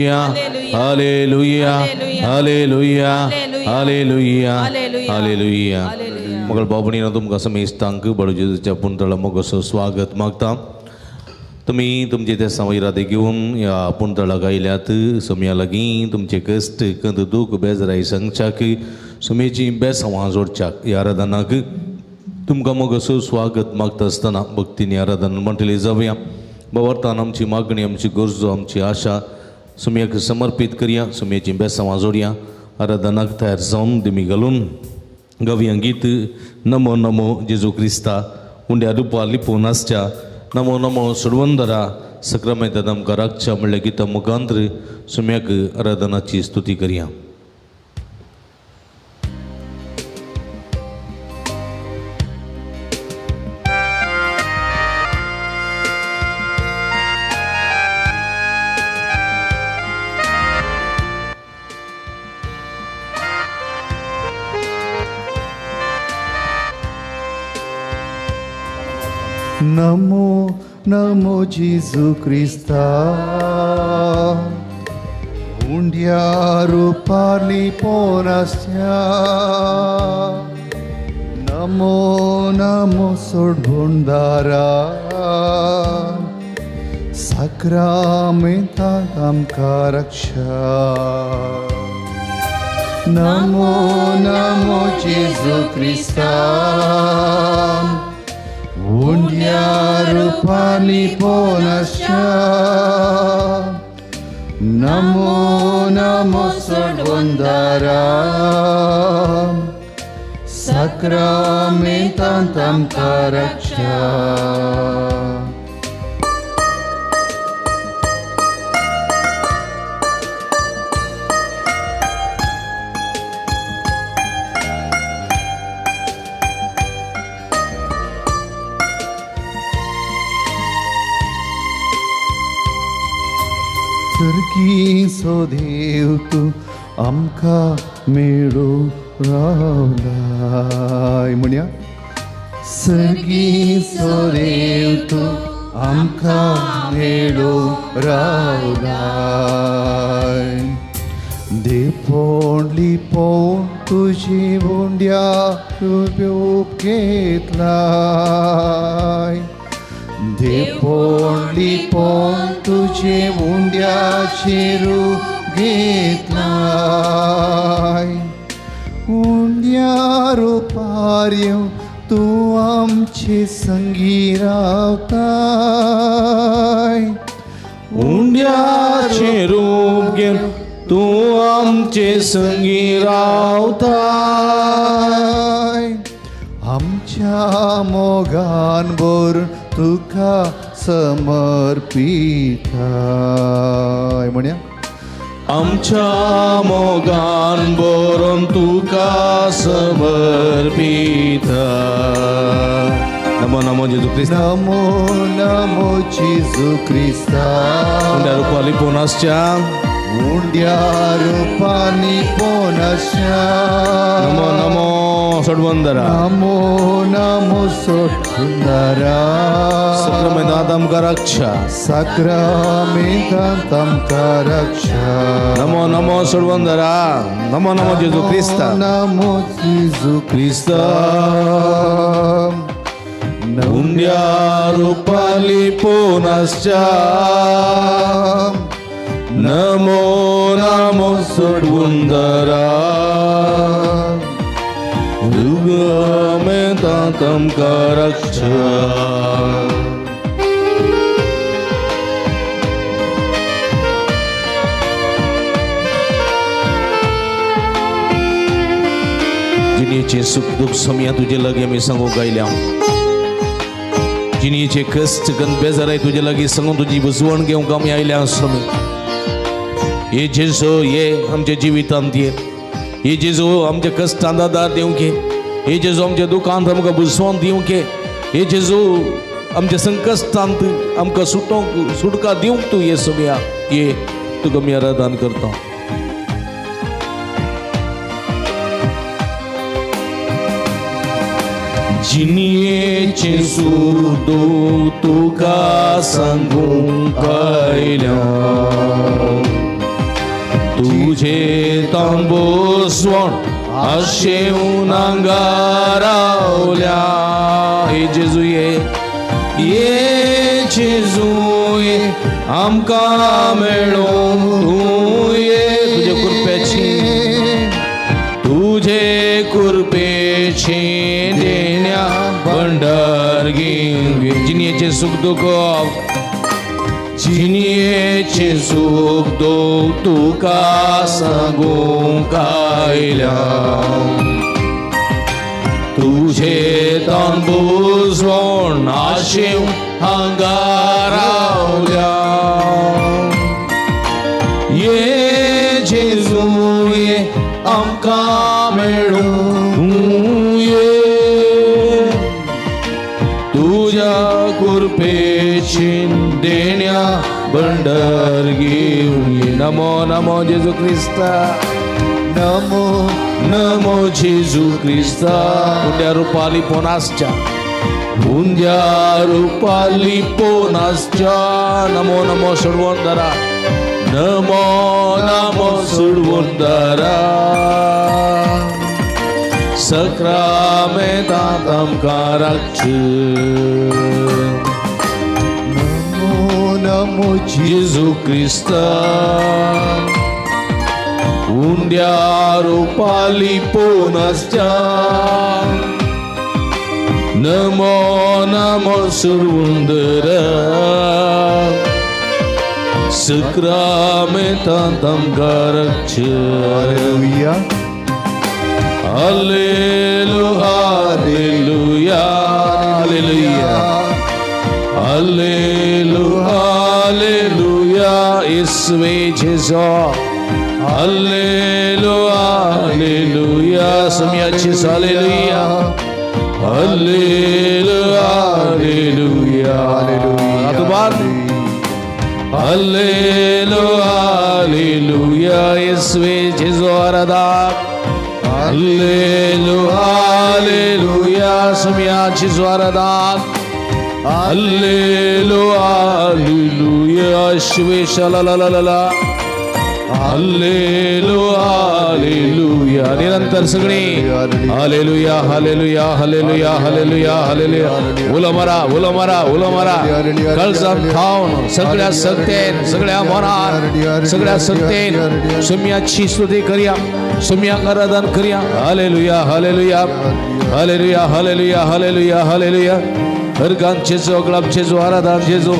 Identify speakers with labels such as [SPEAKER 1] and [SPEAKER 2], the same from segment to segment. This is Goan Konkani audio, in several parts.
[SPEAKER 1] Hallelujah hallelujah hallelujah hallelujah. मगळ बाबणीन तुमकां समेस्तांक बडो जेजूच्या पुंतळा मोगसो स्वागत मागता। तुमी तुमचे ते संवयराते घेवन ह्या पुंतळाक आयल्यात। सोम्या लागीं तुमचे कश्ट कंद दूख बेजराय सांगच्याक सोमेची बेसांवां जोडच्याक ह्या आराधनाक तुमकां मोगसो स्वागत मागता आसतना भक्तीन आराधना म्हणटली जावया। बाबर्थान आमची मागणी आमची गरजो आमची आशा सुम्याक समर्पीत करया। सुम्याची बेसांवां जोडया। आराधनाक तयार जावन दिमी घालून गावया गीत नमो नमो जेजू क्रिस्ता उंड्या रुपा लिपून आसच्या नमो नमो सोडवंदरा सक्रामेंतांत आमकां राखच्या म्हणल्या गीता मुखांतर सुम्याक आराधनाची स्तुती करया।
[SPEAKER 2] नमो नमो जेजू क्रिस्ता उंड्या रुपार लिपोन आसच्या नमो नमो सोडवणदारा साक्रामेंतांत आमकां रक्षा। नमो नमो जेजू क्रिस्ता उंड्या रुपार लिपोन आसच्या नमो नमो सोडवणदारा साक्रामेंतांत आमकां रक्षा। सर्गीचो देव तूं आमकां मेळूं रावलाय म्हणया। सर्गीचो देव तूं आमकां मेळूं रावलाय देवपण लिपोवन तुजी उंड्या रूप घेतलाय देवपण लिपोवन तुजे उंड्याचें रूप घेतलाय उंड्या रुपार येवन तूं आमचे संगी रावताय
[SPEAKER 1] उंड्याचें रूप घेवन तूं आमचे संगी रावताय
[SPEAKER 2] आमच्या मोगान भरून तुका समर्पिताय म्हणया।
[SPEAKER 1] आमच्या मोगान भरून तुका समर्पिताय। नमो नमो जेजू क्रिस्ता
[SPEAKER 2] नमो नमो जेजू क्रिस्ता
[SPEAKER 1] उंड्या रुपार लिपोन आसच्या
[SPEAKER 2] उंड्या रुपार लिपोन आसच्या
[SPEAKER 1] नमो नमो सोडवणदारा
[SPEAKER 2] नमो नमो सोडवणदारा
[SPEAKER 1] साक्रामेंतांत आमकां रक्षा
[SPEAKER 2] साक्रामेंतांत आमकां रक्षा।
[SPEAKER 1] नमो नमो सोडवणदारा नमो नमो जेजू क्रिस्ता
[SPEAKER 2] नमो जेजू
[SPEAKER 1] क्रिस्ता उंड्या रुपार लिपोन आसच्या नमो नमो सोडवणदारा साक्रामेंतांत आमकां रक्षा। जिणेचे सुख दुःख समया तुजे लागीं आमी सांगूंक आयल्या। जिणेचे कश्ट गंद बेजाराय तुजे लागीं सांगून तुजी बुजवण घेवंक आमी आयल्या। स्वामी हे जेजू ये आमच्या जिवितांत ये, हे जेजू आमच्या कश्टांत आदार दिवंक ये, हे जेजू आमच्या दुखांत आमकां बुजवण दिवंक ये, हे जेजू आमच्या संकश्टांत आमकां सुटोवंक सुटका दिवंक तूं ये सोम्या ये तुका आमी आराधन करता। जिणेचें सूख दुख तुका सांगूंक आयल्या। तुझे तांबोसवण आशेवन हांगा रावल्या. हे जेजू ये, ये जेजू ये, आमकां मेळूंक तूं ये. तुजे कृपेची, तुजे कृपेची देण्या भंडार घेवन. जिणयेचें सूख दुख, जिणयेचें सूख दुख तुका सांगूंक आयल्या. तुझे तांबूसवण आशेवन हांगा रावल्या. ये जेजू ये, आमकां मेळूंक तूं ये. तुज्या कृपेची देण्या भंडार घेवन ये. नमो नमो जेजू क्रिस्ता,
[SPEAKER 2] नमो
[SPEAKER 1] नमो जेजू क्रिस्ता. उंड्या रुपाली पोनासच्या, उंड्या रुपाली पोनासच्या. नमो नमो सोडवंदरा, नमो नमो सोडवंदरा. सक्रामेंतांत आमकां राखचे.
[SPEAKER 2] नमो नमो
[SPEAKER 1] जेजू क्रिस्ता. उंड्या रुपाली पोनासच्या, नमो नमो सुरवंदरा. सक्रामेंतांत आमकां राखचे.
[SPEAKER 2] Hallelujah,
[SPEAKER 1] hallelujah, hallelujah, hallelujah, hallelujah, hallelujah. येसुवे जेजू, हालेलुया, हालेलुया. सुम्याची हालेलुया, हालेलुया, हालेलुया, हालेलुया. तुबार हालेलुया, हालेलुया. येसुवे जेजू आराधना. Hallelujah, hallelujah. सुम्याची आराधना. Hallelujah, hallelujah. शिवे शला. Hallelujah, hallelujah. निरंतर सगळी hallelujah, hallelujah, hallelujah, hallelujah, hallelujah. उलो मारा, उलो मारा, उलो मारा. कळजात खावन सगळ्या सत्तेन, सगळ्या मनान, सगळ्या सत्तेन सुम्याची स्तुती करया, सुम्याक आराधन करया. Hallelujah, hallelujah, hallelujah, hallelujah, hallelujah, hallelujah. हरगान जेजू, अगलाब जेजू, आराधन जेजू.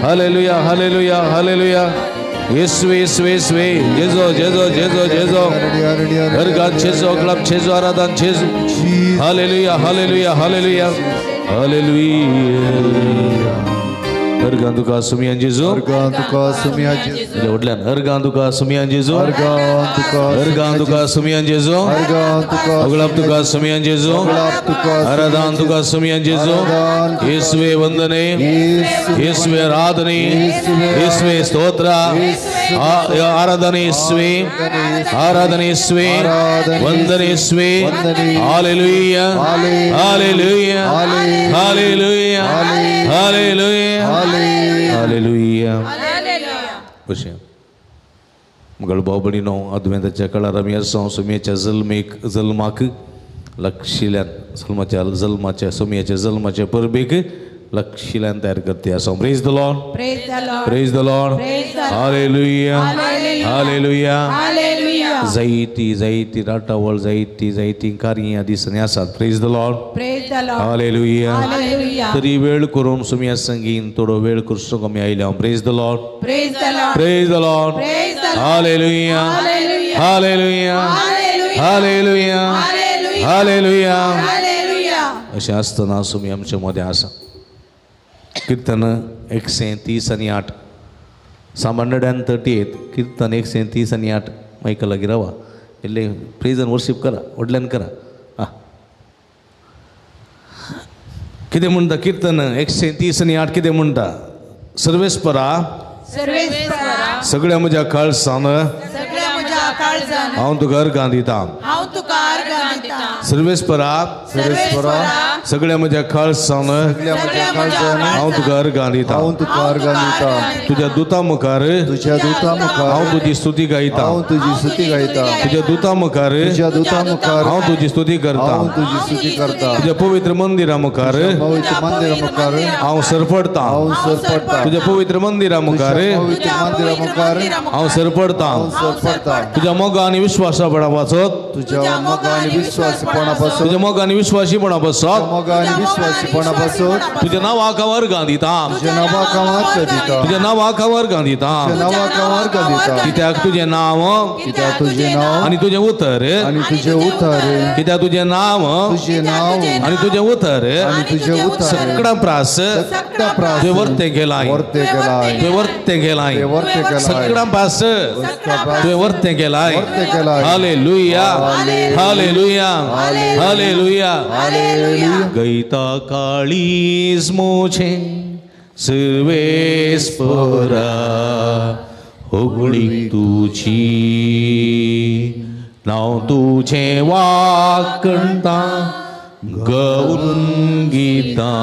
[SPEAKER 1] Hallelujah, hallelujah, hallelujah. येसुवे, येसुवे, येसुवे. जेजू, जेजू, जेजू, जेजू. हरगान जेजू, अगलाब जेजू, आराधन Jezu. Hallelujah, hallelujah, hallelujah, hallelujah. हरगान तुका सुमियान जेजू,
[SPEAKER 2] हरगान तुका सुमियान जेजू.
[SPEAKER 1] व्हडल्यान हरगान तुका सुमियान जेजू,
[SPEAKER 2] हरगान तुका,
[SPEAKER 1] हरगान तुका सुमियान जेजू,
[SPEAKER 2] हरगान तुका,
[SPEAKER 1] अगलाब तुका सुमियान जेजू,
[SPEAKER 2] अगलाब तुका,
[SPEAKER 1] आराधन तुका सुमियान जेजू. येसुवे वंदने, येसुवे आराधने, येसुवे स्तोत्र, आराधने येसुवे, आराधने येसुवे, वंदने येसुवे. Hallelujah, hallelujah, hallelujah, hallelujah, hallelujah. अशें मगळ भाव भयणीनो, आदवेंताच्या काळार आमी आसा. सुम्याच्या जल्मेक, जल्माक लक्षिल्यान, जल्माच्या, जल्माच्या, सुम्याच्या जल्माच्या परबेक लक्षिल्यान तयार करते आसा. Praise the Lord, praise the Lord. Hallelujah, hallelujah. जायती जायती राटावळ, जायती जायती कार्यां दिसनी आसात. Praise the Lord, hallelujah. तरी वेळ करून सुम्या संगीन थोडो वेळ करचो आमी आयल्या. Praise the Lord, praise the Lord. Hallelujah, hallelujah, hallelujah, hallelujah. अशें आसतना सुमी आमच्या मदें आसा. कीर्तन 138, Psalm 138. कीर्तन 138. मायका लागीं रावा, इल्लें प्रेज आनी वर्शीप करा, व्हडल्यान करा. आं, कितें म्हणटा कीर्तन 138 कितें म्हणटा? सर्वेस्परा, सगळ्या म्हज्या काळसान हांव तुका अर्गां दिता. सर्वेस्परा, सगळ्या म्हज्या काळसान हांव तुका अर्गां दिता.
[SPEAKER 2] हांव तुका अर्गां दिता.
[SPEAKER 1] तुज्या दुता मुखार
[SPEAKER 2] तुज्या दुता मुखार
[SPEAKER 1] हांव तुजी स्तुती गायता.
[SPEAKER 2] हांव तुजी स्तुती गायता.
[SPEAKER 1] तुज्या दुता मुखार
[SPEAKER 2] तुज्या दुता मुखार
[SPEAKER 1] हांव तुजी स्तुती करता.
[SPEAKER 2] हांव तुजी स्तुती करता.
[SPEAKER 1] तुज्या पवित्र मंदिरा मुखार
[SPEAKER 2] पवित्र मंदिरा मुखार
[SPEAKER 1] हांव सरपडता.
[SPEAKER 2] हांव सरपडता.
[SPEAKER 1] तुज्या पवित्र मंदिरा मुखार
[SPEAKER 2] पवित्र मंदिरा मुखार
[SPEAKER 1] हांव सरपडता.
[SPEAKER 2] हांव सरपडता.
[SPEAKER 1] तुज्या मोगा आनी विश्वासापणा पासत
[SPEAKER 2] तुज्या मोगा आनी विश्वासीपणा पासत
[SPEAKER 1] तुज्या मोगा आनी विश्वासीपणा पासत
[SPEAKER 2] मोगा आनी विश्वासीपणा पासत
[SPEAKER 1] तुज्या नांवाक हांव अर्गां दिता.
[SPEAKER 2] तुज्या नांवाक हांव अर्गां दिता.
[SPEAKER 1] तुज्या नांवाक हांव अर्गां दिता.
[SPEAKER 2] तुज्या नांवाक हांव अर्गां दिता.
[SPEAKER 1] कित्याक तुजें नांव
[SPEAKER 2] कित्याक तुजें नांव
[SPEAKER 1] आनी तुजें उतर
[SPEAKER 2] आनी तुजें उतर
[SPEAKER 1] कित्याक तुजें नांव
[SPEAKER 2] तुजें नांव
[SPEAKER 1] आनी तुजें उतर
[SPEAKER 2] आनी तुजें उतर
[SPEAKER 1] सगळ्या प्रास
[SPEAKER 2] सगळ्या प्रास
[SPEAKER 1] तुवें वर्तें केलां.
[SPEAKER 2] वर्तें केलां.
[SPEAKER 1] तुवें वर्तें केलां.
[SPEAKER 2] वर्तें केलां.
[SPEAKER 1] सगळ्या प्रास तुवें वर्तें केलां.
[SPEAKER 2] वर्तें केलां.
[SPEAKER 1] Hallelujah hallelujah hallelujah. गैता काळीज मोझे सर्वेस्परा होगळी तुझी नांव तुझें वाकणता गौन गीता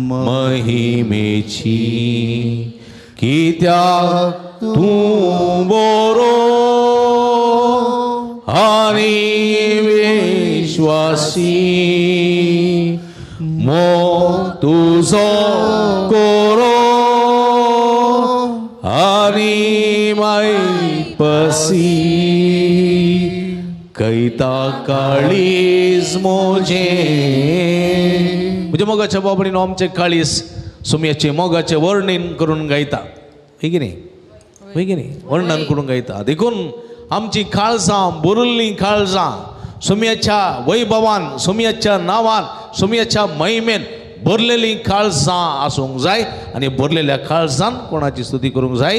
[SPEAKER 1] महिमेची कित्याक तूं बरो आनी विश्वासी मोग तुजो कोरो आनी मायपसी कैता काळीज मोजें. म्हज्या मोगाच्या बाबडीन आमचें काळीज सुमयाचें मोगाचें वर्णन करून गायता. हय की न्ही? हय की न्ही? वर्णन करून गायता. देखून आमची काळजां बुरुल्लीं काळजां सुमयाच्या वैभवान सुमयाच्या नांवान सुमयाच्या महिमेन भरलेलीं काळजां आसूंक जाय. आनी भरलेल्या काळजान कोणाची स्तुती करूंक जाय?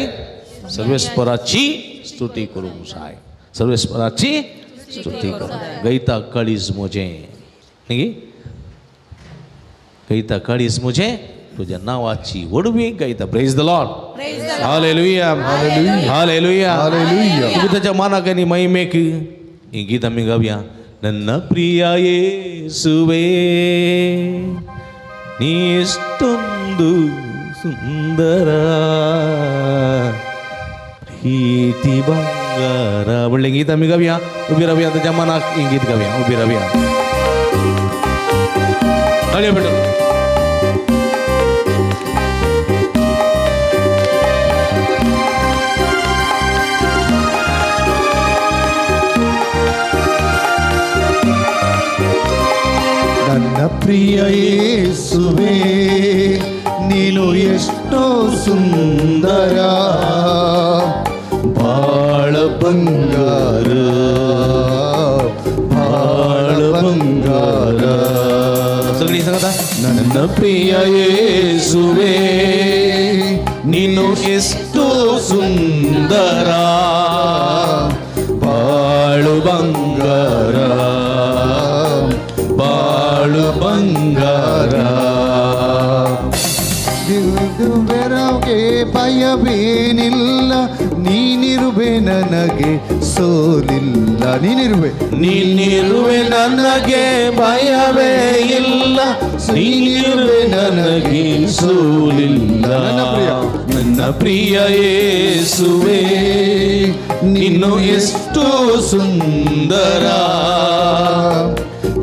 [SPEAKER 1] सर्वेस्पराची स्तुती करूंक जाय. सर्वेस्पराची स्तुती करूंक. गैता काळीज म्हजें न्ही? गैता काळीज म्हजें तुज्या नांवाची व्हडवी गायता. Praise the Lord. Hallelujah hallelujah hallelujah. ताच्या मानाक आनी महिमेक ही गीत आमी गावया. नन्न प्रिया येसुवे नीष्टोंदु सुंदर प्रीती बंगारा म्हणलें गीत आमी गावया. उबी रावया ताच्या मनाक ही गीत गावया. उबी रावया. ताळयो पेटोवन.
[SPEAKER 2] ನನ್ನ ಪ್ರಿಯ ಯೇಸುವೇ ನೀನು ಎಷ್ಟೋ ಸುಂದರ ಬಾಳ ಬಂಗಾರ ಬಾಳ ಬಂಗಾರ.
[SPEAKER 1] सगळी सांगता. ನನ್ನ ಪ್ರಿಯ ಯೇಸುವೇ ನೀನು ಎಷ್ಟೋ ಸುಂದರ ಬಾಳು ಬಂಗಾರ ಬಾಳು
[SPEAKER 2] ಬಂಗಾರ. ಬೆರಗೆ ಭಯವೇನಿಲ್ಲ ನೀನಿರುವೆ ನನಗೆ ಸೋಲಿಲ್ಲ. ನೀನಿರುವೆ
[SPEAKER 1] ನೀನಿರುವೆ ನನಗೆ ಭಯವೇ ಇಲ್ಲ ನೀನಿರುವೆ ನನಗೆ ಸೋಲಿಲ್ಲ.
[SPEAKER 2] ನನ್ನ ಪ್ರಿಯ
[SPEAKER 1] ನನ್ನ ಪ್ರಿಯ ಯೇಸುವೇ ನೀನು ಎಷ್ಟು ಸುಂದರ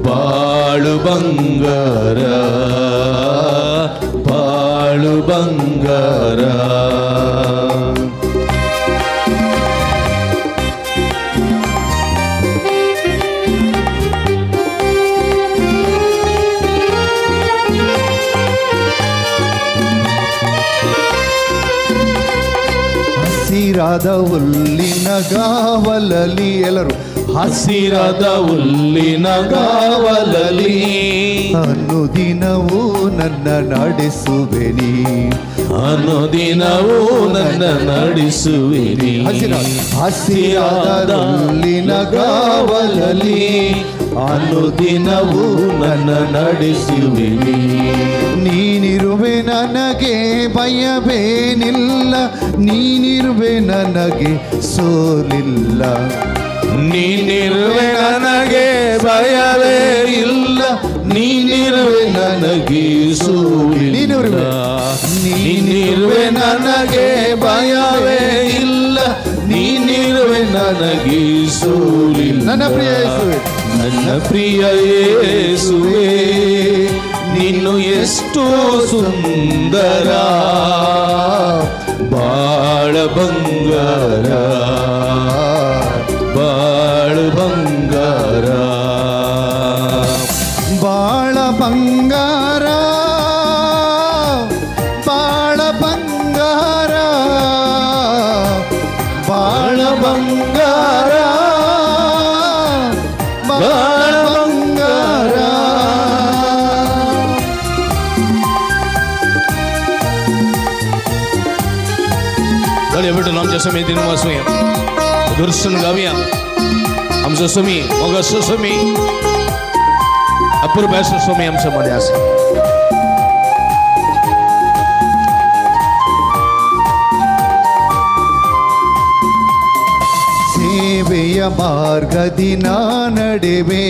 [SPEAKER 1] ಬಾಳು ಬಂಗಾರ ಬಾಳು ಬಂಗಾರ.
[SPEAKER 2] ಹಸಿರಾದ ಹುಲ್ಲಿನ ಗಾವಲಲ್ಲಿ ಎಲ್ಲರೂ
[SPEAKER 1] ಹಸಿರಾದ ಹುಲ್ಲಿನ ಗಾವಲಲ್ಲಿ
[SPEAKER 2] ಅನುದಿನವೂ ನನ್ನ ನಡೆಸುವೆ ನೀ
[SPEAKER 1] ಅನುದಿನವೂ ನನ್ನ ನಡೆಸುವೆ ನೀ.
[SPEAKER 2] ಹಸಿರಾದ ಹುಲ್ಲಿನ ಗಾವಲಲ್ಲಿ
[SPEAKER 1] ಅನುದಿನವೂ ನನ್ನ ನಡೆಸುವೆ ನೀ.
[SPEAKER 2] ನೀನಿರುವೆ ನನಗೆ ಭಯವೇನಿಲ್ಲ ನೀನಿರುವೆ ನನಗೆ ಸೋಲಿಲ್ಲ.
[SPEAKER 1] ನೀನಿರುವೆ ನನಗೆ ಭಯವೇ ಇಲ್ಲ ನೀನಿರುವೆ ನೀನಿರುವೆ ನನಗೆ ಸೋಲಿಲ್ಲ, ನೀನಿರುವೆ ನನಗೆ ಭಯವೇ ಇಲ್ಲ, ನೀನಿರುವೆ ನನಗೆ ಸೋಲಿಲ್ಲ.
[SPEAKER 2] ನನ್ನ ಪ್ರಿಯ ಯೇಸುವೆ,
[SPEAKER 1] ನನ್ನ ಪ್ರಿಯ ಯೇಸುವೆ, ನೀನು ಎಷ್ಟೋ ಸುಂದರ, ಬಾಳ ಬಂಗಾರ, ಬಾಳ ಬಂಗಾರ,
[SPEAKER 2] ಬಾಳ ಬಂಗಾರ, ಬಾಳ ಬಂಗಾರ,
[SPEAKER 1] ಬಾಳ ಬಂಗಾರ, ಬಾಳ ಬಂಗಾರ. आमच्या समितीन वाचूया, दुर्सन गावया, आमचो समी मोगाचो समी अपुरबायचो समी आमच्या मध्ये आसा.
[SPEAKER 2] ಸೇವೆಯ ಮಾರ್ಗದಿ ನಾ ನಡೆವೆ,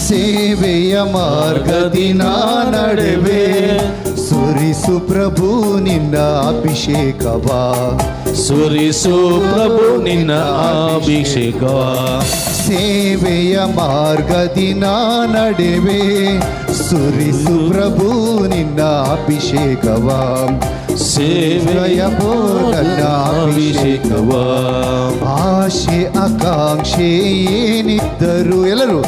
[SPEAKER 2] ಸೇವೆಯ ಮಾರ್ಗದಿ ನಾ ನಡೆವೆ, ಸುರಿಸು ಪ್ರಭು ನಿನ್ನ ಅಭಿಷೇಕವ,
[SPEAKER 1] ಸುರಿಸು ಪ್ರಭು ನಿನ್ನ ಅಭಿಷೇಕವ.
[SPEAKER 2] ಸೇವೆಯ ಮಾರ್ಗದಿ ನಾ ನಡೆವೆ, ಸುರಿಸು ಪ್ರಭು ನಿನ್ನ ಅಭಿಷೇಕವ,
[SPEAKER 1] ಸೇವೆಯ ನನ್ನ ಅಭಿಷೇಕವ.
[SPEAKER 2] ಆಶೆ ಆಕಾಂಕ್ಷೆ ಏನಿದ್ದರು, ಎಲ್ಲರೂ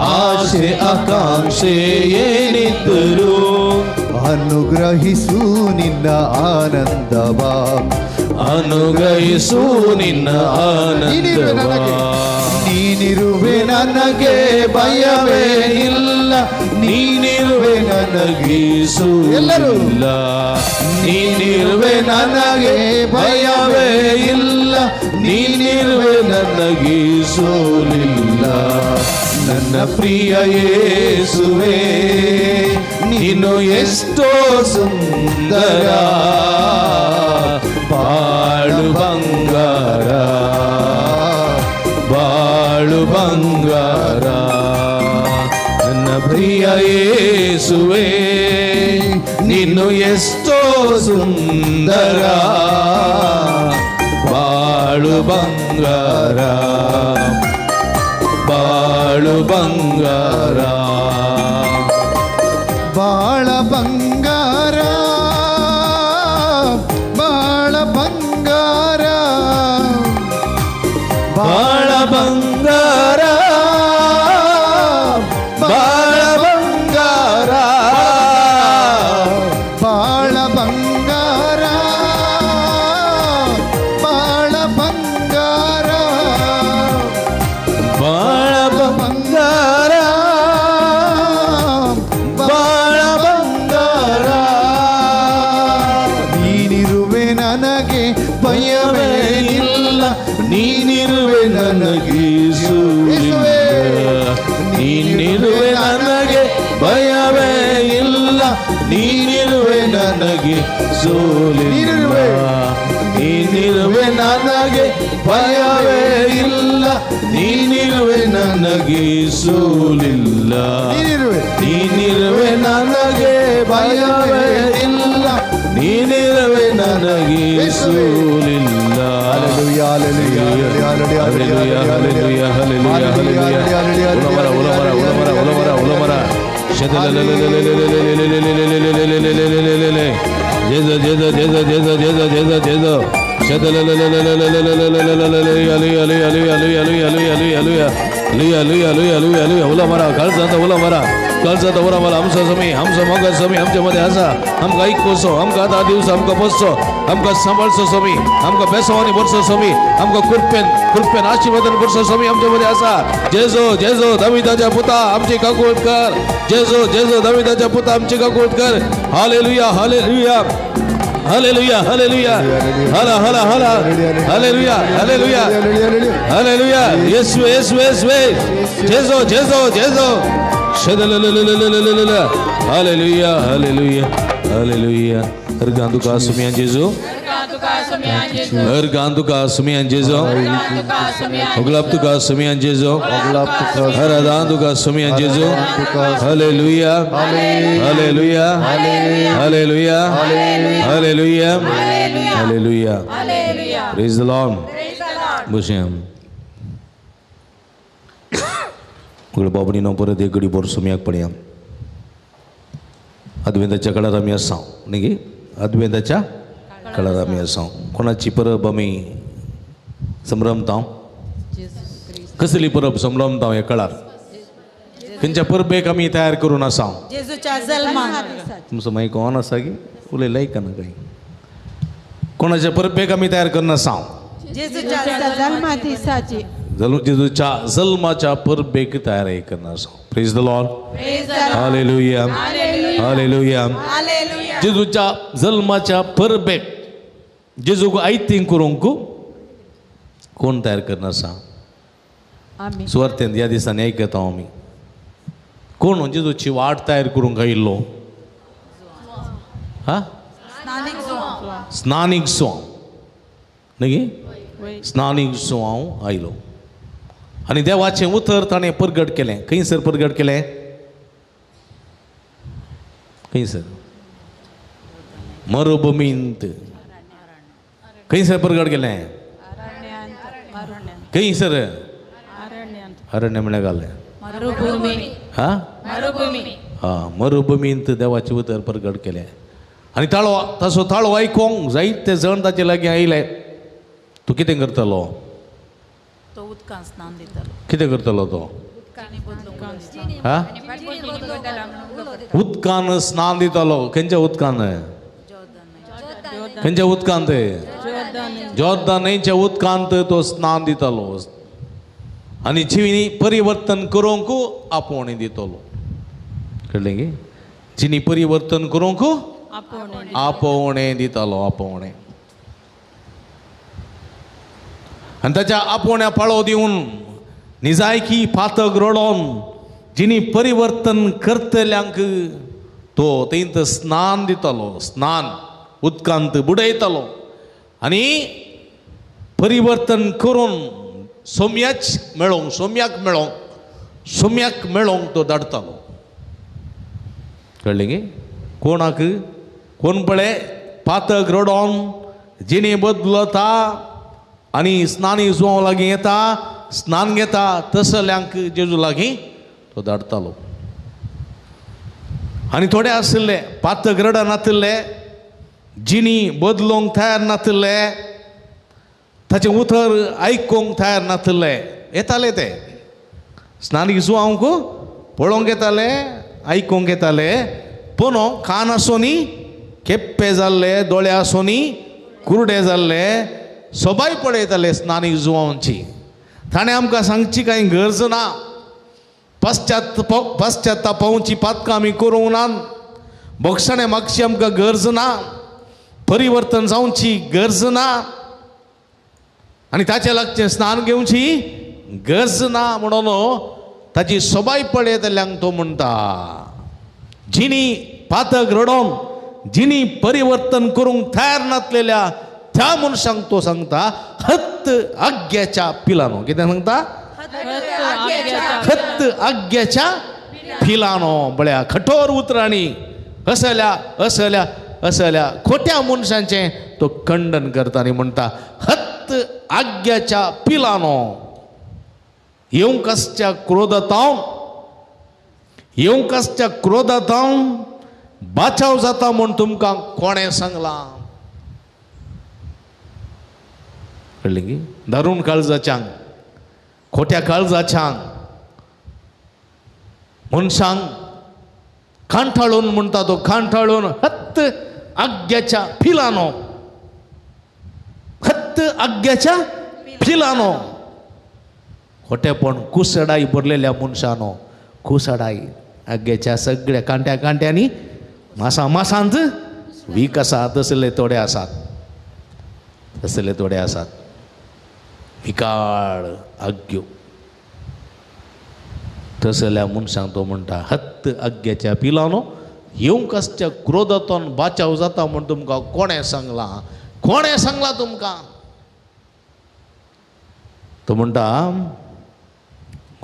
[SPEAKER 1] ಆಶೆ ಆಕಾಂಕ್ಷೆ ಏನಿದ್ದರು,
[SPEAKER 2] ಅನುಗ್ರಹಿಸು ನಿನ್ನ ಆನಂದವ,
[SPEAKER 1] ಅನುಗ್ರಹಿಸು ನಿನ್ನ ಆನಂದವ.
[SPEAKER 2] ನೀನಿರುವೆ
[SPEAKER 1] ನನಗೆ ಭಯವೇ ಇಲ್ಲ, ನೀನಿರುವೆ ನನಗೆ ಸೋಲಿಲ್ಲ, ನೀನಿರುವೆ ನನಗೆ ಭಯವೇ ಇಲ್ಲ, ನೀನಿರುವೆ ನನಗೆ ಸೋಲಿಲ್ಲ. ನನ್ನ ಪ್ರಿಯ ಯೇಸುವೆ, ನೀನು ಎಷ್ಟೋ ಸುಂದರ, ಬಾಳು ಬಂಗಾರ, ಬಾಳು ಬಂಗಾರ. ನನ್ನ ಪ್ರಿಯ ಯೇಸುವೆ, ನೀನು ಎಷ್ಟೋ ಸುಂದರ, ಬಾಳು ಬಂಗಾರ, ಬಾಳು ಬಂಗಾರ,
[SPEAKER 2] ಬಾಳ ಬಂಗಾರ, ಬಾಳ ಬಂಗಾರ,
[SPEAKER 1] ಬಾಳ ಬಂಗಾರ, ಬಾಳ ಬಂಗಾರ,
[SPEAKER 2] ಬಾಳ ಬಂಗಾರ, ಬಾಳ ಬಂಗಾರ,
[SPEAKER 1] ಬಾಳ ಬಂಗಾರ, ಬಾಳ ಬಂಗಾರ.
[SPEAKER 2] ನೀನಿರುವೆ ನನಗೆ ಭಯವೇ
[SPEAKER 1] ಇಲ್ಲ, ನೀನಿರುವೆ ನನಗೆ ಸೋಲಿಲ್ಲ, ನೀನಿರುವೆ ನನಗೆ ಭಯವೇ ಇಲ್ಲ, ನೀನಿರುವೆ ನನಗೆ ಸೋಲಿಲ್ಲ, ನೀನಿರುವೆ ನನಗೆ ಭಯವೇ ಇಲ್ಲ, ನೀನಿರುವೆ ನನಗೆ ಸೋಲಿಲ್ಲ, ನೀನಿರುವೆ ನನಗೆ ಭಯವೇ ಇಲ್ಲ, ನೀನಿರುವೆ ನನಗೆ ಸೋಲಿಲ್ಲ.
[SPEAKER 2] Hallelujah, hallelujah,
[SPEAKER 1] hallelujah, hallelujah, hallelujah, hallelujah. ಉಲಮರ ಉಲಮರ ಉಲಮರ ಉಲಮರ ಉಲಮರ ಜೇಜ ಜೇಜ ಜೇಜ ಜೇಜ ಜೇಜ ಜೇಜ ಜೇಜ उलमरा कळसांत उलमरा कळसांत उलमरा. आमचो समी आमचो मोग समी आमचे मध्ये आसा, आमकां आयकुचो, आमकां आतां दिवस आमकां बसचो, आमकां सांबाळचो समी, आमकां बेसवानी भरचो समी, आमकां कृपेन कृपेन आशीर्वादान भरचो समी आमचे मध्ये आसा. जेजो जेजो दाविदाच्या पुता आमची काकूट कर, जेजो जेजो दाविदाच्या पुता आमची काकूट कर. Hallelujah, hallelujah, hallelujah, hallelujah, हला हला हला, hallelujah, hallelujah, hallelujah. Yeshu Yeshu Yeshu, जेजो जेजो जेजो. Hallelujah, hallelujah, hallelujah. हरगांदु का सुमिया जेजो, हर गान तुका सुमयान जेजो उगलाप तुका सुमयान जेजो हर अदान तुका सुमयान Jeju. Hallelujah hallelujah hallelujah hallelujah hallelujah. Praise the Lord. बसया उगड बाबणीनो परत एक घडी बोर सुमयाक पडया. अद्वैताच्या काळार आमी आसा न्ही, अद्वैताच्या काळार आमी आसा. कोणाची परब आमी संभ्रमता? कसली परब संभ्रमता ह्या काळार? खंयच्या परबेक आमी तयार करून आसा? तुमचो मायक ऑन आसा की उलयला ना काही? कोणाच्या परबेक आमी तयार करून आसा? जेजूच्या जल्माच्या परबेक तयार करना आसा. Praise the Lord. Hallelujah hallelujah. जेजूच्या जल्माच्या परबेक जेजूक आयतींग करूंक कोण तयार करना आसा? सुवार्थेंत ह्या दिसांनी आयकता आमी. कोण जेजूची वाट तयार करूंक आयिल्लो? हा, स्नानीक सुवांव न्ही, स्नानीक सुवांव आयलो आनी देवाचें उतर ताणें परगट केलें. खंयसर परगट केलें? खंयसर? मरुभूमींत. खंयसर परगट केलें? खंयसर? अरण्य म्हळ्यार घालें. हा हा, मरुभूमींत देवाचें उतर परगट केलें आनी ताळो ताचो ताळो आयकोंक जायते जण ताचे लागीं आयले. तूं कितें करतलो? कितें करतलो तो? उदकान स्नान दितालो. खंयच्या उदकान? खंयच्या उदकांत? जॉर्दान न्हंयच्या उदकांत तो स्नान दितालो आनी जिवीनी परिवर्तन करूंक आपोवणी दितलो. कळ्ळें की? जिनी परिवर्तन करूंक आपोवणें दितालो. आपोवणें. आनी ताच्या आपोवण्या पाळो दिवन निजायकी पातक रडोन जिनी परिवर्तन करतल्यांक तो थंय स्नान दितालो. स्नान उदकांत बुडयतालो आनी परिवर्तन करून सोम्याच मेळोंक सोम्याक मेळोंक सोम्याक मेळोंक तो धाडटालो. कळ्ळें की? कोणाक? कोण पळय पातक रडोन जिणी बदलता आनी स्नानी जुवां लागीं येता, स्नान घेता, तसल्यांक जेजू लागीं तो धाडटालो. आनी थोडे आशिल्ले पातक रडनातिल्ले, जिणी बदलूंक तयार नातिल्ले, ताचें उतर आयकूंक तयार नातिल्ले. येताले ते स्नानी जुवांक पळोवंक येताले, आयकूंक येताले, पूण कान आसोनी केप्पे जाल्ले, दोळे आसोनी कुरडे जाल्ले, सोबाय पळयताले स्नानी जुवांची. ताणें आमकां सांगची कांय गरज ना. पश्चातापावची पातकां आमी करूंक ना, भोगसणें मागची आमकां गरज ना, परिवर्तन जावची गरज ना आनी ताचे लागचें स्नान घेवची गरज ना म्हणून ताची सोबाय पळयतल्यांक तो म्हणटा, जिणी पातक रडोन जिणी परिवर्तन करूंक तयार नासलेल्या त्या मनशांक तो सांगता हत्त आग्याच्या पिलानो. कितें सांगता? हत्त आग्याच्या पिलानो. बळ्या कठोर उतरांनी असल्या असल्या असल्या खोट्या मनशांचें तो खंडन करता आनी म्हणटा हत्त आग्याच्या पिलानो, येवंक आसच्या क्रोधातावन, येवंक आसच्या क्रोधातावन बाचाव जाता म्हूण तुमकां कोणें सांगलां? कळ्ळें की? दारूण काळजाच्यांक, खोट्या काळजाच्यांक मनशांक कांठाळून म्हणटा तो, कांठाळून हत्त आग्याच्या पिलानो, हत्त आग्याच्या पिलानो. खोटेपण कुसडाई भरलेल्या मनशानो, कुसडाई आग्याच्या सगळ्या कांट्या कांट्यांनी मासा मासांत वीक आसा तसले थोडे आसात, तसले थोडे आसात विकाळ आग्यो. तसल्या मनशांक तो म्हणटा हत्त आग्याच्या पिलानो, येवंक आसच्या क्रोधातून बाचाव जाता म्हूण तुमकां कोणें सांगलां? कोणें सांगलां तुमकां? तो म्हणटा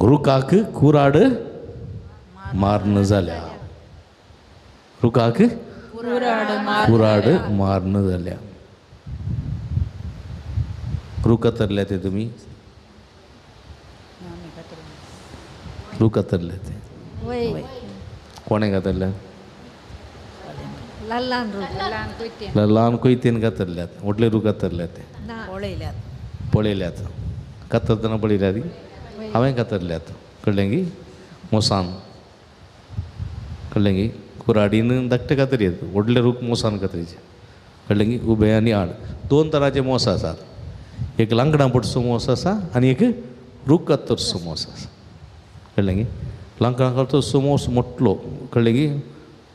[SPEAKER 1] रुखाक कुराड मारन जाल्या, रुखाक कुराड मारन जाल्या. रूख कातरले ते तुमी? रूख कातरले ते कोणें कातरल्या? ल्हान कोयतेन कातरल्यात. व्हडले रूख कातरल्यात ते पळयल्यात? कातरतना पळयल्यात? हांवें कातरल्यात. कळ्ळें की? मोसान कळ्ळें की? कुराडीन धाकटे कातरयेत, व्हडले रूख मोसान कातरीचे. कळ्ळें की? उबे आनी आड दोन तरांचे मोस आसात. एक लांकडां पडसो मोस आसा आनी एक रूख कातरचो मोस आसा. कळ्ळें की? लांकडां कातरचो मोस मोटलो, कळ्ळें की?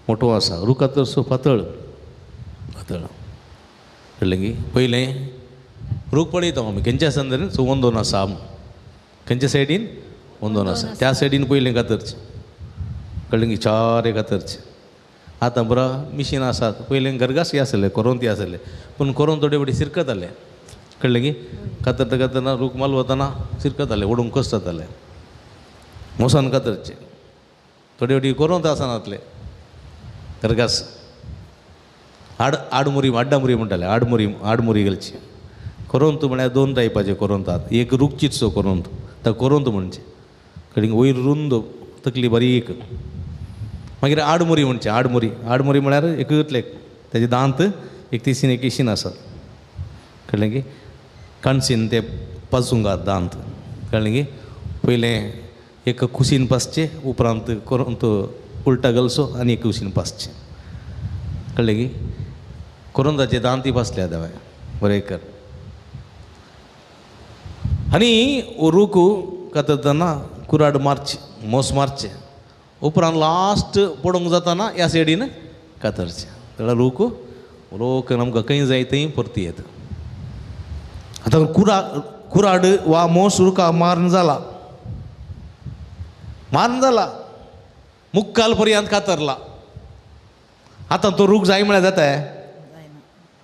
[SPEAKER 1] मोटो आसा. रूख कातरचो पातळ पातळ. कळ्ळें की? पयलें रूख पळयता आमी खंयच्या संदर्भान सो वंदोन आसा, खंयच्या सायडीन वंदोन आसा त्या सायडीन पयलें कातरचें. कळ्ळें की? चार कातरचें. आतां बरो मिशीन आसात. पयलें गरगास हे आसले, कोरोंती आसले, पूण कोरोन थोडे फावटी सिरकताले. कळ्ळें की? कातरता कातरना रूख माल वतना सिरकताले, ओडूंक कश्ट जाताले. मोसान कातरचें. थोडे फावटी कोरोंत आसनातले गरगास आड आडमुरी आड्डामुरी म्हणटाले. आडमुरी आडमुरी घालची. कोरोंत म्हळ्यार दोन टायपाचे कोरोंतात. एक रूख चिटसो कोरोंत, ताका कोरोंत म्हणचें. कळ्ळें? वयर रुंद तकली बारीक. मागीर आडमुरी म्हणचें. आडमुरी आडमुरी म्हळ्यार एकतले ताजे दांत एक तिशीन एक इशीन आसात. कळ्ळें की? कणसीन ते पासूंक दांत. कळ्ळें की? पयलें एक कुशीन पासचें, उपरांत कोरोंत उल्टा घालचो आनी एक कुशीन पासचें. कळ्ळें की? कोरोंताचे दांतय पासले आतां हांवें बरें कर. आनी रूख कातरतना कुराड मारचें, मोस मारचें. उपरांत लास्ट पडोवंक जाताना ह्या सायडीन कातरचें. जाल्यार रूख लोक आमकां खंय जाय थंय परती येता. आतां कुराड वा मोस रुखा मारून जाला, मारून जाला, मुक्काल पर्यंत कातरला. आतां तो रूख जाय म्हळ्यार जाता?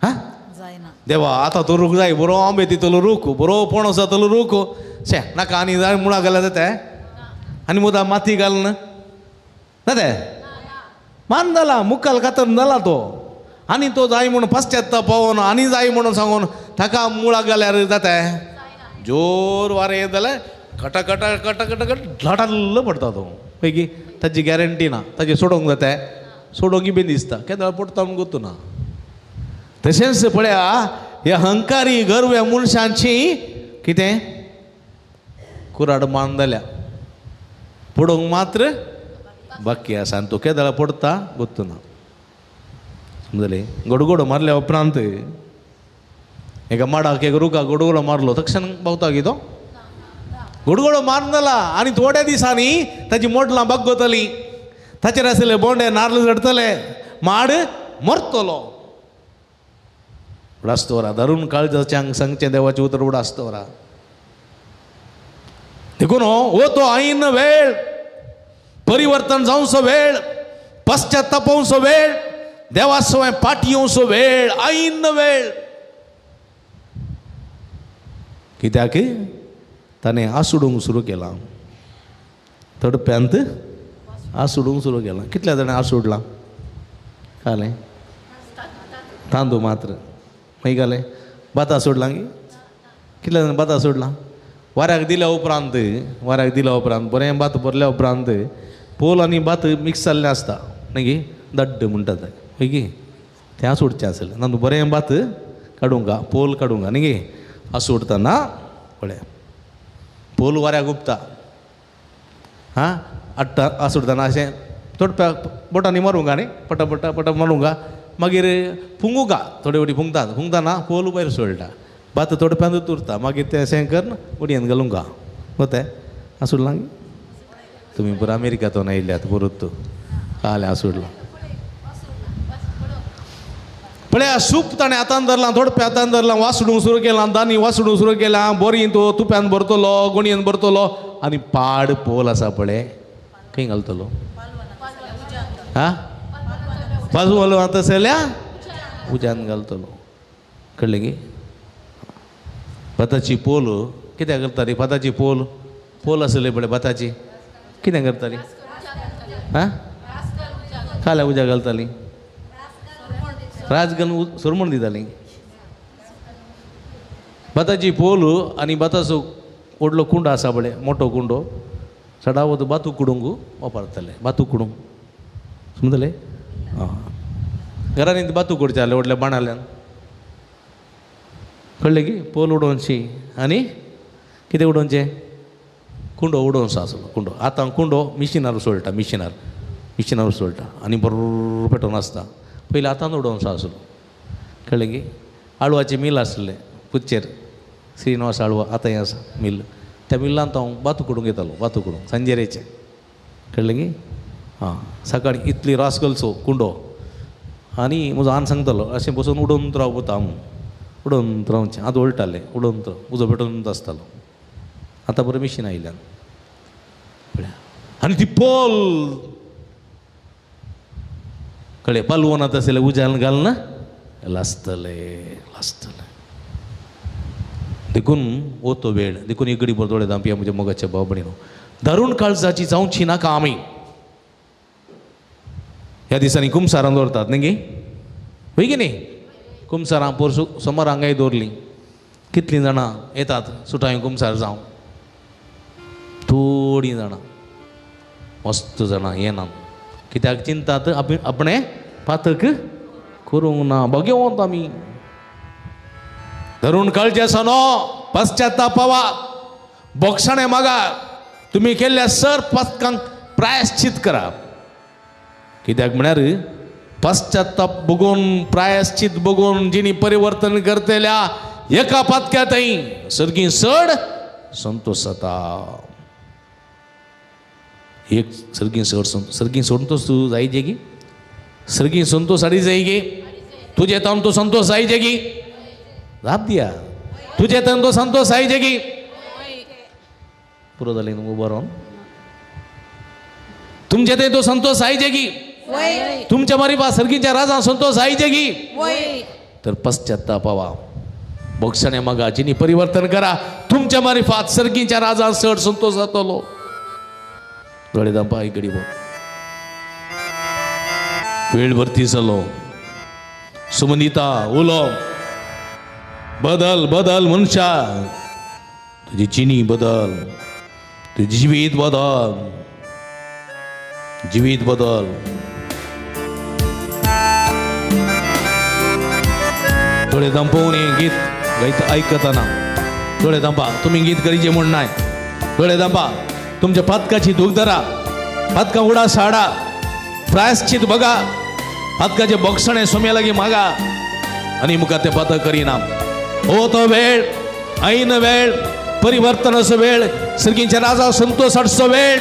[SPEAKER 1] हां देवा, आतां तो रूख जाय, बरो आंबे दितलो रूख, बरो पणस जातलो रूख, शे नाका आनी जाय मुळां घाल्यार जाता? आनी मुदा माती घालून जाता? मान जाला, मुखाल कातरून जाला तो. आनी तो जाय म्हणून पश्चाताप पावोन आनी जाय म्हणून सांगून ताका मुळां घाल्यार जाता? जोर वारें येत जाल्यार कटा कटा कटा कटा कट लाटाल्लो पडटा तो. पैकी ताजी गॅरंटी ना. ताजें सोडोवंक जाता? सोडोवंक बी दिसता केन्ना पडटा म्हूण गोत्तू ना. तशेंच पळया ह्या अहंकारी गर्व्या मनशांची कितें कुराड मान जाल्या, पडोवंक मात्र बाकी आसा. आनी तो केदळा पडटा गोत्तू ना. समजलें? गोडगोडो मारल्या उपरांत एका माडाक एक रुखाक गोडगोडो मारलो तक्षण पावता की तो गोडगोडो मारून जाला आनी थोड्या दिसांनी ताची मोडलां बागवतली, ताचेर आसले बोंडे नार्ल झडटले, माड मरतलो. उडासतोरा धरून काळजाच्या सांगचें देवाचें उतर उडासतोरा. देखून हो तो ऐन वेळ, परिवर्तन जावचो वेळ, पश्चातापावचो वेळ, देवा सवय पाटी येवचो वेळ, ऐन वेळ. कित्याक ताणें आसुडूंक सुरू केलां, तडप्यांत आसुडूंक सुरू केलां. कितल्या जाणां आसुडलां? कालें तांदूळ मात्र मागीर घालें भातां सोडलां की कितल्या जाणां भातां सोडलां? वाऱ्याक दिल्या उपरांत, वाऱ्याक दिल्या उपरांत बरें भात भरल्या उपरांत पोल आनी भात मिक्स जाल्लें आसता न्ही, दड्ड म्हणटा तें हय की तें सोडचें आसलें ना. बरें भात काडूंक पोल काडूंक न्ही, आसुडटना पळय पोल वाऱ्याक उबता हां, आट्टा आसुडटना अशें थोडप्या बोटांनी मारूंक न्ही, पटा पटा पटा मारूंक, मागीर फुंगूंक थोडे फावटी फुंगतात, फुंगतना पोल वयर सोडटा, भात थोडप्यांत उरता, मागीर तें अशें करून उडयेन घालूंक वता. आसुडलां तुमी पुरा अमेरिकांतून आयल्यात परत कालें आसुडलां पळया. सूप ताणें हातान धरलां, थोडप्या हातान धरलां, वासडूंक सुरू केलां, दानी वासडूंक सुरू केलां, बोरीन तो तुप्यान भरतलो, गोणयेन भरतलो आनी पाड पोल आसा पळय खंय घालतलो? हा पाजू आतां जाल्यार उज्यान घालतलो. कळ्ळें गे? भाताची पोल कित्याक करताली? भाताची पोल पोल आसली पळय भाताची, कितें करताली? आं, काल्या उज्या घालताली, रास घालून सोरमण दिताली. भाताची पोल आनी भाताचो व्हडलो कुंडो आसा पळय, मोटो कुंडो, सडावत भात उकडूंक वापरताले. भात उकडूंक समजले? आं, घरांनी भात उकडचें व्हडल्या बाणाल्यान. कळ्ळें की? पोल उडोवची आनी कितें उडोवचें? कुंडो उडोवचो आसलो कुंडो. आतां कुंडो मिशिनार सोळटा, मिशिनार मिशिनार सोळटा आनी बरो पेटोवन आसता. पयलीं आतां उडोवचो आसलो. कळ्ळें की? आळवाचें मिल आसलें पुच्चेर, श्रीनिवास आळवा आतां हें आसा मिल. त्या मिल्लांत हांव भात उकडूंक येतालो, भात उकडूंक सांजेरेचें. कळ्ळें की? आं, सकाळीं इतली रास घालचो कुंडो आनी म्हजो आन सांगतालो अशें बसून उडोवन राव पुता म्हूण. उडोवन रावचें, आतां उडटालें, उडोवन उजो पेटोवन आसतालो. आतां बरें मिशीन आयिल्ल्यान. आनी ती पोल कळ्ळें पालवोन आतां आसलें उज्यान घालना लासतलें लासतलें. देखून हो तो वेळ, देखून एक घडी बरो दामपी म्हज्या मोगाच्या भाव भयणीनो, दारुण काळजाची जावची नाका आमी. ह्या दिसांनी कुमसारां दवरतात न्ही गे? वय की न्ही? कुमसारां पोरसू सोमार हांगाय दवरलीं. कितलीं जाणां येतात सुटाय कुमसार जावं? थोडीं जाणां, मस्त जाणां येना. कित्याक चिंतात आपणें पातक करूंक ना. भगेवंत आमी. धरून काळजे आसा न्हू, पश्चातापावा, बोगसाणें मागा, तुमी केल्ल्या सर पातकांक प्रायश्चित करा. कित्याक म्हळ्यार पश्चाताप बघून प्रायश्चित बघून जिणी परिवर्तन करतल्या एका पातक्यातय सर्गी चड संतोष जाता. एक सर्गी चड सर्गी संतोष तूं जायजे की? सर्गी संतोष हाडी जाय गे? तुजे तावन तो संतोष जायजे की? जाप दिया. तुजे तावन तो संतोष जायजे की? पुरो जालें उबो रावन. तुमचे थंय तो संतोष जायजे की? तुमच्या मारिपा सर्गीच्या राजा संतोष जायजे की? तर पश्चातापावा, बोगसाणे मागा, जिनी परिवर्तन करा, तुमच्या मारिफात सर्गीच्या राजा चड संतोष जातलो. दोळे दांपा एक घडी वेळ भरती जालो. सुमनिता उलो बदल बदल मनशा, तुजी जिणी बदल, तुजी जिवीत बदल, जिवीत बदल. दोळे दांपोवन हें गीत गायता आयकतना दोळे दांपा. तुमी गीत गरीचे म्हूण नाय. दोळे दांपा. तुमच्या पातकाची दूख धरा, पातकां उडा साडा, प्रायश्चित बघा, पातकाचे बोगसणे सोम्या लागीं मागा आनी मुखार ते पातक करिना. हो तो वेळ, ऐन वेळ, परिवर्तनाचो वेळ, सर्गींच्या राजा संतोष हाडचो वेळ.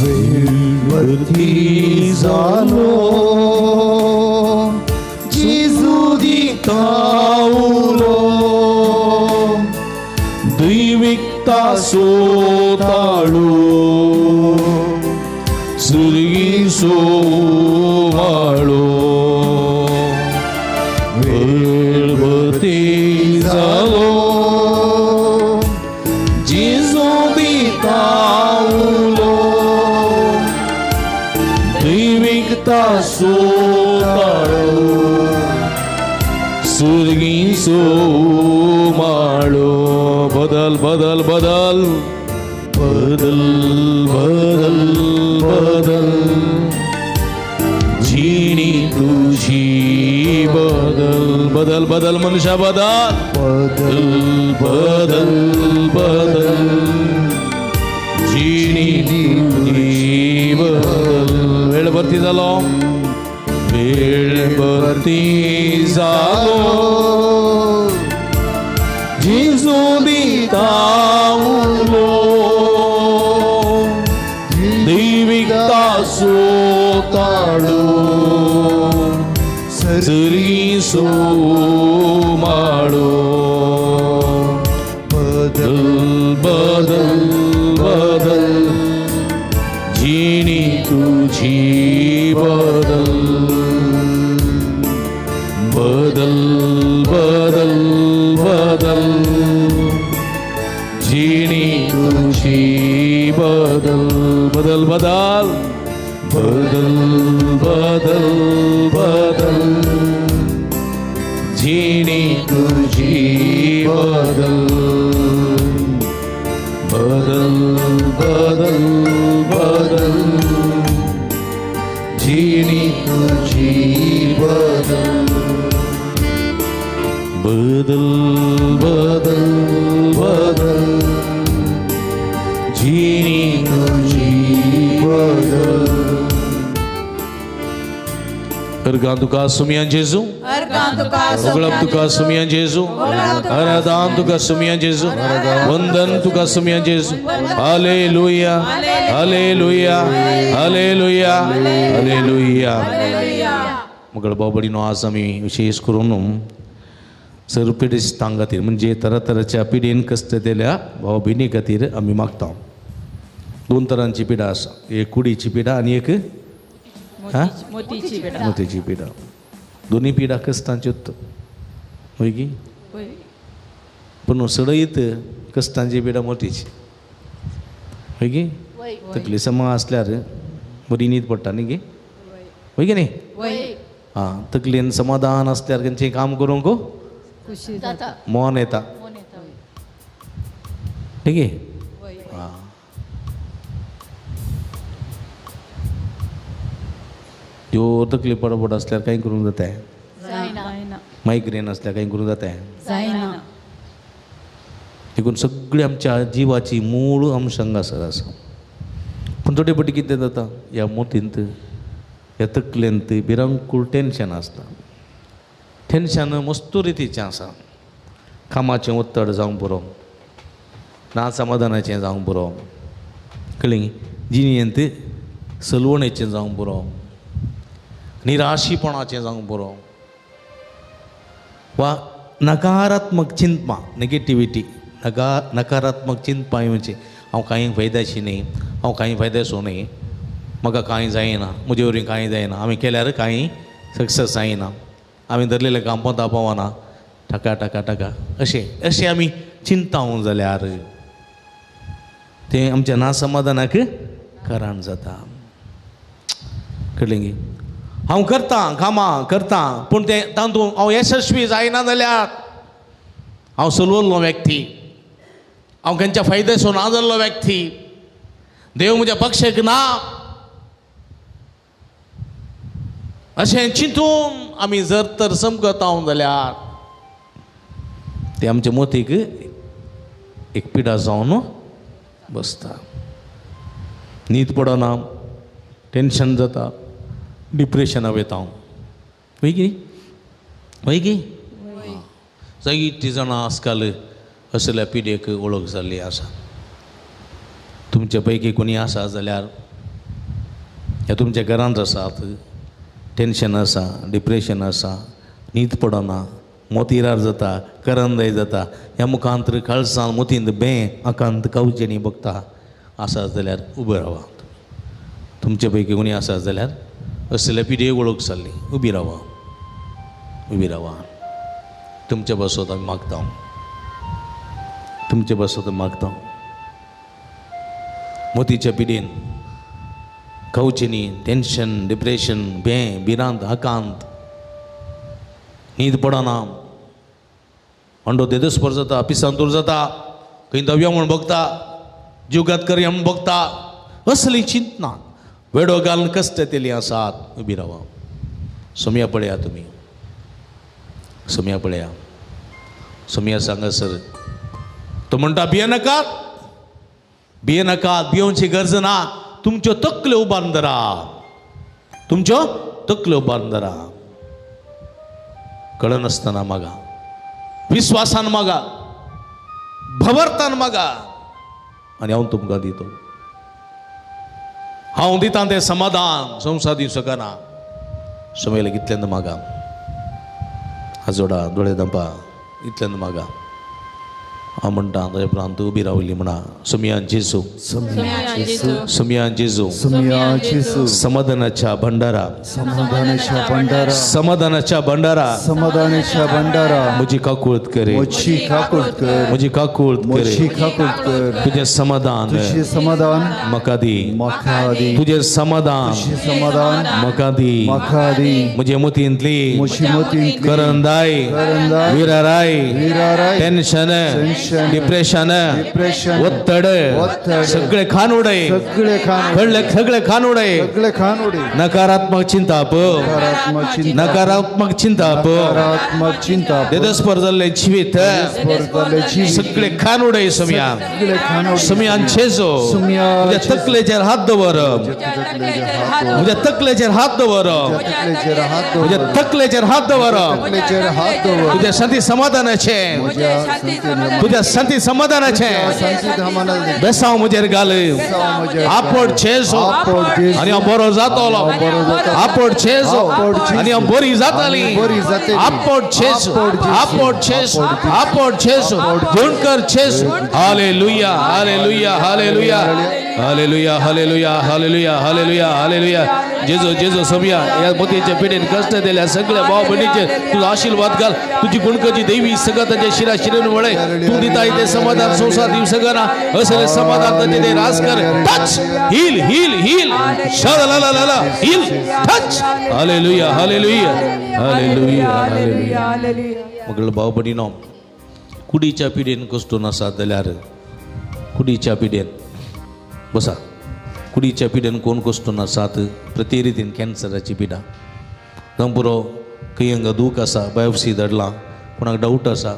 [SPEAKER 2] वेळवरती जालो जेजू दिता उलो, दैविकता सोताळो, सुर्गी सोवाळो. वेळवरती जालो जेजू दिता उलो, दैविकता सोताळो, सुर्गी सोमाळो. बदल बदल बदल बदल बदल बदल, जिणी तुझी बदल बदल बदल मनुष्या बदल बदल बदल बदल, जिणी तुझी बदल. वेळ भरती जालो, वेळ भरती जालो, जेजू दिता उलो, दैविकता सोताळो, सरी सोमाळो. बदल बदल बदल, जिणी तुझी
[SPEAKER 1] बदल बदल बदल बदल जिणी तुजी बदल बदल बदल बदल बदल बदल जिणी तुजी बदल बदल बदल बदल जिणी तुजी बदल बदल बदल बदल जिणी तुजी बदल. अर्गां तुका सुमियान जेजू, उगळप तुका सुमियान जेजू, आराधन तुका सुमियान जेजू, वंदन तुका सुमियान Jezu. Hallelujah hallelujah hallelujah hallelujah. मगळ बाबडीनो आज आमी विशेष करून सर्व पिडेस्तां खातीर म्हणजे तरातराच्या पिडेन कश्ट दिल्या भाव भयणी खातीर आमी मागता. दोन तरांची पिडा आसा, एक कुडीची पिडा आनी एक मोतीची पिडा. दोन्ही पिडा कश्टांच्योच हय की, पूण सडयत कश्टांची पिडा मोतीची हय की. तकली समा आसल्यार बरी न्हीद पडटा न्ही गे, हय की न्ही? आं, तकलेन समाधान आसल्यार खंयचें काम करूंक मन येता, ठीक आहे. आं, त्यो तकली पडपड आसल्यार कांय करूंक जाता, मायग्रेन आसल्यार कांय करूंक जाता. देखून सगळी आमच्या जिवाची मूळ अंश हांगासर आसा. पूण थोडे फावटी कितें जाता, ह्या मोतींत ह्या तकलेंत भिरांकूळ टेंशन आसता. टेंशन मस्तू रितीचें आसा, कामाचें उत्तड जावंक पुरो, ना समाधानाचें जावंक पुरो, कळ्ळें, जिणेंत सलवणेचें जावंक पुरो, निराशीपणाचें जावंक पुरो, वा नकारात्मक चिंतपां, नेगेटिविटी, नकारात्मक चिंतपां येवचें, हांव कांय फायद्याची न्ही, हांव कांय फायद्याचो न्ही, म्हाका कांय जायना, म्हजे वरवीं कांय जायना, हांवें केल्यार कांय सक्सेस जायना, हांवें धरलेलें काम पोंता पावना, टाका टाका टाका अशें अशें आमी चिंता जाल्यार तें आमच्या नासमाधानाक कारण जाता. कळ्ळें गी? हांव करतां कामां करतां पूण तें तातूंत हांव यशस्वी जायना जाल्यार हांव सलवल्लो व्यक्ती, हांव खंयच्या फायद्याचो ना जाल्लो व्यक्ती, देव म्हज्या पक्षाक ना अशें चिंतून आमी जर तर समकता जाल्यार ते आमच्या मोतीक एक पिडा जावन बसता. न्हीद पडना, टेंशन जाता, डिप्रेशना वयता हांव. वय की वय की जायतीं जाणां आजकाल असल्या पिडेक वळख जाल्ली आसा. तुमचे पैकी कोणी आसा जाल्यार ह्या तुमच्या घरांत आसात, टेंशन आसा, डिप्रेशन आसा, न्हीद पडना, मोतिरार जाता, करंदय जाता, ह्या मुखांत काळसान मोतींत बें आकांत कावचेनी बघता आसा जाल्यार उबे रावा. तुमचे पैकी कोणी आसा जाल्यार असल्या पिडेक वळख जाल्ली उबी रावा, उबी रावा. तुमचे बसत आमी मागता, तुमचे बसत मागता. मोतीच्या पिडेन खावचेनी टेंशन, डिप्रेशन, बें, भिरांत, आकांत, न्हीद पडना, अंडो देदस्पर जाता, पिसांतूर जाता, खंय दव्या म्हूण भोगता, जीवघात करया म्हूण भोगता, असली चिंतना वेडो घालून कश्ट येतली आसात. उबी रावा. सोमया पळया, तुमी सोमया पळया. सोमया सांगा सर, तो म्हणटा भियेनाकात, भियेनाकात, भियोवची गरज ना, तुमच्यो तकल्यो उबारून धरा, तुमच्यो तकल्यो उबारून धरा. कळनासतना मागा, विस्वासान मागा, भवरतान मागा आनी हांव तुमकां दितो. हांव दितां तें समाधान संवसार दिवंक शकना. सोमयेक इतल्यान मागा, आजोडा दोळे दांपा, इतल्यान मागा. हांव म्हणटा ताज्या उपरांत उबी रावली म्हणा सुमयान जेजू, सुमयान जेजू, समाधानाच्या भंडारा,
[SPEAKER 3] समाधानाच्या भंडारा,
[SPEAKER 1] समाधानाच्या भंडारा,
[SPEAKER 3] समाधानाच्या भंडारा,
[SPEAKER 1] म्हजी काकूळत करे,
[SPEAKER 3] म्हजी काकूळत कर,
[SPEAKER 1] म्हजी काकूळत करे,
[SPEAKER 3] म्हजी काकूळत कर,
[SPEAKER 1] तुजें समाधान,
[SPEAKER 3] तुजें समाधान
[SPEAKER 1] म्हाका दी,
[SPEAKER 3] म्हाका दी,
[SPEAKER 1] तुजें समाधान,
[SPEAKER 3] तुजें समाधान
[SPEAKER 1] म्हाका दी,
[SPEAKER 3] म्हाका दी,
[SPEAKER 1] म्हजे मतींतली,
[SPEAKER 3] म्हजी मतींतली
[SPEAKER 1] करंदाय,
[SPEAKER 3] करंदाय,
[SPEAKER 1] विराराय,
[SPEAKER 3] विराराय,
[SPEAKER 1] टेन्शन, डिप्रेशन, ಒತ್ತಡ, सगळे खान उडय,
[SPEAKER 3] सगळे खान
[SPEAKER 1] कळले, सगळे खान उडय,
[SPEAKER 3] सगळे खान उडय,
[SPEAKER 1] नकारात्मक चिंताप, नकारात्मक चिंताप,
[SPEAKER 3] नकारात्मक चिंताप,
[SPEAKER 1] देदस्पर जाल्ले जिवीत, सगळे खान उडय सुमया, सुमयान छेजो, म्हज्या तकलेचेर हात दवर, म्हज्या तकलेचेर हात दवर, म्हज्या तकलेचेर हात दवर, तुज्या शांती समाधानाचे, तुज्या शांती समाधानाचे बेसांव म्हजेर घाल, आपड छेजो आनी हांव बरो जातलो, आपड छेजो आनी हांव बरी जातली, आपड छेजो, आपड छेजो, आपड छेजो, गुणकर छेजो. Hallelujah, hallelujah, hallelujah, hallelujah, hallelujah, hallelujah, hallelujah, hallelujah. Jeju Jeju Somaiya ह्या मोतयेच्या पिढेन कश्ट दिल्या सगळ्या भाव भयणीचेर तुजो आशिर्वाद घाल, तुजी गुणकची देवी सगळं तांच्या शिरा शिरेन वळय, तूं दिता ते समाधान संवसार दिवं शकना असले समाधान तांचे ते रास कर. टच, हील हील हील, ला heal, touch. Hallelujah, hallelujah, hallelujah, hallelujah. मगळ भाव भयणीनो, कुडीच्या पिढेन कश्ट नासत जाल्यार कुडीच्या पिढेन बसा, कुडीच्या पिढेन कोण कश्ट नासात, प्रति रितीन कॅन्सराची पिडा जावं पुरो, खंय हांगा दूख आसा, बायोप्सी धाडलां, कोणाक डावट आसा,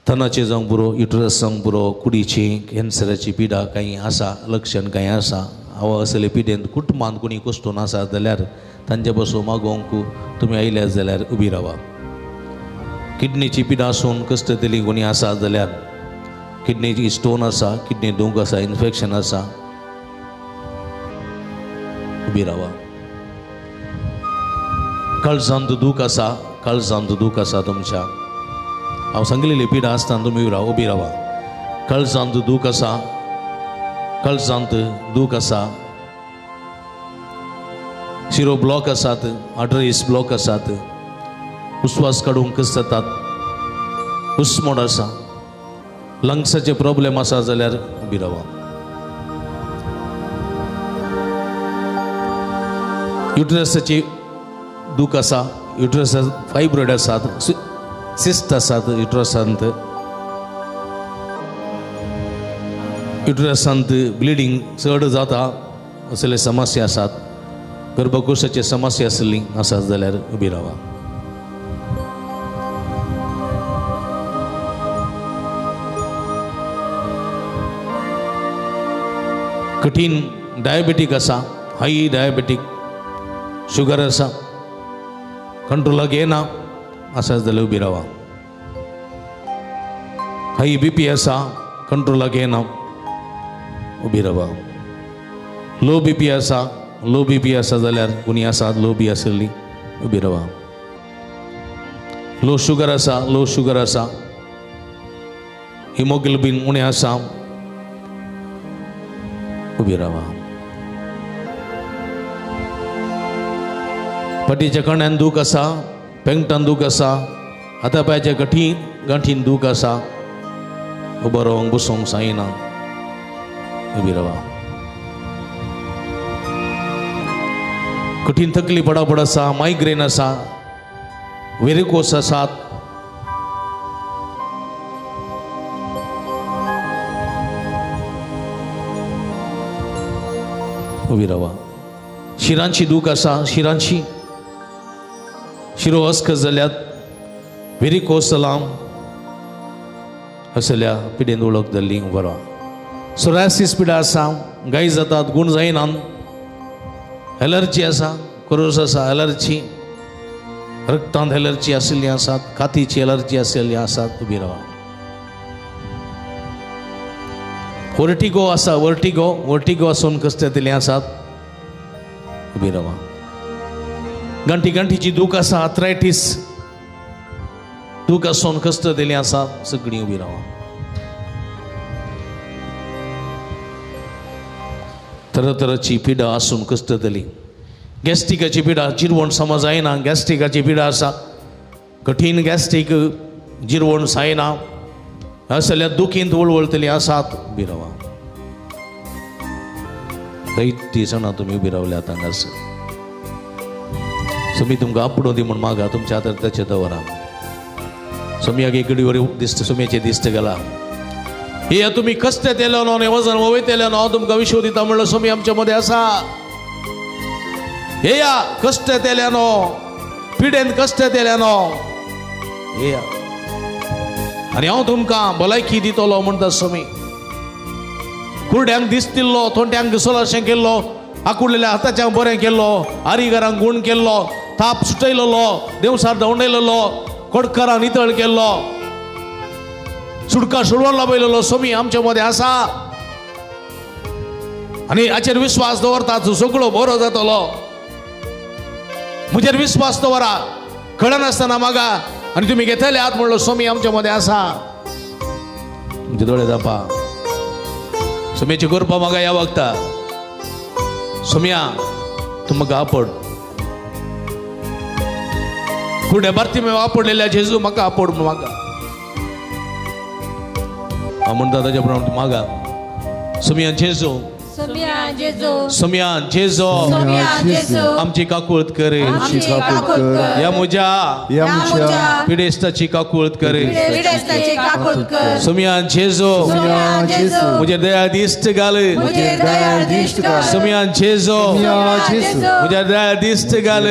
[SPEAKER 1] तनाचें जावं पुरो, युटरस जावं पुरो, कुडीची कॅन्सराची पिडा कांय आसा, लक्षण कांय आसा, हांव असले पिडेन कुटुंबांत कोणी कश्ट नासा जाल्यार तांचे पासून मागोवंक तुमी आयल्यात जाल्यार उबी रावा. किडनीची पिडा आसून कश्ट दिली कोणी आसा जाल्यार, किडनीची स्टोन आसा, किडनी दूख आसा, इन्फेक्शन आसा, उबी रावा. काळजांत दूख आसा, काळजांत दूख आसा तुमच्या, हांव सांगलेली पिडा आसतना तुमी उबी रावा. काळजांत दूख आसा, काळजांत दूख आसा, शिरो ब्लॉक आसात, आर्टरीज ब्लॉक आसात, उस्वास काडूंक कस जातात, उस्मोड आसा, लंग्साचे प्रॉब्लेम आसा जाल्यार उबी रावा. युटरसाची दूख आसा, युटरस फायब्रॉयड आसात, सिस्ट आसात युटरसांत, युटरसांत ब्लिडींग चड जाता असले समस्या आसात, गर्भकोशाचे समस्या आसली आसात जाल्यार उबी रावा. कठीण डायबेटीक आसा, हाय डायबेटीक, शुगर आसा, कंट्रोलाक येना आसा जाल्यार उबी रावा. हाय बीपी आसा, कंट्रोलाक येना, उबी रावा. लो बीपी आसा, लो बीपी आसा जाल्यार कोणी आसा लो बी आसली, उबी रावा. लो शुगर आसा, लो शुगर आसा, हिमोग्लोबीन उणें आसा, उबी रावा. फाटीच्या कण्यान दूख आसा, पेंगटान दूख आसा, हाता पांयाच्या गठी गांठीन दूख आसा, उबो रावंक बसूंक जायना, उबी रावा. कठीण तकली पडापड आसा, मायग्रेन आसा, वेरिकोस आसात, उबी रावा. शिरांची दूख आसा, शिरांची शिरो अस्क जाल्यात, वेरिकोस जालां असल्या पिडेन वळख जाल्ली, उबो रावा. सोरायसिस पिडा आसा, गाय जातात, गूण जायना, एलर्जी आसा, कोरोस आसा, एलर्जी, रक्तांत एलर्जी आशिल्ली आसात, कातीची एलर्जी आशिल्ली आसात, उबी रावा. वर्टिगो आसा, वर्टिगो, वर्टिगो आसून कश्ट जातिल्ली आसात, उबी रावा. गांठी गांठीची दूख आसा, आर्थरायटीस दूख आसून कश्ट जातिल्ली आसा, सगळीं उबी रावा. तरातराची पिडा आसून कश्टतली. गॅस्ट्रिकाची पिडा जिरवण समज जायना, गॅस्ट्रिकाची पिडा आसा, कठीण गॅस्ट्रीक जिरवण जायना असल्या दुखींत वळवळतली आसात, उबी रावा. जायतीं जाणां तुमी उबी रावल्यात हांगासर. सोमी तुमकां आपडो दी म्हूण मागा, तुमच्या हातार ताचें दवरा. सोमयाक एक वरी दिश्ट, सोमयाचें दिश्ट गेला. हे तुमी कश्ट येतले न्हू, वजन वयतले न्हू, हांव तुमकां विश्व दिता म्हणलो सोमी आमच्या मदें आसा. येया कश्ट येतले न्हू, पिडेन कश्ट येतले न्हू, येया आनी हांव तुमकां भलायकी दितलो म्हणटा सोमी. कुरड्यांक दिसतिल्लो, थोंट्यांक सोलाशें केल्लो, आकुडलेल्या हाताच्यांक बरें केल्लो, आरिगरांक गूण केल्लो, ताप सुटयलेलो, देवसार धांवडयलेलो, कोडकारांक नितळ केल्लो, सुटका सोडोवन लाबयलेलो सोमी आमच्या मदें आसा. आनी हाचेर विस्वास दवरता सगळो बरो जातलो. म्हजेर विस्वास दवरा, कळनासतना मागा आनी तुमी घेतले हात म्हणलो सोमी आमच्या मदें आसा. तुमचे दोळे धांपा. सोम्याची कृपा म्हाका ह्या वखता. सोम्या तूं म्हाका आपड, कुडे भारती आपडलेल्या जेजू म्हाका आपड म्हूण मागा. हांव म्हणटा ताच्या प्रमाण मागा. सोम्या जेजू, सोम्या जेजू, आमची काकूळत करे, ह्या म्हज्या पिडेस्ताची काकूळत करे. सोम्या जेजू म्हजे दया दिश्ट घाल, सोम्या जेजू म्हज्या दया दिश्ट घाल,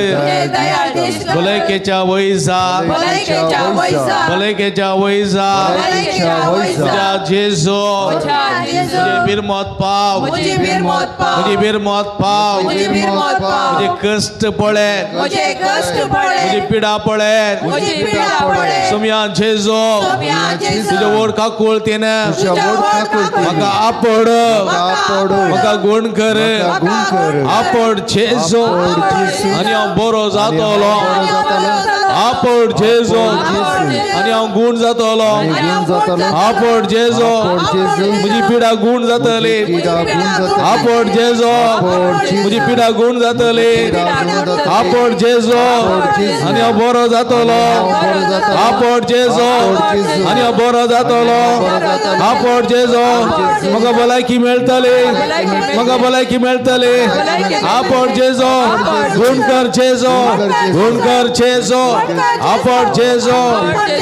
[SPEAKER 1] भलायकेच्या वैजा, भलायकेच्या वैजा, म्हज्या जेजू म्हजे बिरमत पाव, म्हजी बिरमत पाव, म्हजे कश्ट पळे, म्हजी पिडा पळे. सोम्या जेजू तुज्या व्हड काकुळतीन म्हाका आपड, म्हाका गूण कर, आपड जेजू आनी हांव बरो जातलो, आपड जेजू आनी हांव गूण जातलो, आपड जेजू म्हजी पिडा गूण जातली, आपड जेजू म्हजी पिडा गूण जातली, आपड जेजू आनी हांव बरो जातलो, आपड जेजू आनी हांव बरो जातलो, आपड जेजू म्हाका भलायकी मेळटली, म्हाका भलायकी मेळटली. आपड जेजू गूण कर, जेजू गूण कर, जेजू आपड जेजू.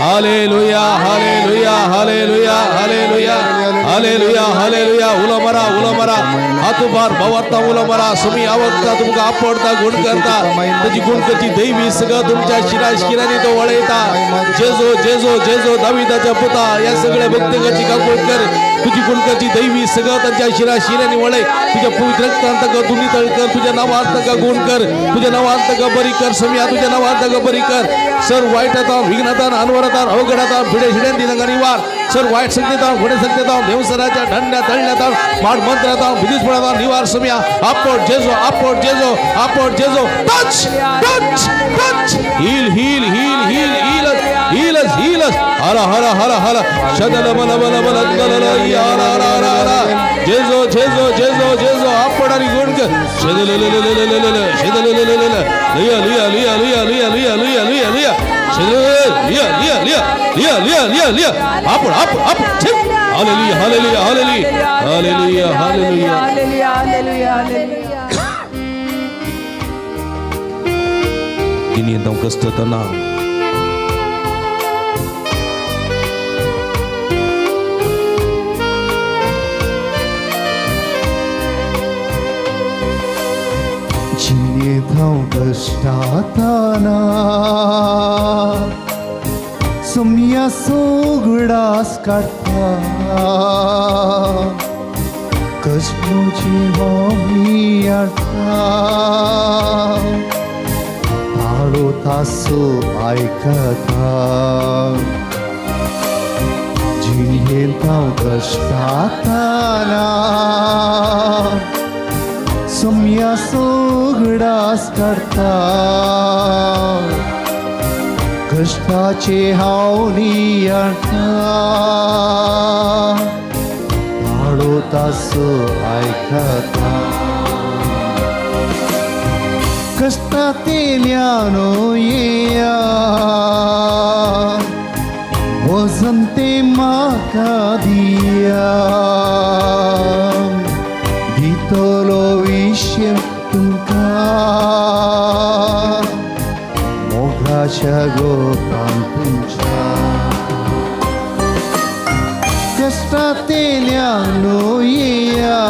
[SPEAKER 1] Hallelujah, hallelujah, hallelujah, hallelujah, hallelujah, hallelujah. उलो मारा, उलो मारा, हातुभार भावार्था उलो मारा. सुमी आवडता तुमकां आपडता, गूण करता, ताची गूण करची दैवी सगळं तुमच्या शिरा शिरांनी तो वळयता. जेजो जेजो जेजो दाविदाच्या पुता, ह्या सगळ्या भक्तकाची काकूळ कर, तुजी गुण करची दैवी सगळं तांच्या शिरा शिरांनी वळय. तुज्या पवित्र रक्तान ताका तूं नितळ कर, तुज्या नांवान ताका गूण कर, तुज्या नांवान ताका बरी कर. समिया तुज्या नांवान ताका बरी कर. सर वायटातान, विघ्नातान, अनवरातान, अवघडातान, भिडे शिड्यान ती तांकां निवार. सर वायट शक्तीतान, घोडे शक्तीतान, देवसराच्या धंड्या तळण्यातान, माड मंत्रातान, विधिस्फोटातान निवार. समिया आपड जेजो, आपड जेजो, आपड जेजो. Touch, touch, touch, heal, heal, heal, heal, heal, heal, heal. हर हर हर हर शदल बल बल बल बल हर हर हर हर जेजो जेजो जेजो जेजो आपड आणि गुण कर. शदल ल ल ल ल ल शदल ल ल ल लिया लिया लिया लिया लिया लिया लिया लिया लिया शदल लिया लिया लिया लिया लिया लिया लिया आपड आपड आपड. Hallelujah, hallelujah, hallelujah, hallelujah, hallelujah,
[SPEAKER 4] hallelujah, hallelujah.
[SPEAKER 1] जिणेंत हांव कश्टतना
[SPEAKER 3] जिणेंत हांव कश्टातना सोम्या सोगडास काडटा, कश्ट म्हजी होमी हाडटा, ताळो तासो आयकता. जिणेंत हांव कश्टातना सोम्या सोगडास काडटा, कश्टाचे हांव नियाळटा, ताळो तासो आयकता. कश्टांतल्यान येया वजन ते म्हाका दिया दितलो विशय तुमकां मोगाच्या गोपान तुमच्या कश्टांतल्यान येया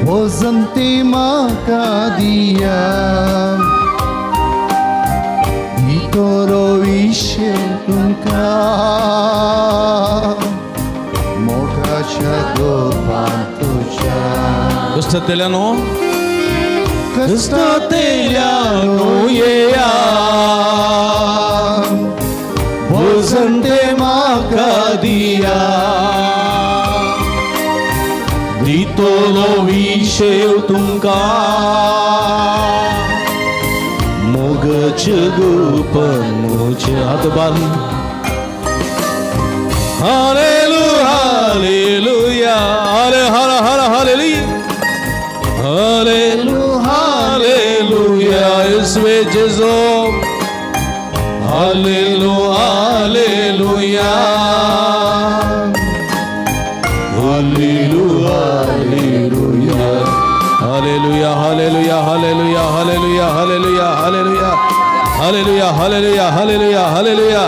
[SPEAKER 3] वजन ते म्हाका दिया दितलो विशय तुमकां मोगाच्या गोपान तुज्या
[SPEAKER 1] कश्टांतल्यान कश्टांतल्यान येया वजन ते म्हाका दिया दितलो विशय तुमकां मोगाच्या गोपान म्हज्या हात बांद हालेलुया हालेलुया हरे हर हर हालेलुया हालेलुया हालेलुया येशुवे Jezu hallelujah hallelujah hallelujah hallelujah hallelujah hallelujah hallelujah hallelujah hallelujah hallelujah hallelujah hallelujah hallelujah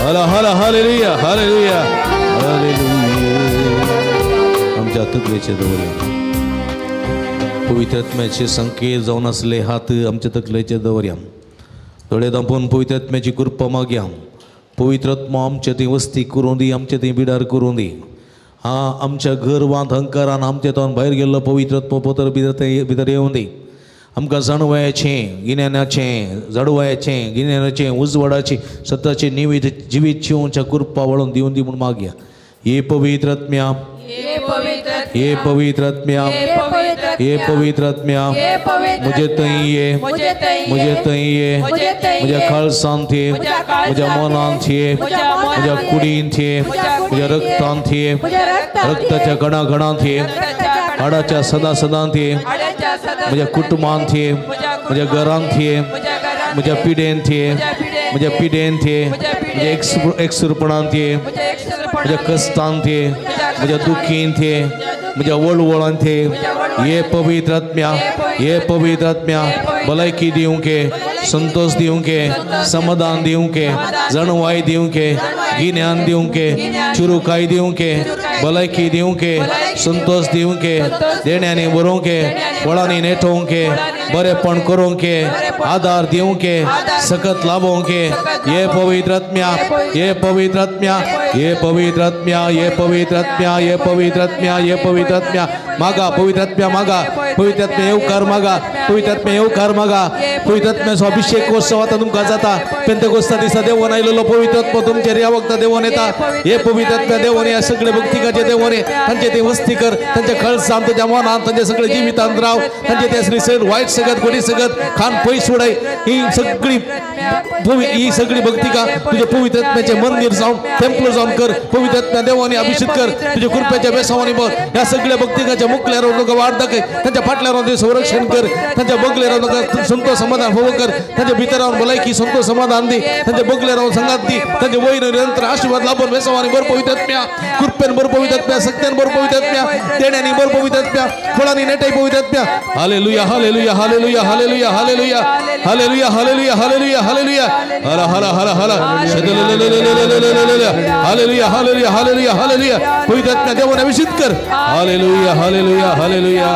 [SPEAKER 1] हर हर हालेलुया हालेलुया हालेलुया. आमच्या तकलेचे दवरया पवित्र आत्म्याचे संकेत जावन आसले हात आमच्या तकलेचे दवरया दोळे धांपून पवित्र आत्म्याची कृपा मागया. पवित्र आत्मा आमच्या थंय वस्ती करूं दी, आमच्या थंय बिडार करूं दी. हा आमच्या गर्वांत अहंकारान आमच्या थंय भायर गेल्लो पवित्र आत्मा पतर भितर येवं दी. आमकां जाणवायेचें गिन्यानाचें जाणवायेचें गिन्यानाचें उजवाडाचें सताचें निवीत जिवीत जिवच्या कृपा वळोवन दिवन दी म्हूण मागया. हे पवित्र आत्म्या हे पवित्र आत्म्या हे पवित्र आत्म्या म्हजे थंय ये म्हजे थंय ये म्हज्या काळसांत ये म्हज्या मनांत ये म्हज्या कुडींत ये म्हज्या रक्तांत ये रक्ताच्या गणागणांत ये हाडाच्या सदा सदांत ये म्हज्या कुटुंबांत ये म्हज्या घरांत ये म्हज्या पिडेंत ये म्हज्या पिडेंत ये म्हज्या एकसुरपणांत ये म्हज्या कश्टांत ये म्हज्या दुखींत ये म्हज्या वळवळांत ये. हे पवित्र आत्म्या हे पवित्र आत्म्या भलायकी दिवंके संतोष दिवंके समाधान दिवंके जाणवाय दिवंके गिन्यान दिवंके चुरुकाय दिवंके भलायकी दिवंके संतोष दिवंके देण्यांनी बरोवंके वळांनी नेटोवंके बरेपण करूंके आधार दिवंके सकत लाभोवंके. हे पवित्र आत्म्या हे पवित्र आत्म्या हे पवित्र आत्म्या हे पवित्र आत्म्या हे पवित्र आत्म्या हे पवित्र आत्म्या मागा पवित्र आत्म्या मागा पवित्र आत्म्या येवकार मागा पवित्र आत्म्या येवकार मागा. पवित्र आत्म्याचो अभिषेकोत्सव आतां तुमकां जाता. पेंतेकोस्ता दिसा देवोन आयलेलो पवित्र आत्मो तुमचेर ह्या वखदा देवोन येता. हे पवित्र आत्म्या देवोन ह्या सगळे भक्तिकाचे देवोन तांचे ते वस्ती कर तांच्या कळसान तांच्या मनान तांच्या सगळे जिवितांत राव तांचे ते असली सगळी वायट सगत गोडी सगत खान पयस उडय. ही सगळी ही सगळी भक्तिका तुझ्या पवित्र आत्म्याचे मंदिर जावन टेम्पल जावन कर. पवित्र आत्म्या देवानी अभिषेक कर तुझ्या कृपेच्या बेसावानी भर. ह्या सगळ्या भक्तिकाच्या मुखल्यार तुका वाट दाखय तांच्या फाटल्यार संरक्षण कर तांच्या बगल्यार तुका संतोष समाधान होवो कर तांच्या भितर भलायकी संतोष समाधान दी तांच्या बगल्यार संगात दी तांच्या वयर निरंतर आशीर्वाद लाभून बेसावानी भर पवित्र आत्म्या कृपेन भर पवित्र आत्म्या सत्यान भर पवित्र आत्म्या देण्यानी भर पवित्र आत्म्या फळांनी नेटाई पवित्र आत्म्या. Hallelujah hallelujah hallelujah hallelujah hallelujah hallelujah hallelujah hallelujah hallelujah हर हर हर हर हालेलुया हालेलुया हालेलुया हालेलुया. पवित्र आत्म्या देवाने अभिषेक कर. Hallelujah hallelujah hallelujah.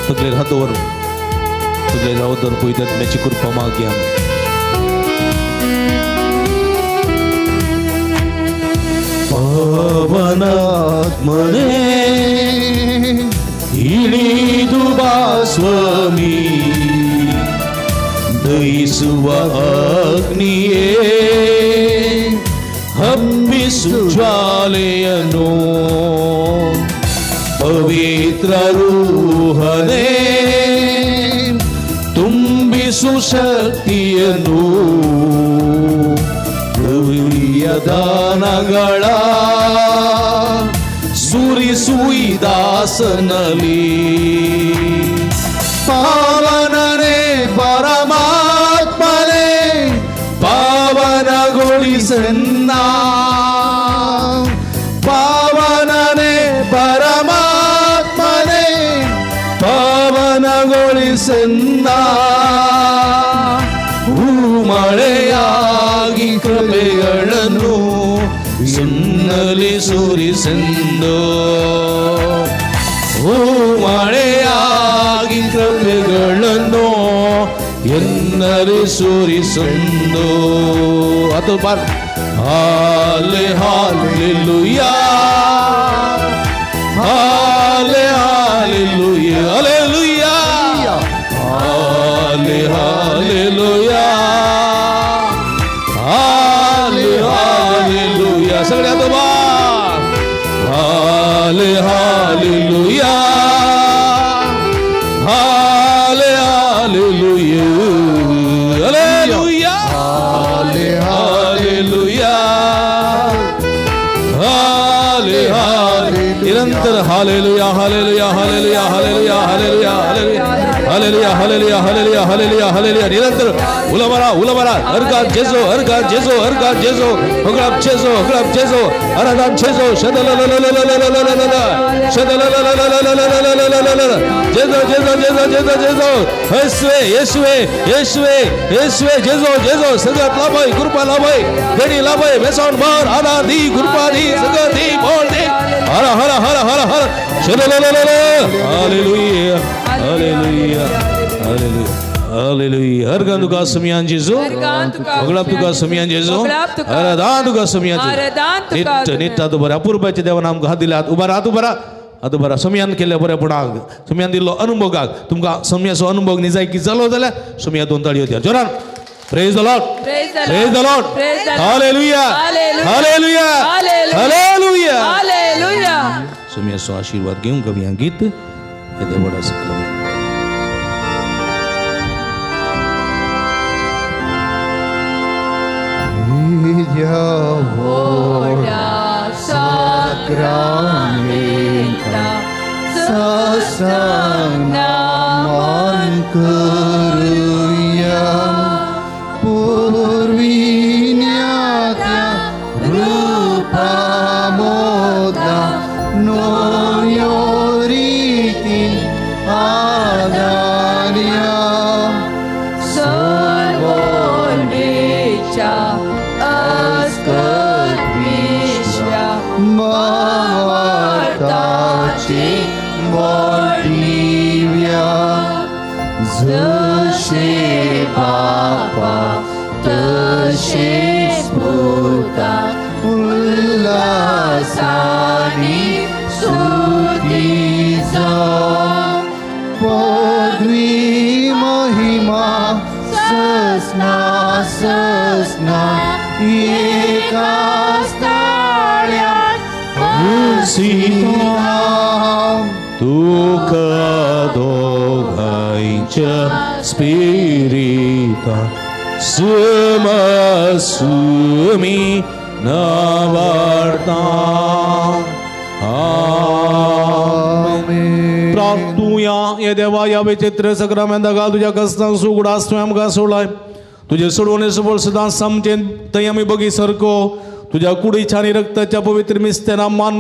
[SPEAKER 1] सगळे हात वर सगळे जावं तर पवित्र आत्म्याची कृपा मागया.
[SPEAKER 2] ಪವನಾತ್ಮನೇ ಇಳಿದು ಬಾ ಸ್ವಾಮಿ ದಯಿಸುವ ಅಗ್ನಿಯೇ ಹಬ್ಬಿಸು ಜ್ವಾಲೆಯನ್ನು ಪವಿತ್ರ ರೂಹನೇ ತುಂಬಿಸು ಶಕ್ತಿಯನ್ನು ದಿವ್ಯ ದಾನಗಳ ಸುರಿಸುಯಿ ದಾಸನಲ್ಲಿ. ಪಾವನನೇ ಪರಮಾತ್ಮನೇ ಪಾವನಗೊಳಿಸನ್ನ, ಪಾವನನೇ ಪರಮಾತ್ಮನೇ ಪಾವನಗೊಳಿಸನ್ನ. ಮಳೆಯಾಗಿ ಕೃಪೆಗಳನ್ನು ಎನ್ನಲಿ ಸುರಿಸೆಂದು, ಹೂ ಮಳೆಯಾಗಿ ಕೃಪೆಗಳನ್ನು ಎನ್ನಲಿ ಸುರಿಸೆಂದು. ಅದು ಬಾರ್ ಹಾಲೆ ಹಾಲೆಲೂಯಾ, ಹಾಲೆ ಹಾಲೆಲೂಯಾ, ಹಾಲೆಲೂಯಾ, ಹಾಲೆ ಹಾಲೆಲೂಯಾ, ಹಾಲೆ ಹಾಲೆಲೂಯಾ. सगळे आजोबा हाले हालेलुया, हाले हालेलुया, हालेलुया, हाले हालेलुया, हाले हाले. निरंतर hallelujah hallelujah hallelujah hallelujah hallelujah hallelujah hallelujah hallelujah hallelujah hallelujah. निरंतर उलबरा उलबरा. हरका जेजो हरका जेजो हरका जेजो होगळाप जेजो होगळाप जेजो आराधान जेजो शदलललललललललल शदललललललललललल जेजो जेजो जेजो जेजो जेजो. येशुवे येशुवे येशुवे येशुवे जेजो जेजो. सगळ्यात लाभय कृपा लाभय देणी लाभय बेसावून भर आधार दी कृपा दी सगळं दी बोल दी. हर हर हर हर हर शदलललल. Hallelujah hallelujah hallelujah hallelujah. हर गान तुका समियान जेजू, होगळाप तुका समियान जेजू, आराधान तुका समियान जेजू. नित्य नित्य आतां बरें अपुरबायच्या देवान आमकां हात दिल्या. उबा राहा, उबा राहा, आतां बरें समियान केल्ल्या बरेपणाक, समियान दिल्लो अनुभोगाक, तुमकां समियाचो अनुभव निजायकी जालो जाल्यार समिया दोन ताळयो दिया जोरान. Praise the Lord, praise the Lord. Hallelujah hallelujah hallelujah
[SPEAKER 4] hallelujah.
[SPEAKER 1] समियाचो आशीर्वाद घेवंक कवी गीत येदे व्हड आसा.
[SPEAKER 3] Sacramenta sasana करूया पूर्विन्याच्या रूपामोदा नव्यो रीती आदार्या
[SPEAKER 4] सर्वोर्वेच्या अस्कत विश्वा
[SPEAKER 3] भावार्थाची मोठीव्या जशे बापा तशेच पुता उल्हासानी स्तुती जावं पदवी महिमा ससना ससना एका स्थाळ्यात
[SPEAKER 2] तुका दोघांच्या स्पिरिता सुमसुमी नवार्ता. आमेन.
[SPEAKER 1] प्राप्तुया ये देवा या विचित्र सक्रामेंता घाल तुज्या कस्तांक सुगडास तुवें आमकां सोडलाय. तुजे सोडवणे सबळ सदां समजेन थंय आमी बगी सारको तुज्या कुडीच्या आनी रक्ताच्या पवित्र मिस्तेना मान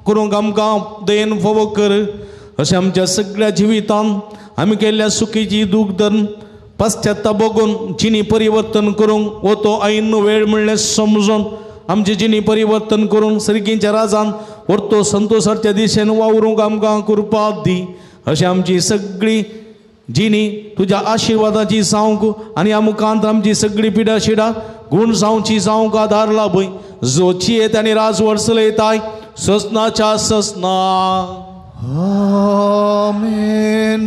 [SPEAKER 1] करूंक आमकां दयेन फावो कर. अशें आमच्या सगळ्या जिवितांत आमी केल्ल्या सुखीची दूख धरून पश्चाताप बघून जिणी परिवर्तन करूंक हो तो ऐन वेळ म्हणलें समजून आमची जिणी परिवर्तन करूंक सर्गींच्या राजान व्हरतो संतोषाच्या दिशेन वावरूंक आमकां कृपा दी. अशें आमची सगळी जिणी तुज्या आशिर्वादाची जावंक आनी ह्या मुखांत आमची सगळी पिडा शिडा गुण जावची जावंक आदार लाभय. जो चियेत आनी राजवट चलयताय ससनाच्या ससना.
[SPEAKER 3] आमेन.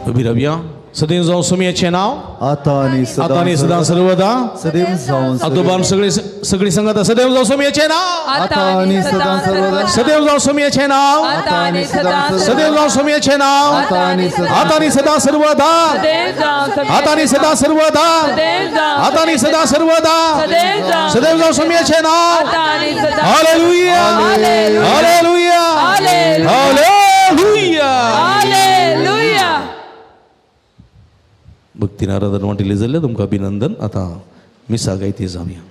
[SPEAKER 1] उबी रावया. सदैव जावं सोमयाचें नांव
[SPEAKER 3] आतां आनी
[SPEAKER 1] सदां सर्वदा
[SPEAKER 3] सदैव जावं.
[SPEAKER 1] आतोबान सगळी सगळी संगत सदैव जावं सोमयाचें नांव
[SPEAKER 3] आतां आनी सदां सर्वदा
[SPEAKER 1] सदैव जावं सोमयाचें नांव
[SPEAKER 4] आतां आनी सदां
[SPEAKER 1] सदैव जावं सोमयाचें नांव आतां आनी सदां सर्वदा आतां आनी सदां सर्वदा आतां आनी सदां सर्वदा सदैव जावं सोमयाचें नांव. Hallelujah hallelujah hallelujah
[SPEAKER 4] hallelujah.
[SPEAKER 1] भक्तीन आराधन वांटिल्लें जाल्यार तुमकां अभिनंदन. आतां मिसा गायती जावया.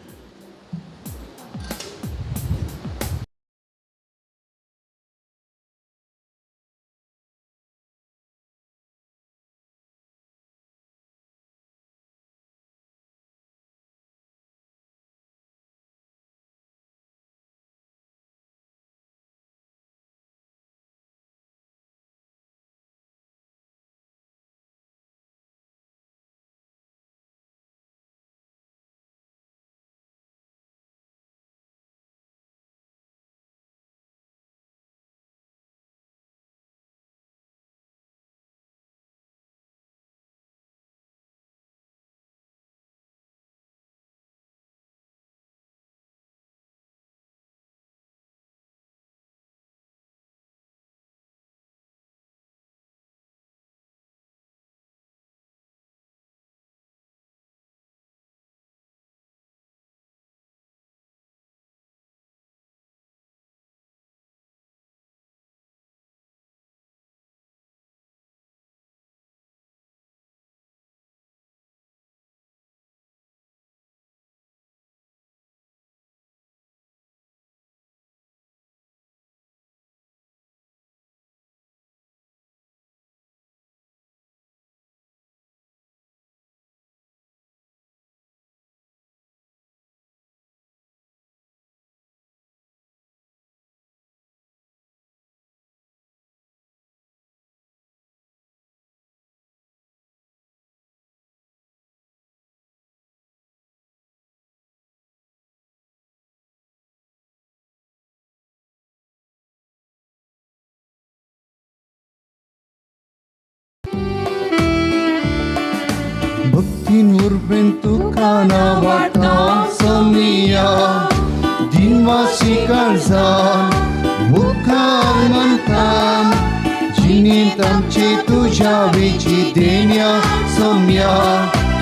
[SPEAKER 3] भक्तीन उर्बेन तुका नावाटा सोमिया दिनवासी काळजान मुखार म्हणटान जिणेंत आमचे तुज्या वेची देण्या सोम्या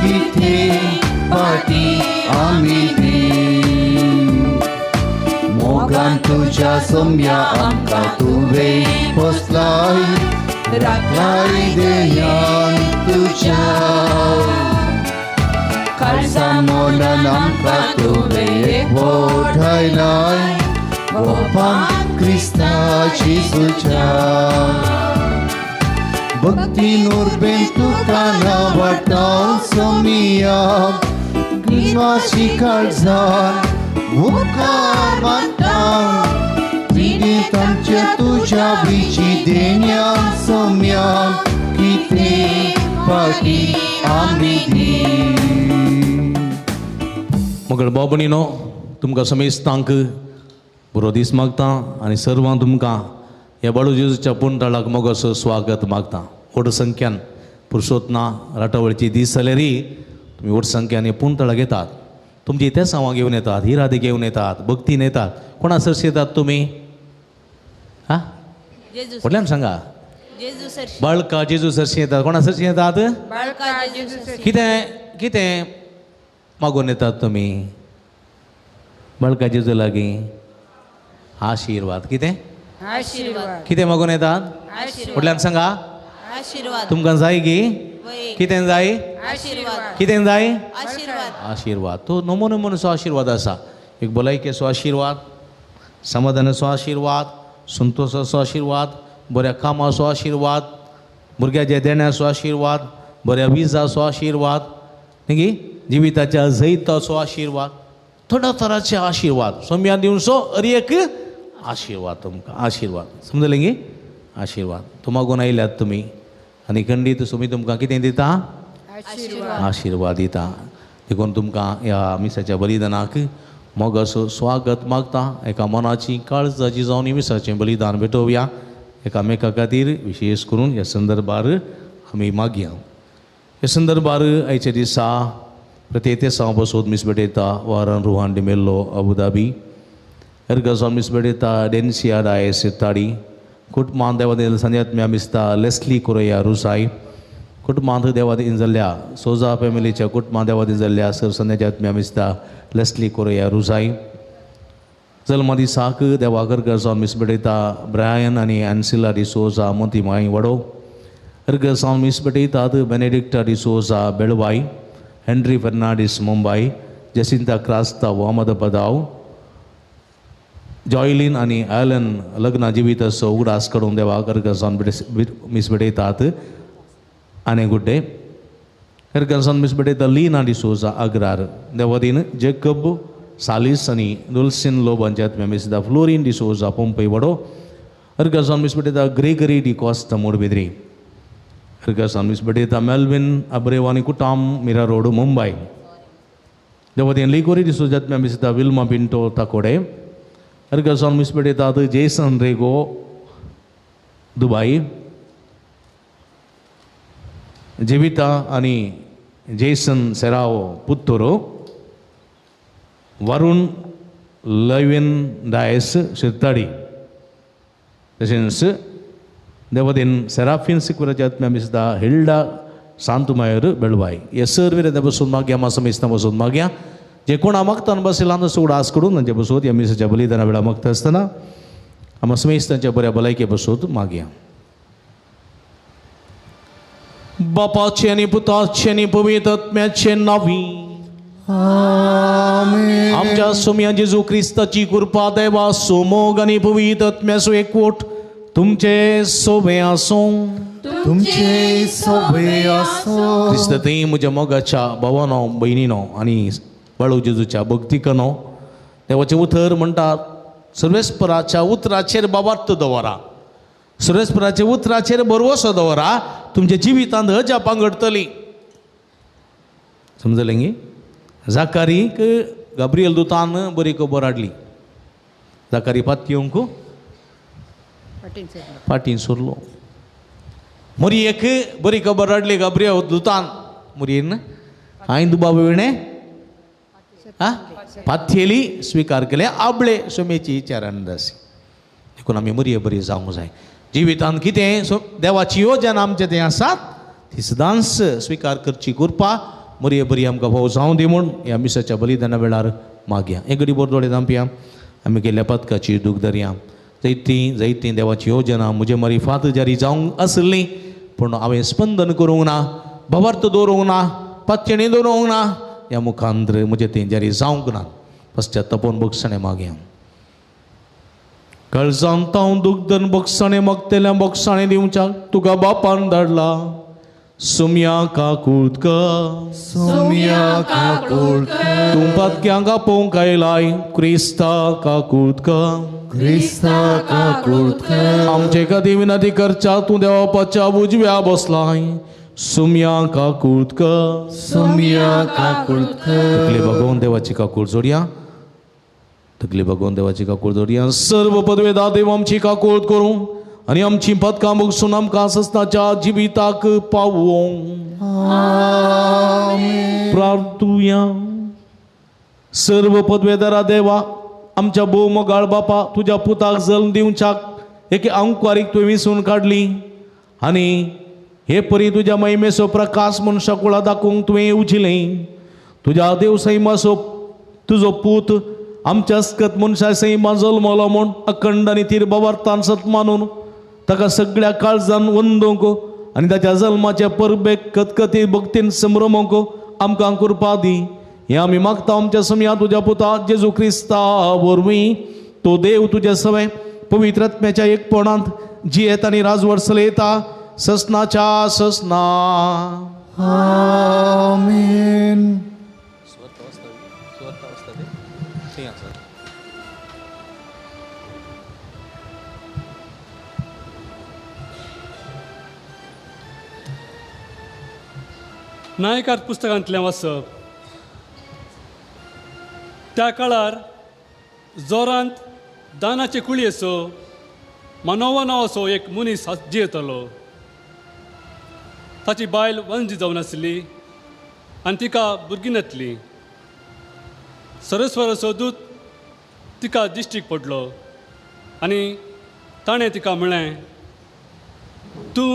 [SPEAKER 3] कितें फाटी आमी दी मोगान तुज्या सोम्या आमकां तुवें पोसलाय राखलाय देण्यान तुज्या काळजा मोनान आमकां तुवें एकवटायलाय गोपान क्रिस्ता जेजूच्या भक्तीन उर्बेन तुका नावाटा सोमिया दिनवासी काळजान मुखार मानता जिणेंत आमच्या तुज्या विची देण्या सोम्या कितें फाटी आमी दी.
[SPEAKER 1] मगळ भाव-भयणीनो, तुमकां समेस्तांक बरो दीस मागता आनी सर्वां तुमकां ह्या बाळू जेजूच्या पुंतळाक मोगाचो स्वागत मागता. व्हड संख्यान पुरुषोत्ना राटावळची दीस जाल्यारय तुमी व्हड संख्यान हे पुंतळाक येतात. तुमची तेसांवां घेवन येतात, इरादे घेवन येतात, भक्तीन येतात. कोणा सरशी येतात तुमी? हा, व्हडल्यान सांगा. बाळका जेजू सरशी येतात. कोणा सरशी येतात? कितें कितें मागून येतात तुमी बाळका जेजू लागीं? आशिर्वाद. कितें कितें मागून येतात? व्हडल्यान सांगा. तुमकां जाय गी? कितें जाय? कितें जाय? आशिर्वाद. तो नमो नमोसो आशिर्वाद आसा. एक भलायकेचो आशिर्वाद, समाधानाचो आशिर्वाद, संतोशाचो आशिर्वाद, बऱ्या कामाचो आशिर्वाद, भुरग्याच्या देण्याचो आशिर्वाद, बऱ्या विजाचो आशिर्वाद, न्ही जिविताच्या जैताचो आशिर्वाद, थोड्या तराचे आशिर्वाद सोम्यान दिवचो अर एक आशिर्वाद तुमकां. आशिर्वाद समजलें गी? आशिर्वाद तो मागून आयल्यात तुमी आनी खंडीत सोमी तुमकां कितें दिता? आशिर्वाद दिता. देखून तुमकां ह्या मिसाच्या बलिदानाक मोगाचो स्वागत मागता. एका मनाची काळजाची जावन मिसाचें बलिदान भेटोवया एकामेका खातीर, विशेष करून ह्या संदर्भार आमी मागया. हे संदर्भार आयच्या दिसा प्रत्येक बसोत मीस भेटयता वारन रुहान डिमेल्लो अबुधाबी, एरगजान मीस भेटयता डेन्सिया डायस ताडी, कुटुंबांत देवादेल संध्यात्म्या मिस्ता लेस्ली कोरया रुसाई, कुटुंबांत देवादीन जाल्ल्या सोजा फॅमिलीच्या कुटुंबांत देवादीन जाल्ल्या सर संध्यात्म्या मिस्ता लेस्ली कोरया रुसाई, जल्मा दिसाक देवाकर गरजान मीस भेटयता ब्रायन आनी एन्सिला डिसोजा मोती माई वडो, अर्गजान मीस भेटयतात बेनेडिक्टा डिसोजा बेळवाई, हेनरी फर्नांडीस मुंबई, जसिंता क्रास्ताव अहमद बदाव, जॉयलीन आनी ॲलन लग्न जिवीत उगडास करून देवाक अर्गजान मीस भेटयतात आनी गुड्डे, अर्गजान मीस भेटयता लीना डिसोजा अग्रार, देवादीन जेकब सालीस आनी दुलसीन लोबांच्या मिसदा फ्लोरीन डिसोजा पोंपय वडो, अर्गजान मीस भेटयता ग्रेगरी डी कॉस्ता मोडबिद्री, अर्गजान मीस भेटयता मेल्विन अब्रेव आनी कुटाम मिरा रोड मुंबय, देवादीन लिगोरी डिसोजा मिसदा विल्मा पिंटो ताकोडे, अर्गजान मीस भेटयतात जेसन रेगो दुबाई, जेविता आनी जेसन सेरावो पुत्तुरो, वरुण लविन डायस शिरताडी, तशेंच देवदीन सेराफिन सिक्वराच्या आत्म्या मिसदा हिल्डा सांतुमायर बेळवाय. हे सर्व बसून मागया मासा मिसना बसून मागया जे कोणा मागतान बसला तसो उडास करून तांचे बसून ह्या मिसाच्या बलिदाना वेळा मागता आसतना आमा समेज तांच्या बऱ्या भलायके बसून मागया. बापाचे आनी पुताचे आनी पवित्र आत्म्याचे नांवी
[SPEAKER 3] आमेन.
[SPEAKER 1] आमच्या सोम्या जेजू क्रिस्ताची कृपा देवा सोमोग आनी पवित्र आत्म्याचो एकवट तुमचे सोबे आसूं.
[SPEAKER 3] तुमचे सोबे आसूं.
[SPEAKER 1] क्रिस्त थंय म्हज्या मोगाच्या भावानो भयणीनो आनी बाळू जेजूच्या भक्तिकनो देवाचें उतर म्हणटा सर्वेस्पराच्या उतराचेर बाबार्थ दवरा, सर्वेस्पराच्या उतराचेर भरवसो दवरा, तुमच्या जिवितांत अजापां घडटलीं. समजलें गी? जाकारीक गाब्रियल दुतान बरी खबर हाडली. जाकारी पातयेवंक फाटीं सोरलो. मोरयेक बरी खबर हाडली गाब्रियल दुतान. मोरयेन हांवें दुबाव विणें पातयेली स्विकार केले आपले सोमेची चरणदासी. देखून आमी मोरये बरी जावंक जाय. जिवितांत कितें देवाची योजना आमचें तें आसात ती सदांच स्विकार करची कृपा मोरये बरी आमकां भाव जावं दी म्हूण ह्या मिसाच्या बलिदाना वेळार मागया. एक घडी बोर दोळे धांपया. आमी केल्ल्या पदकाची दूख धरया. जैती जैती देवाची योजना म्हजे मारिफात जारी जावंक आसली पूण हांवें स्पंदन करूंक ना, भावार्थ दवरूंक ना, पातयेणी दवरूंक ना, ह्या मुखांतर म्हजें तें जारी जावंक ना. पश्चातापोवन बक्षणें मागया. काळजांत हांव दुग्धन बक्षणें मागतल्या बक्षणें दिवच्याक तुका बापान धाडला. सुम्या काकूत कर,
[SPEAKER 3] सुम्या काकूत कर,
[SPEAKER 1] तूं पातक्यांक आपोवंक आयलाय क्रिस्ता काकूत कर,
[SPEAKER 3] क्रिस्ता काकूत कर,
[SPEAKER 1] आमचे खातीर विनंती करच्या तूं देवापाच्या उजव्या बसलाय. सुम्या काकूत कर,
[SPEAKER 3] सुम्या काकूत कर.
[SPEAKER 1] तकली भगवंत देवाची काकूळ जोडया, तकली भगवंत देवाची काकूळ जोडया. सर्व पदवेदा देव आमची काकूळ करूं आनी आमची पदकां बगसून आमकां सस्नाच्या जिविताक पावोवं. प्रार्थुया. सर्व पदवेदारा देवा आमच्या भोव मोगाळ बापा तुज्या पुताक जल्म दिवच्याक एके अंकवारीक तुवें विसून काडली आनी हे परी तुज्या महिमेचो प्रकाश मनशा कुळा दाखोवंक तुवें येवजिलें. तुज्या देव सैमाचो तुजो पूत आमच्या अस्कत मनशा सैमा जल्मलो म्हूण अखंड आनी थीर भावार्थान सत मानून ताका सगळ्या काळजान वंदोवंक आनी ताच्या जल्माचे परबेक कतकती भक्तीन संभ्रमोवंक आमकां कृपा दी. हें आमी मागता आमच्या समया तुज्या पुता जेजू क्रिस्ता वरवीं. तो देव तुज्या सवें पवित्र आत्म्याच्या एकपणांत जियेत आनी राजवट चलयता ससनाच्या ससना.
[SPEAKER 3] आमेन.
[SPEAKER 5] नायकार पुस्तकांतलें वाचप. त्या काळार जोरांत दानाचे कुळयेचो मनोवा नांवाचो एक मनीस जियेतालो. ताची बायल वंजी जावन आसली आनी तिका भुरगीं नातली. सरस्वराचो दूत तिका दिश्टीक पडलो आनी ताणें तिका म्हळें, तूं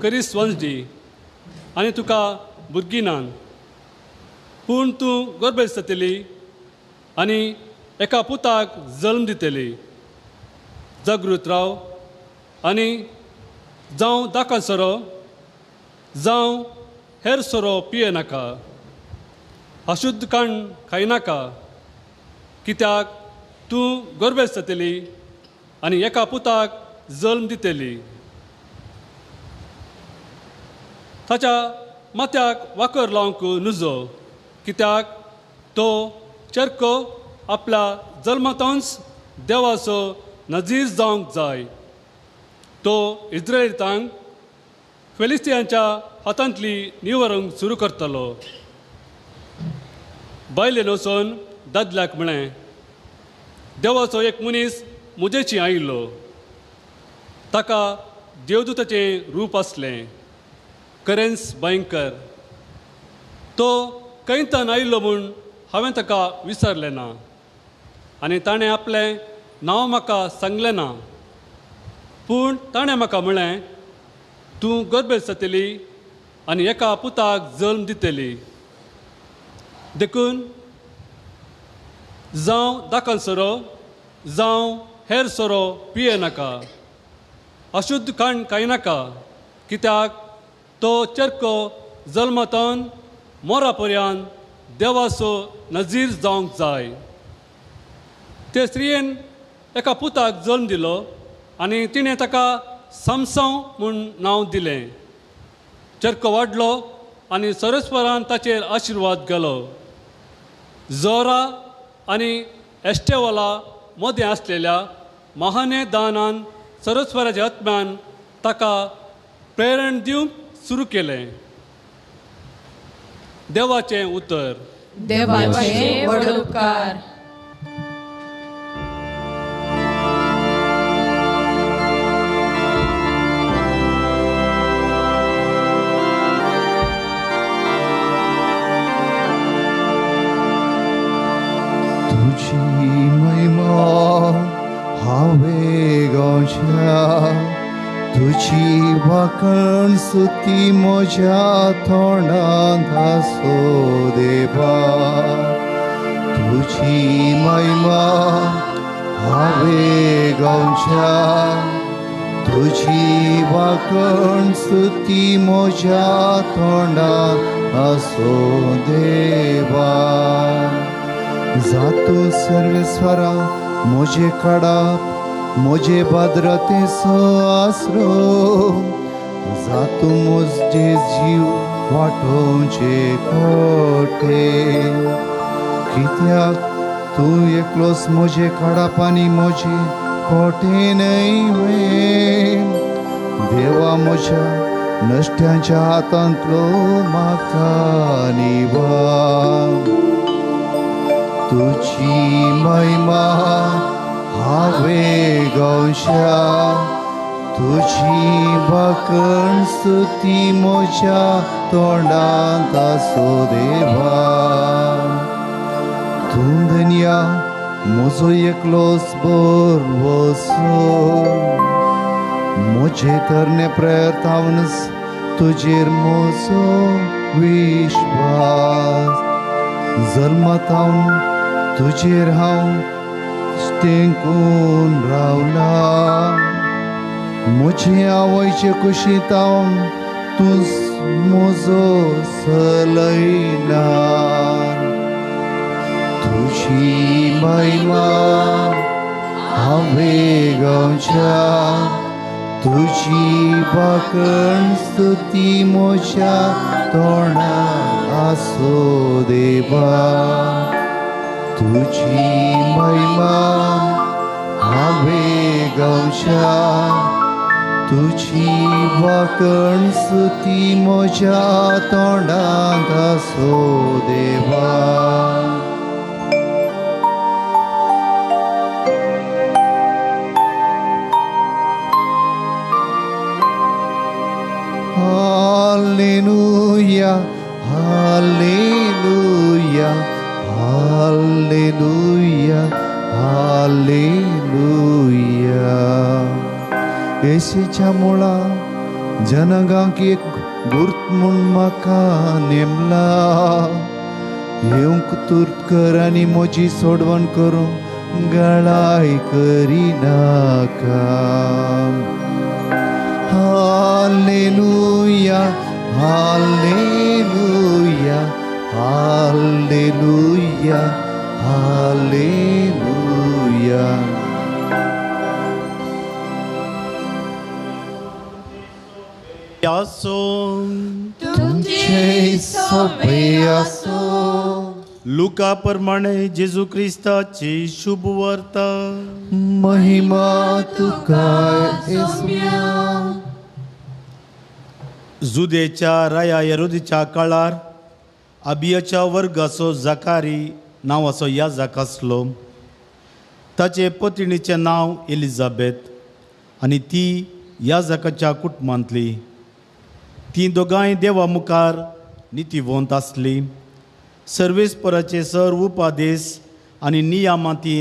[SPEAKER 5] करीस वंजडी आनी तुका भुरगीं नान, पूण तूं गर्भेस्त जातली आनी एका पुताक जल्म दितली. जागृत राव आनी जावं दाका सोरो जावं हेर सोरो पिये नाका, अशुद्ध काण खायनाका, कित्याक तूं गर्भेस्त जातली आनी एका पुताक जल्म दितली. ताच्या माथ्याक वाकर लावंक नुजो, कित्याक तो चरको आपल्या जल्मांतच देवाचो नजीर जावंक जाय. तो इस्रायलितांक फेलिस्तियांच्या हातांतली निवरूंक सुरू करतलो. बायलेन वचून दादल्याक म्हळें, देवाचो एक मनीस म्हजेची आयिल्लो, ताका देवदूताचें रूप आसलें, करेंस भयंकर. तो खंयतान आयिल्लो म्हूण हांवें ताका विसरलें ना आनी ताणें आपलें नांव म्हाका सांगलें ना, पूण ताणें म्हाका म्हळें, तूं गर्भेस्त जातली आनी एका पुताक जल्म दितली. देखून जावं दाखल सोरो जावं हेर सोरो पिये नाका, अशुद्ध खाण खायनाका, कित्याक तो चरको जल्मांतून मोरा पर्यंत देवाचो नजीर जावंक जाय. ते स्त्रियेन एका पुताक जल्म दिलो आनी तिणें ताका समसांव म्हूण नांव दिलें. चरको वाडलो आनी सरस्वरान ताचेर आशिर्वाद गेलो. जोरा आनी एस्टेवाला मदें आसलेल्या महाने दानान सरस्वराच्या आत्म्यान ताका प्रेरण दिवंक सुरू केलें. देवाचें उतर.
[SPEAKER 4] देवाचे व्हड उपकार.
[SPEAKER 3] तुझी महिमा हांवें गावच्या, तुझी वाकण सुती म्हज्या तोंडांत आसो देवा. तुझी महिमा हांवें गावच्या, तुझी वाकण सुती म्हज्या तोंडांत आसो देवा. जातू सर्वेस्वरा म्हजे काडाप, म्हजे भद्रतेचो आसरो, जातू म्हजे जीव वाटोवचे कोटे. कित्याक तूं एकलोच म्हजे काडाप आनी म्हजे कोटे न्हय वे. देवा म्हज्या नश्ट्यांच्या हातांतलो म्हाका निवार. तुझी महिमा हांवें गावच्या, तुझी वाकण स्तुती म्हज्या तोंडांत आसो देवा. तूं धनया म्हजो एकलोच भरवसो, म्हजे तरणे प्रयत्नावनच तुजेर म्हजो विश्वास. जल्मातावन तुजेर हांव तेंकून रावला, म्हजे आवयचे कुशींत हांव तूं म्हजो सलयना. तुजी महिमा हांवें गावच्या, तुजी वाकण स्तुती म्हज्या तोंडांत आसो देवा. तुझी महिमा हांवें गावच्या, तुझी वाकण स्तुती म्हज्या तोंडांत आसो देवा. हालेलुया. येशेच्या मुळा जनगांक एक गुर्त म्हूण म्हाका नेमला. येवंक तुर्त कर आनी म्हजी सोडवण करूंक गळाय करिनाका. Hallelujah, hallelujah, hallelujah, hallelujah. तुमचे सोबे आसो.
[SPEAKER 6] लुका प्रमाणे जेजू क्रिस्ताची शुभ वार्ता.
[SPEAKER 3] महिमा तुका येसुया.
[SPEAKER 6] जुदेच्या राया हेरोदीच्या काळार अबियाच्या वर्गाचो जाकारी नांवाचो याजक आसलो. ताचे पत्नीचें नांव एलिझाबेथ आनी ती याजकाच्या कुटुंबांतली. ती दोगांय देवा मुखार नितीवंत आसली. सर्वेस्पराचे सर्व उपादेश आनी नियमां ती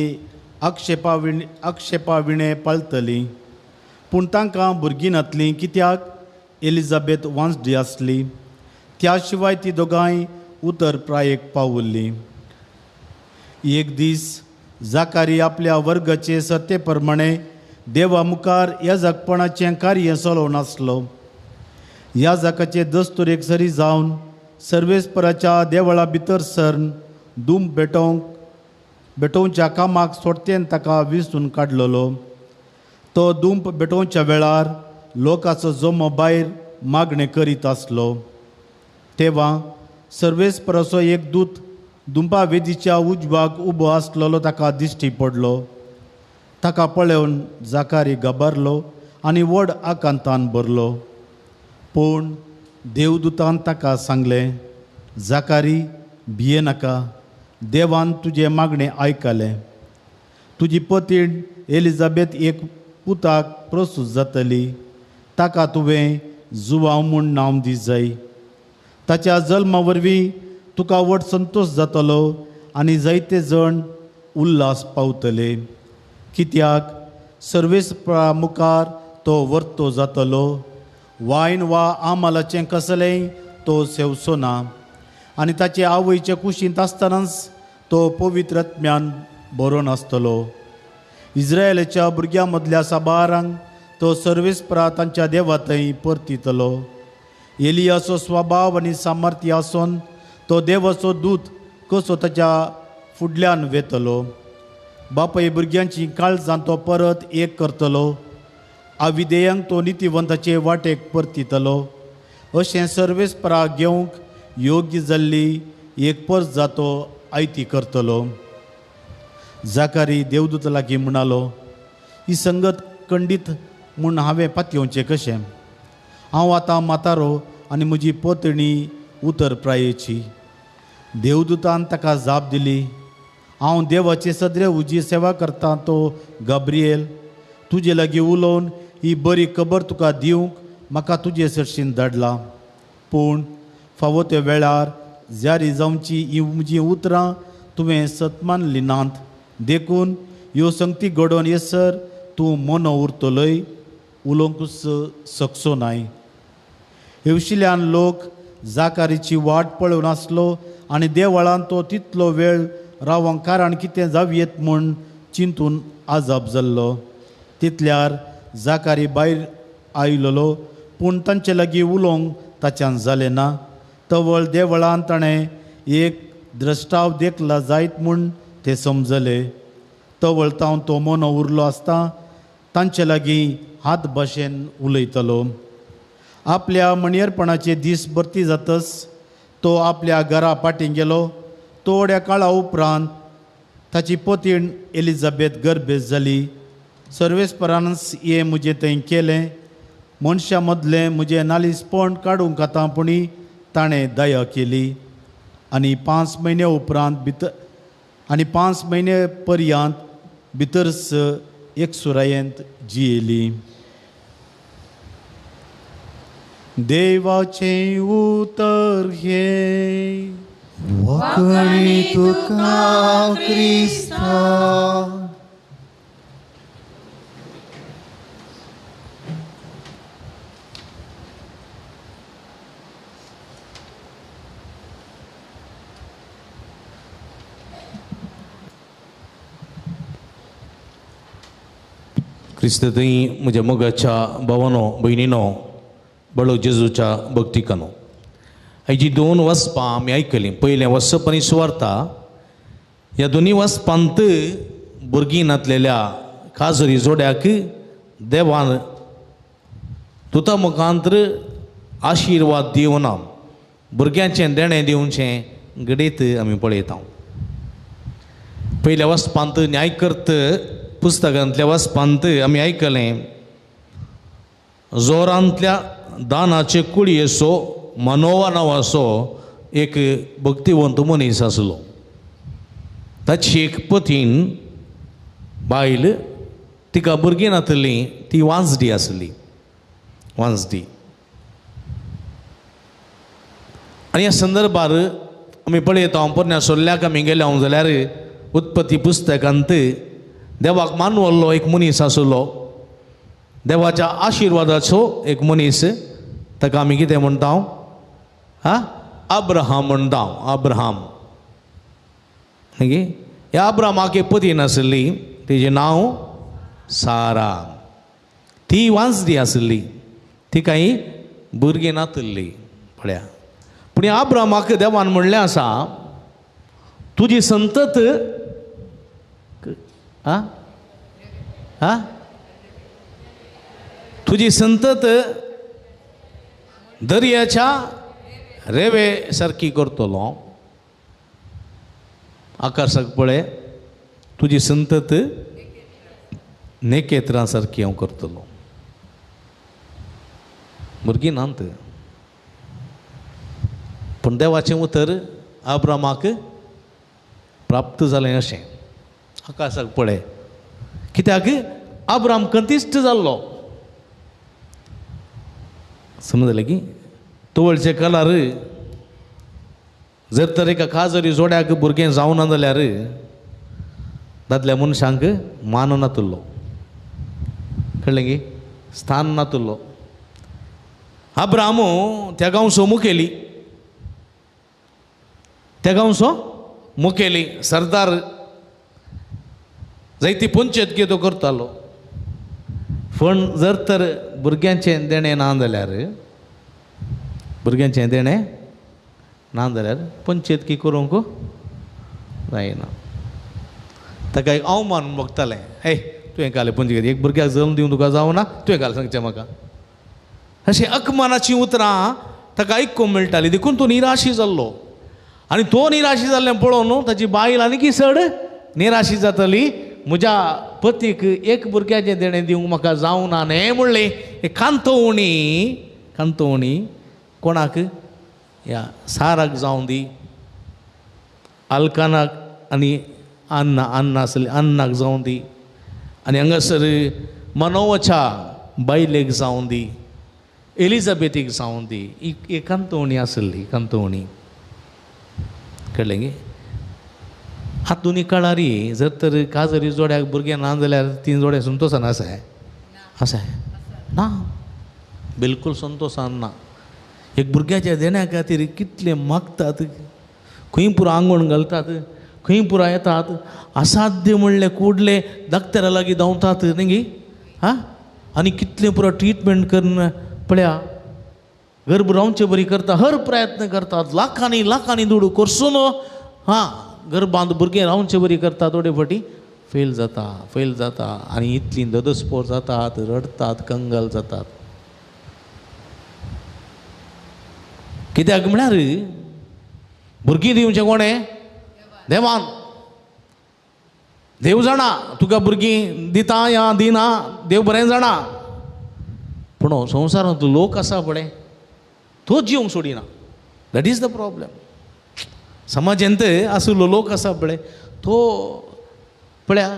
[SPEAKER 6] आक्षेपाविणें पाळटली. पूण तांकां भुरगीं नातलीं कित्याक एलिझाबेथ वांसडी आसली. त्या शिवाय ती दोगांय उतर प्रायेक पावल्लीं. एक दीस जाकारी आपल्या वर्गाचे सत्ते प्रमाणे देवा मुखार याजकपणाचें कार्य चलोवन आसलो. याजकाचे दस्तुरेक सरी जावन सर्वेस्पराच्या देवळा भितर सरन दुम भेटोवच्या कामाक सोडतेन ताका विसून काडलेलो. तो दुंप भेटोवच्या वेळार लोकाचो जमो भायर मागणें करीत आसलो. तेवा सर्वेस्पराचो एक दूत दुंपा वेदीच्या उजवाक उबो आसलेलो ताका दिश्टी पडलो. ताका पळोवन जाकारी घाबरलो आनी व्हड आकांतान भरलो. पूण देवदूतान ताका सांगलें, जाकारी भियेनाका, देवान तुजें मागणें आयकलें. तुजी पतीण एलिझाबेथ एक पुताक प्रसूत जातली. ताका तुवें जुवांव म्हूण नांव दी जाय. ताच्या जल्मा वरवीं तुका व्हड संतोश जातलो आनी जायते जण उल्हास पावतले. कित्याक सर्वेस्परा मुखार तो वर्तो जातलो. वायन वा आमालाचें कसलेंय तो सेवचो ना आनी ताचे आवयचे कुशींत आसतनाच तो पवित्र आत्म्यान बरोवन आसतलो. इस्रायलाच्या भुरग्यां मदल्या साबारांक तो सर्वेस्परा तांच्या देवा थंय परतितलो. एलियाचो स्वभाव आनी सामर्थ्य आसून तो देवाचो दूत कसो ताच्या फुडल्यान वेतलो. बापाय भुरग्यांची काळजां तो परत एक करतलो. आविदेयांक तो नितीवंताचे वाटेक परतितलो. अशें सर्वेस्परा घेवंक योग्य जाल्ली एक परजा तो आयती करतलो. जाकारी देवदूत लागीं म्हणालो, ही संगत खंडीत म्हूण हांवें पातयेवचें कशें? हांव आतां म्हातारो आनी म्हजी पत्नी उतर प्रायेची. देवदूतान ताका जाप दिली, हांव देवाचे सदरे उजी सेवा करता तो गाब्रिएल तुजे लागीं उलोवन ही बरी खबर तुका दिवंक म्हाका तुजे सरशीन धाडला. पूण फावो त्या वेळार जारी जावची ही म्हजीं उतरां तुवें सतमानली नात. देखून ह्यो संगती घडोवन येसर तूं मोनो उरतलोय, उलोवंकूच शकचो नाय. हेवशिल्यान लोक जाकारीची वाट पळोवन आसलो आनी देवळान तो तितलो वेळ रावंक कारण कितें जावयेत म्हूण चिंतून आजाप जाल्लो. तितल्यार जाकारी भायर आयलेलो, पूण तांचे लागीं उलोवंक ताच्यान जालें ना. तवळ देवळान ताणें एक द्रश्टाव देखला जायत म्हूण ते समजले. तवळ तावन तो मोनो उरलो आसता तांचे लागीं हात भाशेन उलयतलो. आपल्या मणयरपणाचे दीस भरती जातच तो आपल्या घरा फाटीं गेलो. थोड्या काळा उपरांत ताची पतीण एलिझाबेथ गर्भेस्त जाली. सर्वेस्परानच हें म्हजें थंय केलें. मनशां मदलें म्हजें नालीसपण काडूंक आतां पुणी ताणें दया केली. आनी 5 म्हयने उपरांत भितर आनी 5 म्हयने पर्यंत भितरच एकसुरायेंत जियेली. देवाचें उतर हें.
[SPEAKER 3] वाकणी तुका क्रिस्ता.
[SPEAKER 1] क्रिस्त थंय म्हज्या मोगाच्या भावानो भयणीनो बळो जेजूच्या भक्तिकानो हाजी दोन वसपां आमी आयकलीं. पयलें वसप आनी सुवार्ता. ह्या दोनी वसपांत भुरगीं नातलेल्या काजरी जोड्याक देवान तुता मुखांत आशिर्वाद दिवना भुरग्यांचें देणें दिवचें घडयत आमी पळयता. पयल्या वसपांत न्यायकर्त पुस्तकांतल्या वसपांत आमी आयकलें जोरांतल्या दानाचे कुळयेचो मनोवा नांवाचो एक भक्तिवंत मनीस आसलो. ताची एक पतीन बायल तिका भुरगीं नातली, ती वांजडी आसली. वांजडी. आनी ह्या संदर्भार आमी पळयता पोरण्या सोल्ल्याक आमी गेल्या जाल्यार उत्पत्ती पुस्तकांत देवाक मानवल्लो एक मनीस आसलो, देवाच्या आशिर्वादाचो एक मनीस, ताका आमी कितें म्हणटा? हा, अब्राहम म्हणटा. अब्राहम मागीर ह्या अब्राहमाक एक पती नासली, तेजें नांव सारा. ती वांजडी आसली, ती कांय भुरगीं नातल्ली पळया. पूण ह्या अब्राहमाक देवान म्हणलें आसा, तुजी संतत आ आ तुजी संतत दर्याच्या रेवे सारकी करतलो. आकाशाक पळय, तुजी संतत नेकेत्रां सारकी हांव करतलो. भुरगीं नात, पूण देवाचें उतर अब्राहमाक प्राप्त जालें अशें. आकाशाक पळय, कित्याक अब्राहम कंतिश्ट जाल्लो. समजलें की तवळचे कलार जर तर एका खाजरी जोड्याक भुरगें जावना जाल्यार दादल्या मनशांक मान नातुल्लो, कळ्ळें की स्थान नातुल्लो. अब्राहम त्या गांवचो मुखेली, त्या गांवचो मुखेली सरदार, जायती पंचायत तो करतालो. पूण जर तर भुरग्यांचें देणें ना जाल्यार, भुरग्यांचें देणें ना जाल्यार पंचायत करूंक जायना. ताका एक अवमान बगतालें, हे तुवें काल पंचायत एक भुरग्याक जल्म दिवन तुका जावना, तुवें काल सांगचें म्हाका. अशें अकमानाचीं उतरां ताका आयकूंक मेळटालीं. देखून तो निराशी जाल्लो. आनी तो निराशी जाल्लें पळोवन ताची बायल आनीक चड निराशी जातली, म्हज्या पतीक एक भुरग्याचें देणें दिवंक म्हाका जावना न्हय म्हणलें. कांतोवणी, कांतोवणी कोणाक? ह्या साराक जावं दी, आल्कानाक आनी अन्ना, अन्ना आसली अन्नाक जावं दी, आनी हांगासर मनोवाच्या बायलेक जावं दी, एलिजाबेथीक जावं दी. ही कांतोवणी आसली, कांतोवणी. कळ्ळें गे? आतां काळारी जर तर काजरी जोड्याक भुरगें ना जाल्यार तीन जोड्या संतोशान आसा आसा ना, बिलकूल संतोशान ना. एक भुरग्याच्या देण्या खातीर कितले मागतात, खंय पुरो आंगण घालतात, खंय पुरो येतात, असाध्य म्हणले कुडले डाक्टरा लागीं धांवतात न्ही गी. हा, आनी कितलें पुरो ट्रिटमेंट करून पळया गर्भ रावचे बरी करता, हर प्रयत्न करतात, लाखांनी लाखांनी दुडू करसून हां गर्भांत भुरगें रावचे बरी करता, थोडे फावटी फेल जाता, फेल जाता. आनी इतलीं ददस्पोर जातात, रडटात, कंगाल जातात. कित्याक म्हळ्यार भुरगीं दिवचें कोणें? देवान. देव जाणा तुका भुरगीं दिता या दिना, देव बरें जाणा. पूण संवसारांत लोक आसा पळय तो जिवंक सोडिना. That is the problem. समाजांत आशिल्लो लोक आसा पळय तो पळया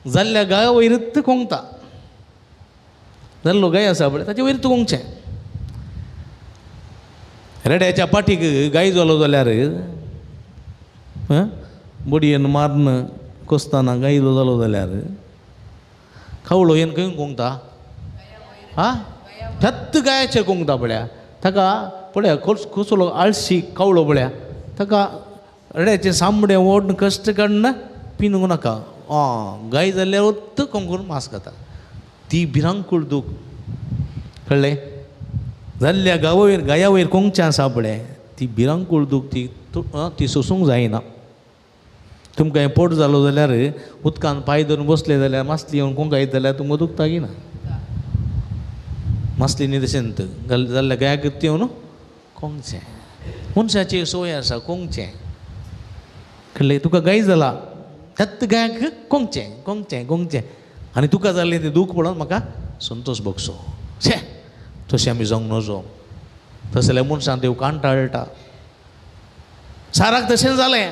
[SPEAKER 1] जाल्ल्या गाया वयरच कोंगता, जाल्लो गाय आसा पळय ताचे वयर कोंगचें. रेड्याच्या पाटीक गाय जालो जाल्यार बडयेन मारून कोसताना गाय जालो जाल्यार कावळो येन खंय कोंगता आं थत्त गायाचेर कोंगता पळया ताका पळया कसलो आळशी कावळो पळया ताका रेड्याचें सामडें ओडून कश्ट काडून पिनूंक नाका आं गाय जाल्यार वत्त कोंकून मास खाता ती भिरांकूळ दूख कळ्ळें जाल्ल्या गांवा गाया वयर कोंगचें आसा पळय ती भिरांकूळ दूख ती ती सोसूंक जायना. तुमकां हें पोट जालो जाल्यार उदकान पांय धरून बसले जाल्यार मासली येवन कोंकायत जाल्यार तुमकां दुखता की ना मासली न्ही तशें जाल्ल्या गायाक येवन कोंगचें मनशाची संवय आसा कोंगचें कळ्ळें तुका गाय जाला त्यात गायाक कोंगचें कोंगचें कोंगचें आनी तुका जाल्लें तें दूख पळोवन म्हाका संतोश भोगसो शे तशें आमी जावंक नजो. तशें जाल्यार मनशान देव कांटाळटा. साराक तशें जालें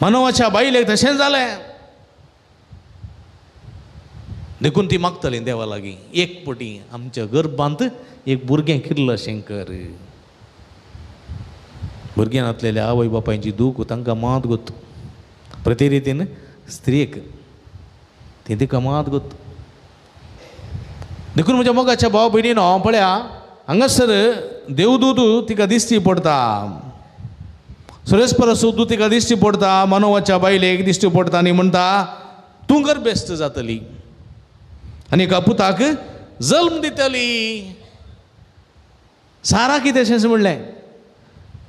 [SPEAKER 1] मानवाच्या बायलेक तशें जालें देखून ती मागतली देवा लागीं एक पटी आमच्या गर्भांत एक भुरगें किर्ल अशें कर. भुरगें नातलेल्या आवय बापायची दूख तांकां मात गोत प्रती रितीन स्त्रियेक ती तिका मात गोत. देखून म्हज्या मोगाच्या भाव भयणीनो पळया हांगासर देवदूत तिका दिश्टी पडटा सुरेश दूत तिका दिश्टी पडटा मानवाच्या बायलेक दिश्टी पडटा आनी म्हणटा तूं गर्भेस्त जातली आनी एका पुताक जल्म दितली. सारा कितें अशें म्हणलें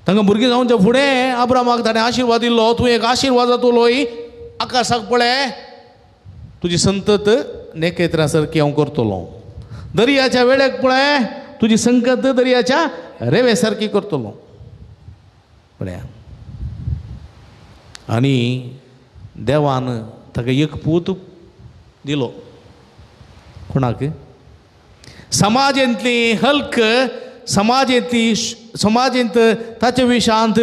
[SPEAKER 1] तांकां भुरगीं जावच्या फुडें अब्रामाक ताणें आशिर्वाद दिल्लो तूं एक आशिर्वाद जातलो आकाशाक पळय तुजी संतत नेकेत्रां सारकी हांव करतलो दर्याच्या वेळेक पळय तुजी संकत दर्याच्या रेवे सारकी करतलो पळया. आनी देवान ताका एक पूत दिलो कोणाक समाजेंतली हल्क समाजेंतली समाजेंत ताचे विशांत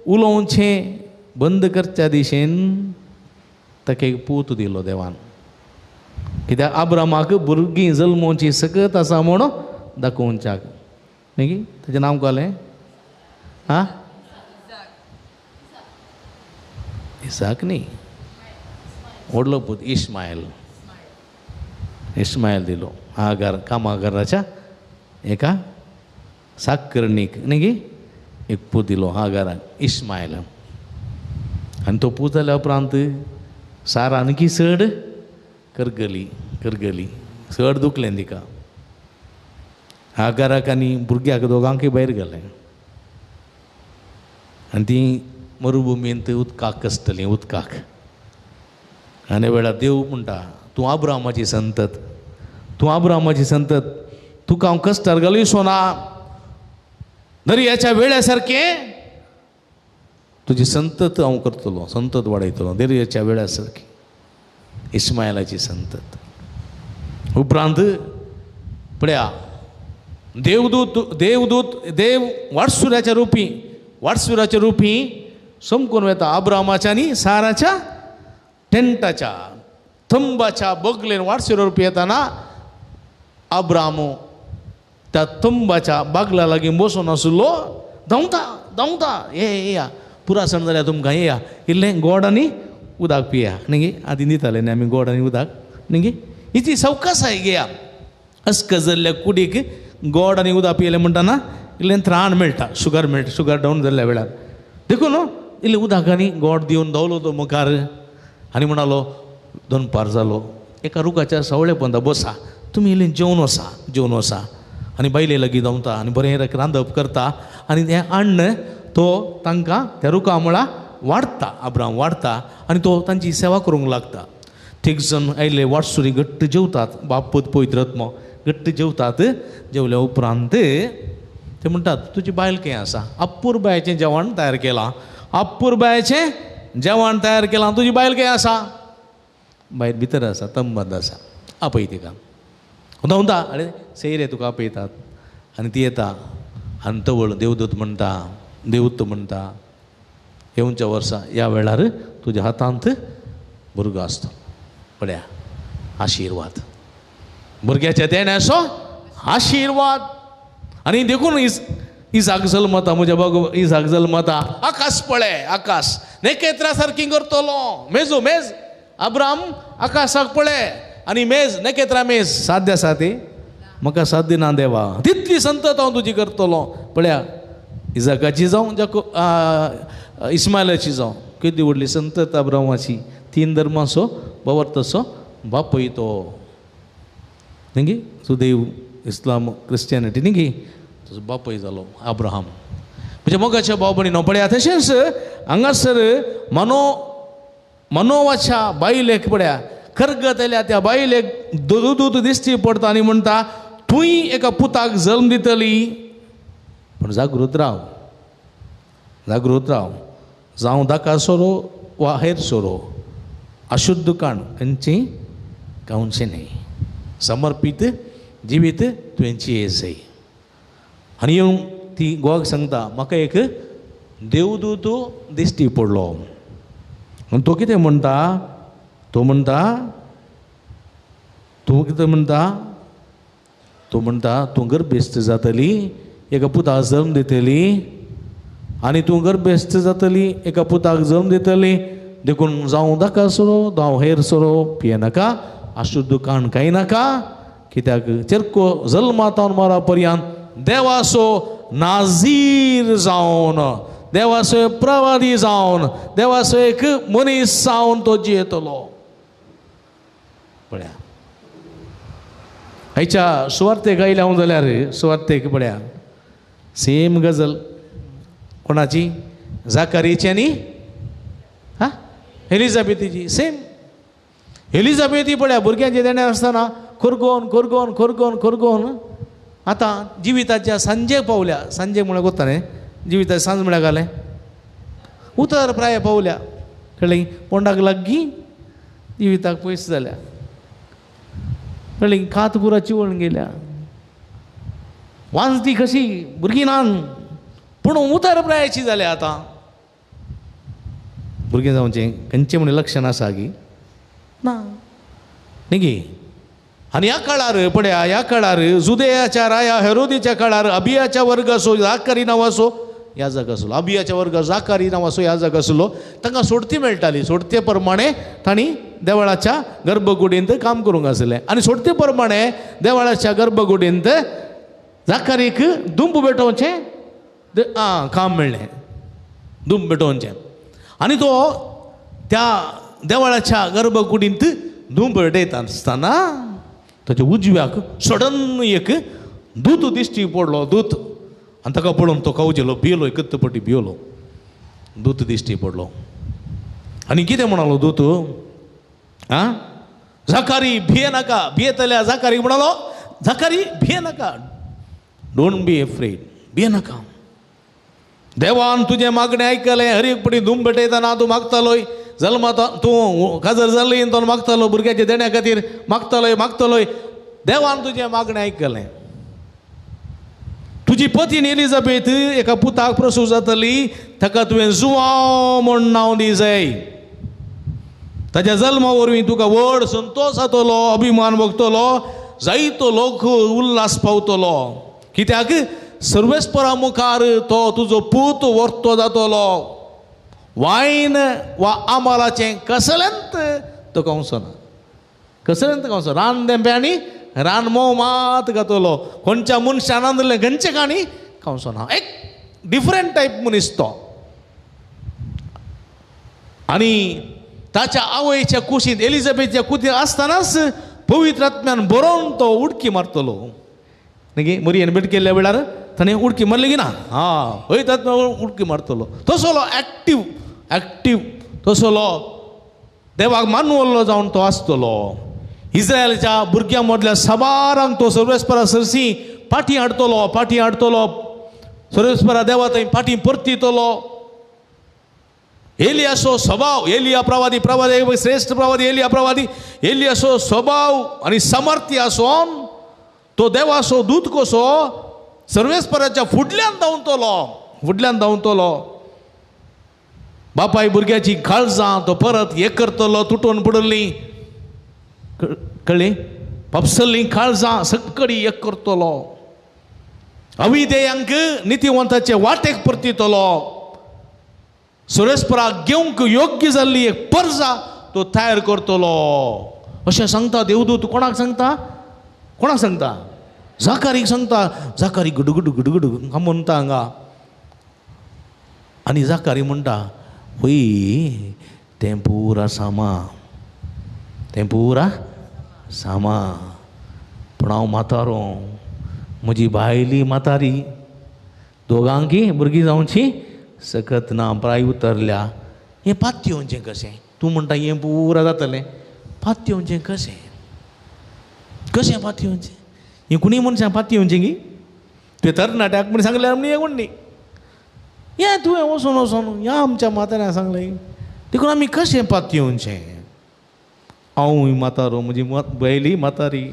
[SPEAKER 1] उलोवचें बंद करच्या दिशेन ताका एक पूत दिलो देवान कित्याक आब्रामाक भुरगीं जल्मोवची सकत आसा म्हूण दाखोवच्याक न्ही ताचें नांव कळ्ळें आं इसाक न्ही व्हडलो पूत इस्मायल इस्मायल दिलो आगार कामागाराच्या एका साकरणीक न्ही गी एक पूत दिलो आगाराक इस्मायल. आनी तो पूत जाल्या उपरांत सारा आणकी चड करगली करगली चड दुखलें तिका आगाराक आनी भुरग्याक दोगांकय भायर गेलें आनी ती मरुभुमींत उदकाक आसतलीं उदकाक. आनी वेळार देव म्हणटा तूं आब्रामाची संतत तूं आब्रामाची संतत तुका हांव कश्टार घालिसो ना दर्याच्या वेळा सारकें तुजी संतत हांव करतलो संतत वाडयतलो दर्याच्या वेळा सारकी इस्मायलाची संतत. उपरांत पळया देवदूत देवदूत देव वाटसुराच्या रुपी वाटसुराच्या रुपी समकून वेता आब्रामाच्या आनी साराच्या टेंटाच्या थंबाच्या बगलेन वाटसुरा रुपी येताना आब्रामू त्या थंबाच्या बागला लागीं बसून आशिल्लो धांवता धांवता ये येया पुरासण जाल्यार तुमकां येया इल्लें गोड आनी उदक पिया न्ही आदी दिताले न्ही आमी गोड आनी उदक न्ही हिची सवकासाय घेया अस्क जाल्ल्या कुडीक गोड आनी उदक पियेलें म्हणटना इल्लें त्राण मेळटा शुगर मेळटा शुगर डावन जाल्ल्या वेळार देखून इल्लें उदक आनी गोड दिवन दवलो तो मुखार आनी म्हणालो दनपार जालो एका रुखाच्या सवळे पोंदा बसा तुमी इल्लें जेवन वसा जेवन वसा आनी बायले लागीं धांवता आनी बरें रांदप करता आनी तें अन्न तो तांकां त्या रुखा मुळा वाडटा आब्राम वाडटा आनी तो तांची सेवा करूंक लागता. तीग जाण आयले वाटसुरी घट्ट जेवतात बाप पूत पवित्र आत्मो घट्ट जेवतात. जेवल्या उपरांत ते म्हणटात तुजी बायल खंय आसा अपुरबायेचें जेवण तयार केलां अपुरबायेचें जेवण तयार केलां तुजी बायल खंय आसा बायल भितर आसा तंबांत आसा आपय तिका धांवता आरे सैरे तुका आपयतात आनी ती येता आनी तवळ देवदूत म्हणटा देवूत म्हणटा येवच्या वर्सा ह्या वेळार तुज्या हातांत भुरगो आसता पळया आशिर्वाद भुरग्याच्या देण्याचो आशिर्वाद. आनी देखून इसाक जल्मता, म्हज्या बाबा इसाक जल्मता. आकाश पळय, आकाश नखेत्रां सारकी करतलो. मेजो मेज अब्राम आकाशाक पळय आनी मेज नखेत्रां मेज. साध्य आसा ती म्हाका साध्य ना देवा, तितली संतत हांव तुजी करतलो. पळया इजाकाची जावं जाको इस्मायलाची जावं, केदी व्हडली संतत अब्रामाची. तीन धर्माचो बावर्तसो बापूय तो न्ही गे, सुदैव इस्लाम क्रिस्टियनिटी न्ही गे, तुजो बापूय जालो अब्राहम. म्हणजे मोगाच्या भाव भयणीनो पळया तशेंच हांगासर मनोवाच्या बायलेक पळया करगत आयल्या त्या बायलेक दूत दिश्टी पडटा आनी म्हणटा तूंय एका पुताक जल्म दितली, पूण जागृत राव, जागृत राव. जावं दाका सोरो वा हेर सोरो, अशुद्ध काण खंयची खावचें न्हय, समर्पीत जिवीत तुवें जियेजय. आनी येवन ती गोवाक सांगता म्हाका एक देवदूत दिश्टी पडलो. आनी तो कितें म्हणटा, तो म्हणटा, तूं कितें म्हणटा, तो म्हणटा तूं गर्भेस्त जातली, एका पुताक जल्म दितली, आनी तूं गर्भेस्त जातली, एका पुताक जल्म दितली, देखून जावं दाका सोरो जावं हेर सोरो पियेनाका, अशुद्ध काण खायनाका, कित्याक चेरको जल्मातावन मरा पर्यंत देवाचो नाजीर जावन, देवाचो प्रवादी जावन, देवाचो एक मनीस जावन तो जियेतलो. पळया आयच्या सुवार्तेक आयल्या हांव जाल्यार सुवार्तेक पळया सेम गजल कोणाची, जाकारीची आनी हा एलिझाबेथीची सेम. एलिझाबेथी पळया भुरग्यांचे देणें आसतना खोरगोन खोरगोन खोरगोन खोरगोन आतां जिविताच्या सांजे पावल्या. सांजे म्हळ्यार कोत्ता न्ही, जिविता सांज म्हळ्यार घालें उतर प्राय पावल्या, कळ्ळें, पोंडाक लागीं जिविताक पयस जाल्या, कळ्ळें, कात पुरा चिवण गेल्या, वांजती कशी भुरगीं नान, पूण उतर प्रायाची जाल्या. आतां भुरगीं जावचें खंयचें म्हण लक्षण आसा की ना न्ही गे. आनी ह्या काळार पळया ह्या काळार जुदेयाच्या राया हेरोदीच्या काळार अबियाच्या वर्गाचो जाकारी नांवाचो याजक आसलो. अबियाच्या वर्गाचो जाकारी नांवाचो याजक आसलो. तांकां सोडती मेळटाली, सोडते प्रमाणे तांणी देवळाच्या गर्भकुडींत काम करूंक आसलें. आनी सोडते प्रमाणे देवळाच्या गर्भकुडींत जाकारीक दुंब पेटोवचें काम मेळ्ळें, दुंब पेटोवचें. आनी तो त्या देवळाच्या गर्भकुडींत दुंब पेटयता आसतना ताच्या उजव्याक सडन एक दूत दिश्टी पडलो, दूत. आनी ताका पळोवन तो कावजेलो, भियलो, एकच पटी भियलो. दूत दिश्टी पडलो आनी कितें म्हणालो दूत, आं जाकारी भिये नाका. भियेतल्या जाकारी म्हणालो जाकारी भिये नाका, don't be afraid, भिये नाका. देवान तुजें मागणें आयकलें. हर एक पटी धूम पेटयतना तूं मागतालोय, जल्माता तूं काजर जाली तो मागतालो, भुरग्याच्या देण्या खातीर मागतालोय मागतालोय, देवान तुजें मागणें आयकलें. तुजी पतीन एलिझाबेथ एका पुताक प्रसूव जातली, ताका तुवें जुवांव म्हूण नांव दी जाय. ताच्या जल्मा वरवीं तुका व्हड संतोश जातलो, अभिमान भोगतलो, जायतो लोक उल्हास पावतलो. कित्याक सर्वेस्परा मुखार तो तुजो पूत वर्तो जातलो. वायन वा आमालाचें कसलेंत तो खावचो ना, कसलेंत खावचो. रान देंपे आनी रान मोव मात खातलो, खंयच्या मनशान रांदलें खंयचें काणी खावचो ना. एक डिफरंट टायप मनीस तो. आनी ताच्या आवयच्या कुशींत एलिझाबेथच्या कुशींत आसतनाच पवित्र आत्म्यान बरोवन तो उडकी मारतलो. न्ही मोरयेन भेट केल्ल्या वेळार ताणें उडकी मारली की ना, हा पवित्र आत्म्या उडकी मारतलो. तसलो एक्टीव एक्टीव तसलो देवाक मानवल्लो जावन तो आसतलो. इस्रायलच्या भुरग्यां मदल्या साबारांक तो सर्वेस्परा सरशी पाटी हाडटलो, पाटी हाडटलो, सर्वेस्परा देवा थंय पाटी परतितलो. एलियाचो स्वभाव, एलिया प्रवादी, प्रवादी श्रेश्ठ प्रवादी एलिया प्रवादी, एलियाचो स्वभाव आनी सामर्थ्य आसून तो देवाचो दूत कसो सर्वेस्पराच्या फुडल्यान धांवतलो, फुडल्यान धांवतलो. बापाय भुरग्याची काळजां तो परत एक करतलो, तुटून पडली, कळ्ळी, पापसल्लीं काळजां सक्कडी एक करतलो, अविधेयांक नितीवंताचे वाटेक परतितलो, सुरेस्पराक घेवंक योग्य जाल्ली एक परजा तो तयार करतलो अशें सांगता देवदूत. कोणाक सांगता? कोणाक सांगता? जाकारीक सांगता. जाकारी गुडगुड गुडगुड म्हणटा हांगा. आनी जाकारी म्हणटा, वय तें पुरा सामा, तें पुरा सामा, पूण हांव म्हातारो, म्हजी बायली म्हातारी, दोगांकी भुरगीं जावची सकत ना, प्राय उतरल्या. हें पातयेवचें कशें? तूं म्हणटा हें पुरा जातलें, पातयेवचें कशें? कशें पातयेवचें? हें कोणीय मनशां पातयेवचें गी? तुवें तरणाट्याक म्हण सांगल्यार म्हण हें कोण न्ही, हें तुवें वचोन वचोन ह्या आमच्या म्हाताऱ्यां सांगलें, देखून आमी कशें पातयेवचें? हांवूय म्हातारो, म्हजी बायली म्हातारी,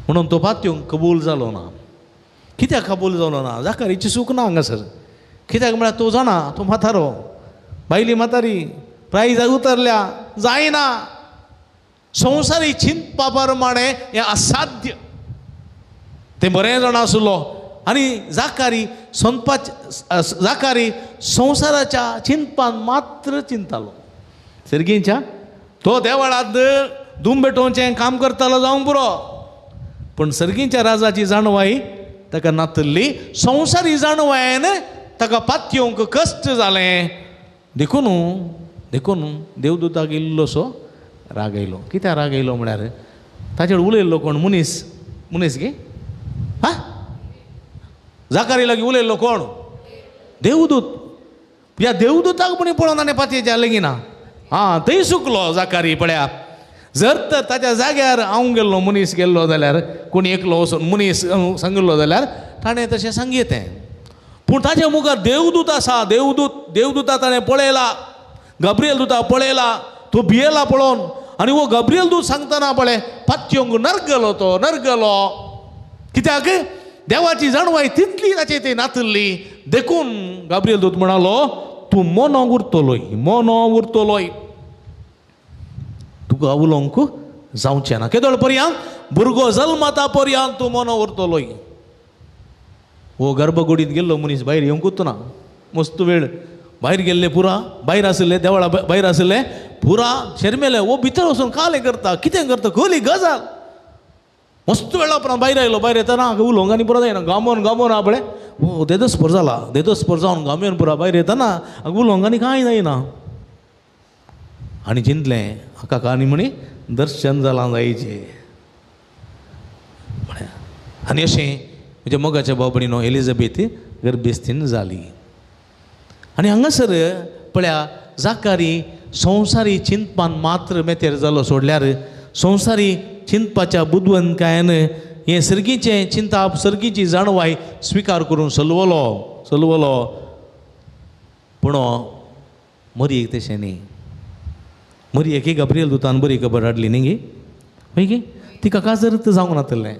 [SPEAKER 1] म्हणून तो पातयेवंक कबूल जालो ना. कित्याक कबूल जालो ना? जाकारीची चूक ना हांगासर. कित्याक म्हळ्यार तो जाणा तो म्हातारो, बायली म्हातारी, प्राय उतरल्या, जायना. संवसारी चिंतपा प्रमाणें हें असाध्य. तें बरें जाणा आसलो. आनी जाकारी जाकारी संवसाराच्या चिंतपान मात्र चिंतालो. सर्गींच्या तो देवळांत धूम पेटोवचें काम करतालो जावंक पुरो, पूण सर्गींच्या राजाची जाणवाय ताका नातल्ली. संवसारी जाणवायेन ताका पातयेवंक कश्ट जालें. देखून देखून देवदूताक इल्लोसो राग येयलो. कित्याक राग येयलो म्हळ्यार ताचेर उलयल्लो कोण? मनीस. मनीस गे? हा, जाकारी लागीं उलयल्लो कोण? देवदूत. ह्या देवदूताक म्हण पळोवन आनी पातयेच्या लेगीना. आं, थंय सुकलो जाकारी. पळया, जर तर ताच्या जाग्यार हांव गेल्लो, मनीस गेल्लो जाल्यार, कोणी एकलो वचून मनीस सांगिल्लो जाल्यार ताणें तशें सांगयें तें. पूण ताच्या मुखार देवदूत आसा. देवदूत, देवदूता ताणें पळयला, गाब्रियल दुता पळयला, तो भियेला पळोवन. आनी हो गाब्रियल दूत सांगतना पळय पातयेवंक नरगलो, तो नरगलो. कित्याक? देवाची जाणवाय तितली ताचे ती नातल्ली. देखून गाब्रियल दूत म्हणालो, तूं मोनो उरतलोय, मोनो उरतलोय, तुका उलोवंक जावचें ना. केदोळ पर्यंत? भुरगो जल्मता पर्यंत तूं मोनो उरतलोय. हो गर्भगुडींत गेल्लो मनीस भायर येवंकूच ना. मस्त वेळ भायर गेल्ले पुरा, भायर आशिल्ले देवळा भायर आशिल्ले पुरा शर्मेले. हो भितर वचून कालें करता, कितें करता, कहली गजाल. मस्त वेळा उपरांत भायर आयलो. भायर येतना उलोवंक आनी पुरो जायना, गामोन गामोन आ पळय, हो देदस्पर जाला, देदस्पर जावन गामोन पुरा भायर येतना उलोवंक आनी कांय जायना. आनी चिंतलें हाका काणी म्हणी दर्शन जालां जायचें. आनी अशें म्हज्या मोगाच्या भाव भयणीनो एलिझाबेथ गर्भेस्तीन जाली. आनी हांगासर पळया जाकारी संवसारी चिंतपान मात्र मेतेर जालो सोडल्यार संवसारी चिंतपाच्या बुदवंतकायेन हें सर्गीचें चिंताप, सर्गीची जाणवाय स्विकार करून सलवलो सलवलो. पूण मरयेक तशें न्ही. मरयेक गाब्रियल दुतान बरी खबर हाडली न्ही गे? हय गे? तिका काजरत जावंक नातलें,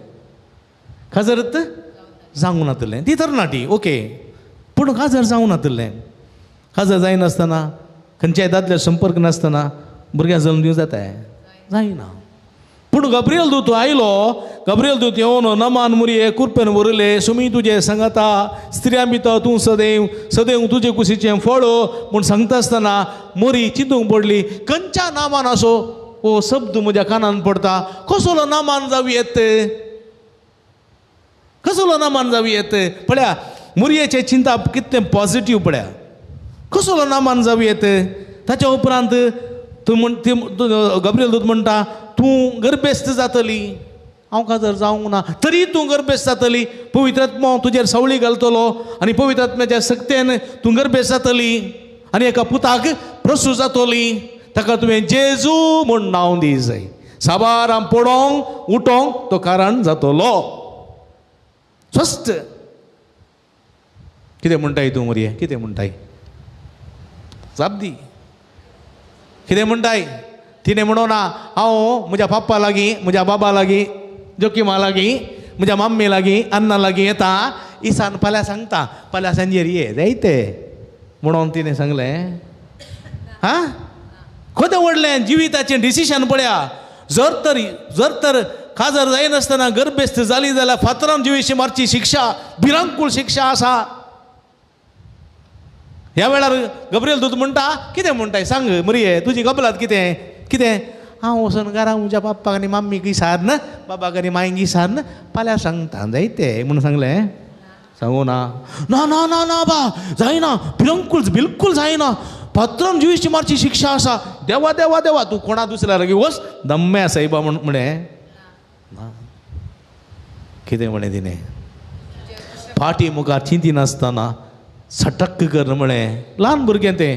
[SPEAKER 1] काजरत जावंक नातलें. ती तरणाटी ओके, पूण काजर जावंक नातलें. काजर जायनासतना, खंयच्याय दादल्या संपर्क नासतना भुरग्यां जल्म दिवं जाता? जायना. पूण गाब्रियल दूत आयलो. गाब्रियल दूत येवन नमान मुरये कुरपेन व्हरले, सुमी तुजे सांगता, स्त्रियां भितर तूं सदैव सदैव तुजे कुशीचें फळ म्हूण सांगता आसतना मोरी चिंतूंक पडली, खंयच्या नामान असो हो शब्द म्हज्या कानान पडटा, कसलो नामान जावं येत, कसलो नामान जावं येत. पळया मुरयेचें चिंतप कितलें पॉजिटीव. पळया कसलो नामान जावं येत. ताच्या उपरांत तूं म्हण गाब्रियल दूत म्हणटा, तूं गर्भेस्त जातली. हांव काजर जावंक ना तरी तूं गर्भेस्त जातली. पवित्र आत्मो तुजेर सावळी घालतलो आनी पवित्र आत्म्याच्या सक्तेन तूं गर्भेस्त जातली आनी एका पुताक प्रसूत जातली. ताका तुवें जेजू म्हूण नांव दी जाय. साबारां पडोंक उठोंक तो कारण जातलो. स्वस्थ कितें म्हणटाय तूं मरये? कितें म्हणटाय? जाप दी. कितें म्हणटाय? तिणें म्हणूं ना हांव म्हज्या पप्पा लागीं, म्हज्या बाबा लागीं, जोकिमा लागीं, म्हज्या मम्मी लागीं, अन्ना लागीं येता, इसान फाल्यां सांगता, फाल्यां सांजेर ये जायते म्हणून तिणें सांगलें. हां, खरें व्हडलें जिविताचें डिसिशन पळया. जर तर काजार जायनासतना गर्भेस्त जाली जाल्यार फातरान जिवेशी मारची शिक्षा, भिरांकूळ शिक्षा आसा. ह्या वेळार गब्रियल दूत म्हणटा, कितें म्हणटाय सांग मरिये, तुजी कबलात कितें कितें? हांव वचून घरा म्हज्या बाप्पाक आनी मम्मीक विचारन, बाबाक आनी मांयक विचारन फाल्यां सांगता जायते म्हणून सांगलें. सांगू ना ना ना ना ना बा, जायना, बिलकुल बिलकुल जायना, पात्रान जिवीची मारची शिक्षा आसा. देवा देवा देवा, तूं कोणा दुसऱ्या लागीं वच, दम्मे आसा बा म्हण म्हणें ना. कितें म्हणें तिणें? फाटी मुखार चिंती नासतना सटक्क कर म्हळें. ल्हान भुरगें तें,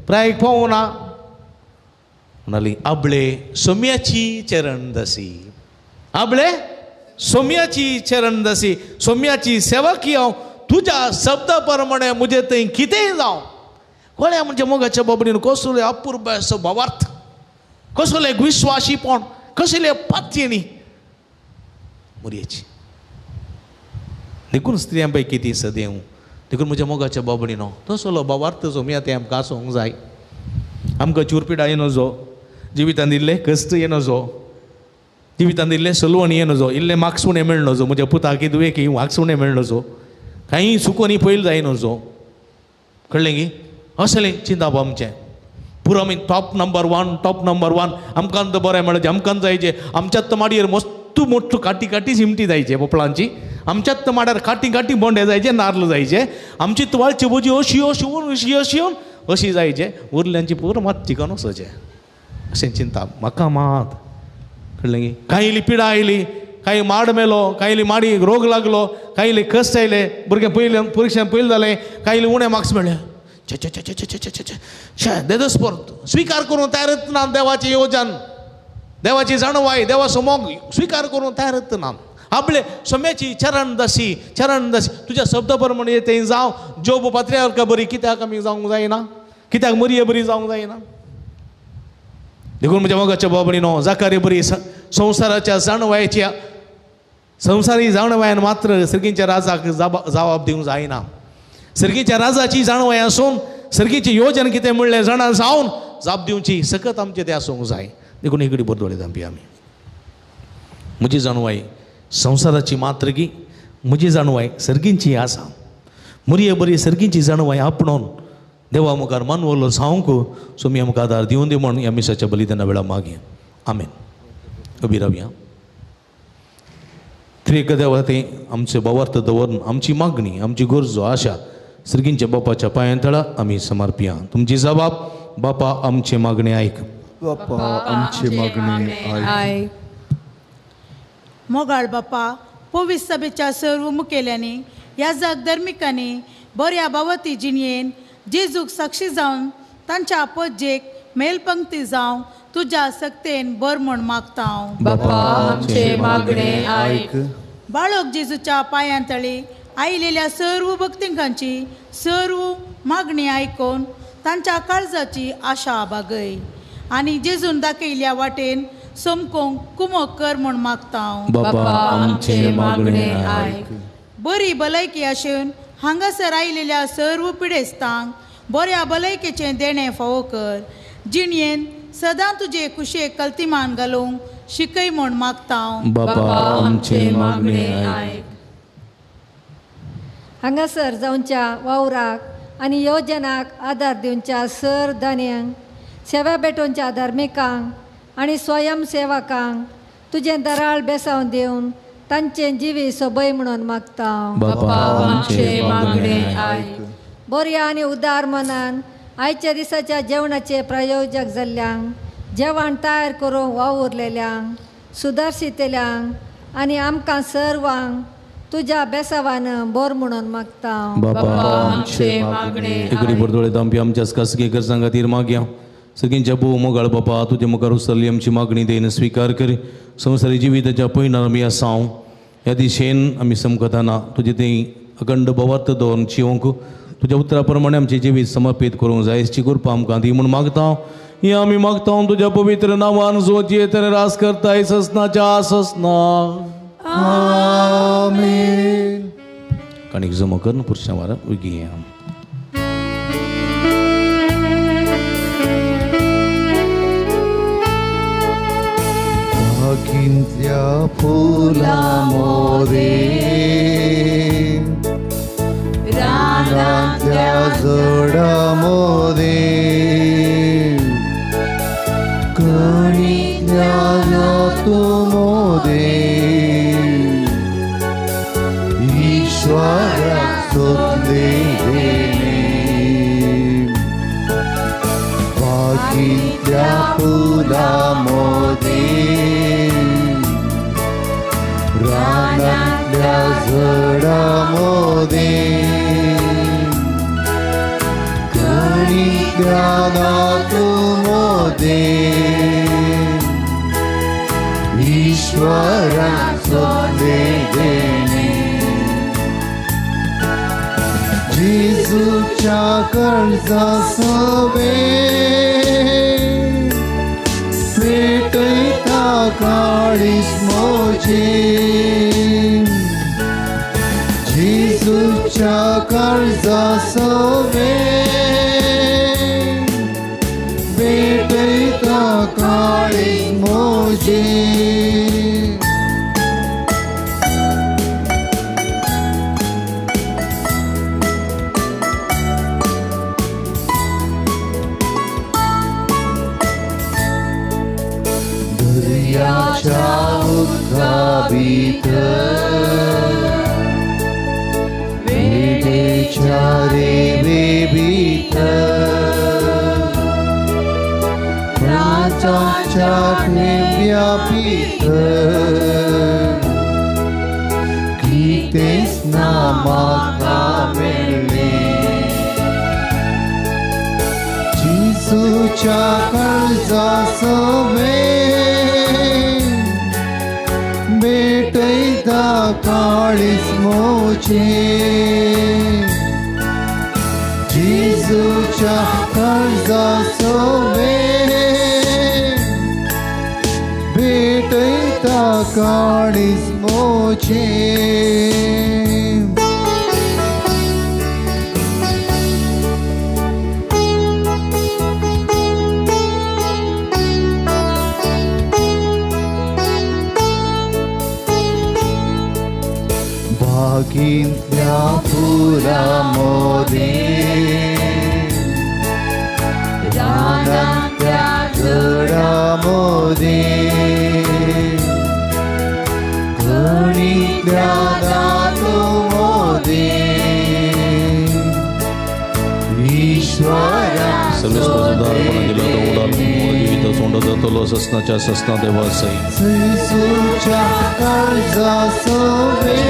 [SPEAKER 1] प्रायक पावना. म्हणाली, आबळे सोम्याची चरणदासी, आबळे सोम्याची चरणदासी, सोम्याची सेवा की हांव, तुज्या शब्दा प्रमाणे म्हजे थंय कितेंय जावं. कळ्ळें म्हणजे मोगाच्या बाबडीन कसलो अपूर्व असो भावार्थ, कसलो एक विश्वासीपण, कसले पातयेणी मुरयेची. देखून स्त्रियां पैकी ती सदेव. देखून म्हज्या मोगाच्या बाबडीनो तसलो भावार्थ सोम्या तें आमकां आसूंक जाय. आमकां चुरपिडा येनजो, जिवितांत इल्लें कश्ट येनजो, जिवितांत इल्लें सलवण येनजो, इल्लें मागसुणें मेळनजो, म्हज्या पुताक दुयेक मागसुणें मेळनजो, कांय सुकोनी पयल जायनजो. कळ्ळें की? असलें चिंताप आमचें. पुरो आमी top number one, top number one, आमकां तर बरें मेळचें, आमकां जायचें. आमच्याच माडयेर मस्तू मोठू काटी काटी शिमटी जायचे पोपळांची, आमच्याच माड्यार काटी काटी बोंडे जायचे, नार्ल जायचे, आमची तुवाळची भोजी अशी अशी येवन अशी अशी येवन अशी जायचे, उरल्यांची पुरो मात चिकन वचचें अशें चिंता म्हाका मात. कळ्ळें की? कांय इल्ली पिडा आयली, कांय माड मेलो, कांय इल्ली माडी रोग लागलो, कांय इल्ले कश्ट आयले, भुरगें पयलें परिक्षेन पयलें जालें, कांय इल्लें उणें मार्क्स मेळ्ळे, छे छे छे छे छे छे छे देदस्पोर्त स्विकार करूंक तयारच ना. देवाची योजन, देवाची जाणवाय, देवाचो मोग स्विकार करूंक तयारच ना. आपले सोम्याची चरणदासी, चरणदासी, तुज्या शब्दा प्रमाणे तें जावं. जोब पात्र्यार्का बरी कित्याक आमी जावंक जायना? कित्याक मरिये बरी जावंक जायना? देखून म्हज्या मोगाच्या बाबडीनो, जाकारी बरी संवसाराच्या जाणवायेच्या, संवसारी जाणवायान मात्र सर्गीच्या राजाक जबाब दिवंक जायना. सर्गीच्या राजाची जाणवाय आसून सर्गीची योजन कितें म्हणलें जाणा जावन जाप दिवची सकत आमचें तें आसूंक जाय. देखून इकडे बरदोळे धांपी आमी. म्हजी जाणवाय संवसाराची मात्र की म्हजी जाणवाय सर्गींची आसा. मुरये बरी सर्गींची जाणवाय आपणोन देवा मुखार मानवलो जावंक सोमी आमकां आदार दिवन दी म्हण ह्या मिसाच्या बलिदाना वेळा मागया. आमेन. उबी रावया. त्रिएक देवा तें आमचे भावार्थ दवरून आमची मागणी, आमची गरजो, आशा सर्गींच्या बापाच्या पांयां तळा आमी समर्पया. तुमची जबाब बापा आमचे मागणे आयक.
[SPEAKER 3] बापा आमचे मागणे आयक.
[SPEAKER 7] मोगाळ बापा, पवित्र सभेच्या सर्व मुखेल्यांनी, याजक धर्मिकांनी बऱ्या बावती जिणयेन जेजूक साक्षी जावन तांच्या पज्जेक मेलपंक्ती जावं तुज्या सक्तेन बर म्हण मागता हांव.
[SPEAKER 4] बापा आमचे मागणे आयक.
[SPEAKER 7] बाळक जेजूच्या पांयां तळी आयिल्ल्या सर्व भक्तिकांची सर्व मागणी आयकून तांच्या काळजाची आशा बागय आनी जेजून दाखयल्ल्या वाटेन समकोंक कुमक कर म्हण मागता हांव.
[SPEAKER 1] बापा आमचे मागणे आयक.
[SPEAKER 7] बरी भलायकी आसून हांगासर आयिल्ल्या सर्व पिडेस्तांक बऱ्या भलायकेचें देणें फावो कर. जिणयेन सदां तुजे कुशेक कल्तिमान घालूंक शिकय म्हण मागता हांव.
[SPEAKER 1] बापा आमचे मागणे आयक.
[SPEAKER 8] हांगासर जावच्या वावराक आनी योजनाक आदार दिवच्या सर दान्यांक, सेवा भेटोवच्या धार्मिकांक आनी स्वयंसेवकांक तुजें दराळ बेसावन दिवन तांचें जिवीत सोबय म्हणून मागता.
[SPEAKER 1] बापा आमचे मागणे आयक.
[SPEAKER 8] बऱ्या आनी उदार मनान आयच्या दिसाच्या जेवणाचे प्रायोजक जाल्ल्यांक, जेवण तयार करूंक वावुरलेल्यांक, सुदारशितल्यांक आनी आमकां सर्वांक तुज्या बेसावान बोर म्हणून मागता.
[SPEAKER 1] बापा आमचे मागणे इकडे बरदोळे दामपी आमच्याच खासगी गरजां खातीर मागया. सगळींच्या भोव मोगाळ बापा, तुजे मुखार उसरली आमची मागणी देन स्विकार कर. संवसारी जिविताच्या पयणान आमी आसा ह्या दिशेन आमी समकताना तुजे थंय अखंड भावार्थ दवरून जिवंक तुज्या उतरा प्रमाणे आमचें जिवीत समर्पीत करूंक जाय ची कृपा आमकां दी म्हूण मागता. ही आमी मागता तुज्या पवित्र नांवान जो जियेत आनी राज करताय ससनाच्या ससना.
[SPEAKER 3] आमेन.
[SPEAKER 1] काणीक जमो करून पुरशां वारा उगी.
[SPEAKER 3] फुलां मोदे रानांतल्या झाडां मोदे कणींतल्या धातू मोदे ईश्वराक सोदले देणे बागींतल्या फुलां मोदे रानांतल्या झाडां मोदे कणींतल्या धातू मोदे ईश्वराक सोदले देणे जेजूच्या कर्जा सवे पेटयता काळीज मोजे जेजूच्या कर्जा सवे पेटयता काळीज मोजे दर्याच्या उदका भितर वेडेच्या रेवे भितर प्रांताच्या ठेव्या भितर कितेंच ना म्हाका मेळ्ळें जेजूच्या कर्जा सवे भेटयता काळीज मोजे जेजूच्या कर्जा सवे भेटयता काळीज मोजे बागींतल्या फुलां मोदे रानांतल्या झाडां मोदे कणींतल्या धातू मोदे ईश्वराक
[SPEAKER 1] जातलो ससनाच्या ससना देवा सई
[SPEAKER 3] जेजूच्या कर्जा सवे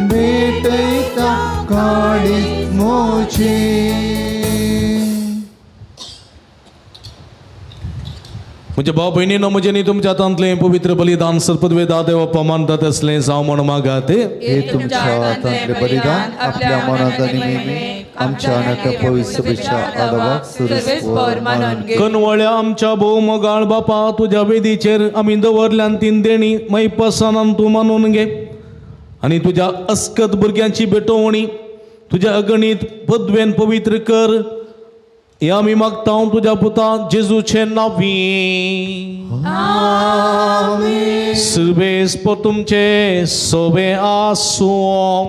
[SPEAKER 3] भेटयता काळीज मोजे
[SPEAKER 1] म्हज्या भाव भयणीनो म्हजें न्ही तुमच्या हातांतलें पवित्र बलिदान सर्पद्वेदा देव मानतात असलें जावं म्हण मागात
[SPEAKER 3] हे तुमच्या हातांतलें बलिदान आपल्या मनांत आनी नेहमी आमच्या नाका पवित्र सभेच्या आदावाक सुरस्वर मानून घे.
[SPEAKER 1] कनवळ्या आमच्या भोव मोगाळ बापा तुज्या वेदीचेर आमी दवरल्यान तीन देणी मैपसनान तूं मानून घे आनी तुज्या अस्कत भुरग्यांची भेटवणी तुज्या अगणीत पदवेन पवित्र कर हे आमी मागता तुज्या पुता जेजूचे नांवी. सर्वेस्पर तुमचे सोबे आसूं.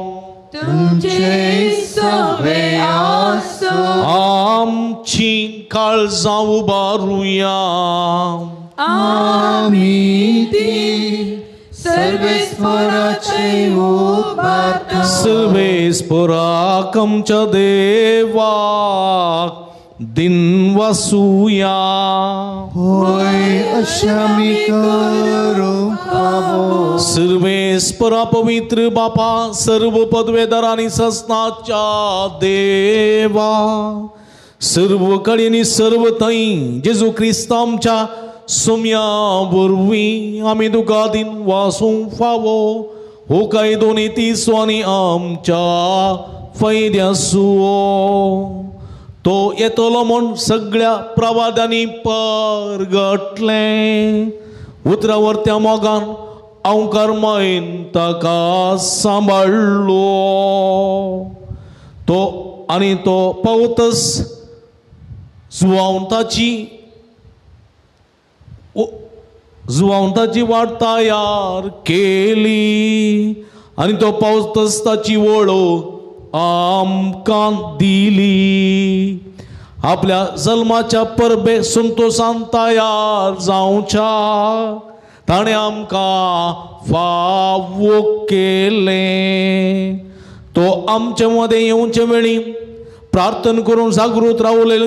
[SPEAKER 4] तुमचे सोबे आसूं.
[SPEAKER 1] आमची काळजां उबारुया.
[SPEAKER 4] आमी ती सर्वेस्पराचे उबारता.
[SPEAKER 1] सर्वेस्पराक आमच्या देवाक दिन वसुया.
[SPEAKER 3] होय अशें आमी करूंक फावो.
[SPEAKER 1] सर्वेस्परा पवित्र बापा सर्व पदवेदार आनी ससनाच्या देवा सर्व कडेन सर्व थंय जेजू क्रिस्त आमच्या सोम्या वरवीं आमी तुका दिन वासूंक फावो हो कायदो नीतीचो आनी आमच्या फायद्याचो. तो येतलो म्हूण सगळ्या प्रवादांनी परगटलें उतरावर त्या मोगान अंकार मायेन ताका सांबाळ्ळो. तो आनी तो पावतस जुवावन ताची वाट तयार केली आनी तो पावतस ताची वळख आमकां दिली. आपल्या जल्माच्या परबे संतोसान तयार जावच्या ताणें आमकां फावो केलें. तो आमचे मदें येवचे वेळी प्रार्थना करून जागृत रावले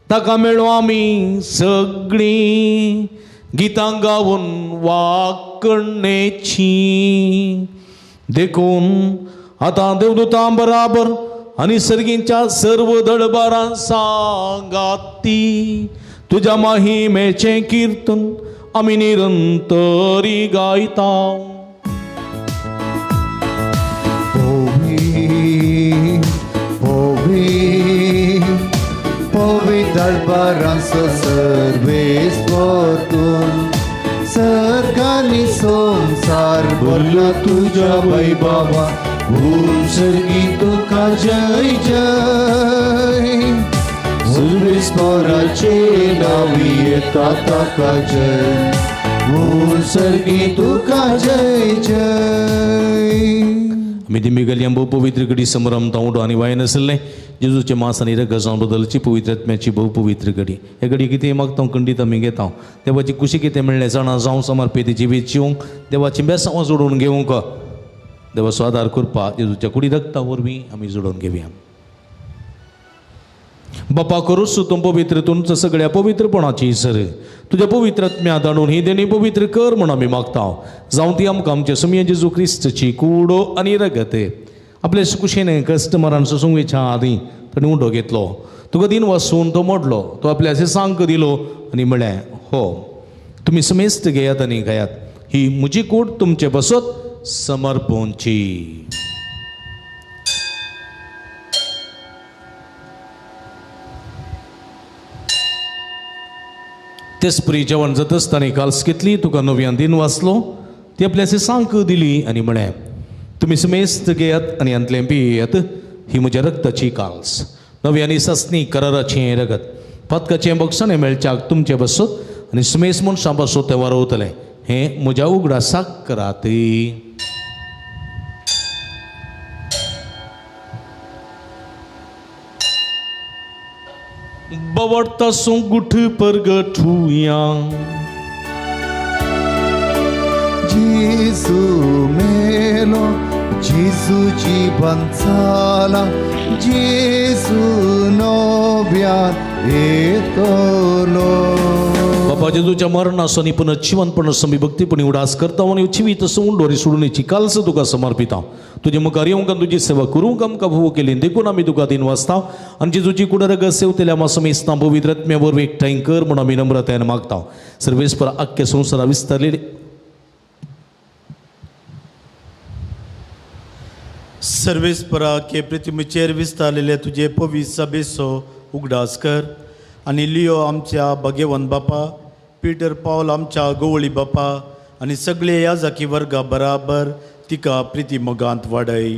[SPEAKER 1] ताका मेळो आमी सगळीं गितां गावन वाकणेची. देखून आतां देवदूतां बराबर आनी सर्गींच्या सर्व दळबारां सांगाती तुज्या महिमेचें किर्तन आमी निरंतरी गायता.
[SPEAKER 3] पवी पवी पवी दळबारांचो सर्वेस्पर तूं, सर्गांनी संवसार भरला तुज्या वैभवा, भूम सर्गी तुका जय जय. सर्वेस्पराचे नांवी येता ताका जय, भूम सर्गी तुका जय जय.
[SPEAKER 1] आमी दिमी गेली भोव पवित्र घडी समरमता उडो आनी वाय नासलें जेजूचे मास आनी रगजां बदलची पवित्र आत्म्याची भोव पवित्र घडी. हे घडी कितें मागता खंडीत आमी घेता देवाची कुशी कितें मेळ्ळें जाणा जावं समर्पित जिवीत जिवंक देवाची बेसांव जोडून घेवंक देवाचो आदार करपा जेजूच्या कुडी रक्ता वरवीं आमी जोडून घेवया. बापा करूच तूं पवित्र तुमचं सगळ्या पवित्रपणाची सर तुज्या पवित्र आत्म्या दाणून ही देणी पवित्र कर म्हूण आमी मागता. जावं ती आमकां आमच्या सुमये जेजू क्रिस्तची कुडो आनी रगत. आपले कुशेन कस्टमरान सुसुंगेच्या आदीं ताणें उंडो घेतलो, तुका दिन वासून तो मोडलो, तो आपल्या सांक दिलो आनी म्हळें हो तुमी समेस्त घेयात आनी खायात, ही म्हजी कूड तुमचे बसत समर्पणची. तेसपरी जेवण जातच ताणें काल्स घेतली, तुका नव्यान दिन वाचलो, ती आपल्या सांक दिली आनी म्हळें तुमी समेस्त घेयात आनी हांतलें पियेयात, ही म्हज्या रक्ताची काल्स, नवी आनी सासणी कराराचें रगत, पातकाचें बक्षाणें मेळच्याक तुमचें बसत आनी समेस्त मनशां बसत तें वारवतलें, हें म्हज्या उगडासाक करात. बवडता गुठ परगठुया
[SPEAKER 3] जेजू मेलो, जेजू जीवन जाला, जेजू नव्यान येतलो.
[SPEAKER 1] बाबा जेजूच्या मरणाचो आनी पुनर्जिवनपण आमी भक्तीपणी उडास करता आनी जिवीत उंडोरी सोडून कालच तुका समर्पिता. तुजे मुखार येवंक आनी तुजी सेवा करूंक आमकां भोव केली देखून आमी तुका दिन वाचता आनी जेजूची कुडर सेवतेल्या आमा समेस्तां पवित्र आत्म्या वरवीं एकठांय कर म्हूण आमी नम्रतायेन मागता. सर्वेस्पर आख्ख्या संवसारा विस्तारलेली
[SPEAKER 6] सर्वेस्परा के प्रतिमेचेर विस्तारलेले तुजे पवित्र सभेचो उगडास कर आनी लियो आमच्या भगेवन बापा, पीटर पावल आमच्या गवळी बापा आनी सगळे ह्या जाकी वर्गा बराबर तिका प्रिती मोगांत वाडय.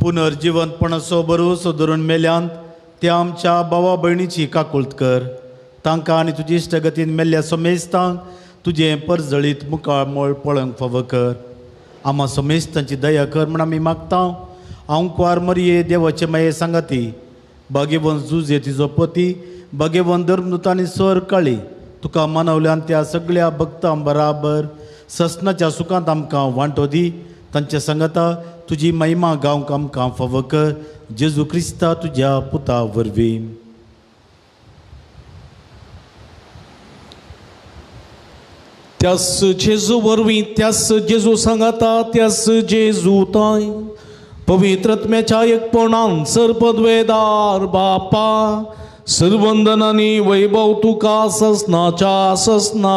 [SPEAKER 6] पुनर्जिवंतपणाचो भरवसो धरून मेल्यांत त्या आमच्या भावा भयणीची काकुळत कर, तांकां आनी तुजी इश्टगतीन मेल्ल्या समेस्तांक तुजें परजळीत मुखामळ पळोवंक फावो कर. आमा समेस्तांची दया कर म्हूण आमी मागता. हांव कुवार मरये देवाचे माये सांगाती बागेवन जुजे तिजो पती बागेवन धर्मदूत आनी सर काळी तुका मानवल्यान त्या सगळ्या भक्तां बराबर ससनाच्या सुखांत आमकां वांटो दी. तांच्या सांगाता तुजी महिमा गावंक आमकां फावो कर, जेजू क्रिस्ता तुज्या पुता वरवीं.
[SPEAKER 1] त्यास जेजू वरवीं, त्यास जेजू सांगाता, त्यास जेजू ताय पवित्र आत्म्याच्या एकपणान सर्पद्वेदार बापा सर्वंदन आनी वैभव तुका ससनाच्या ससना.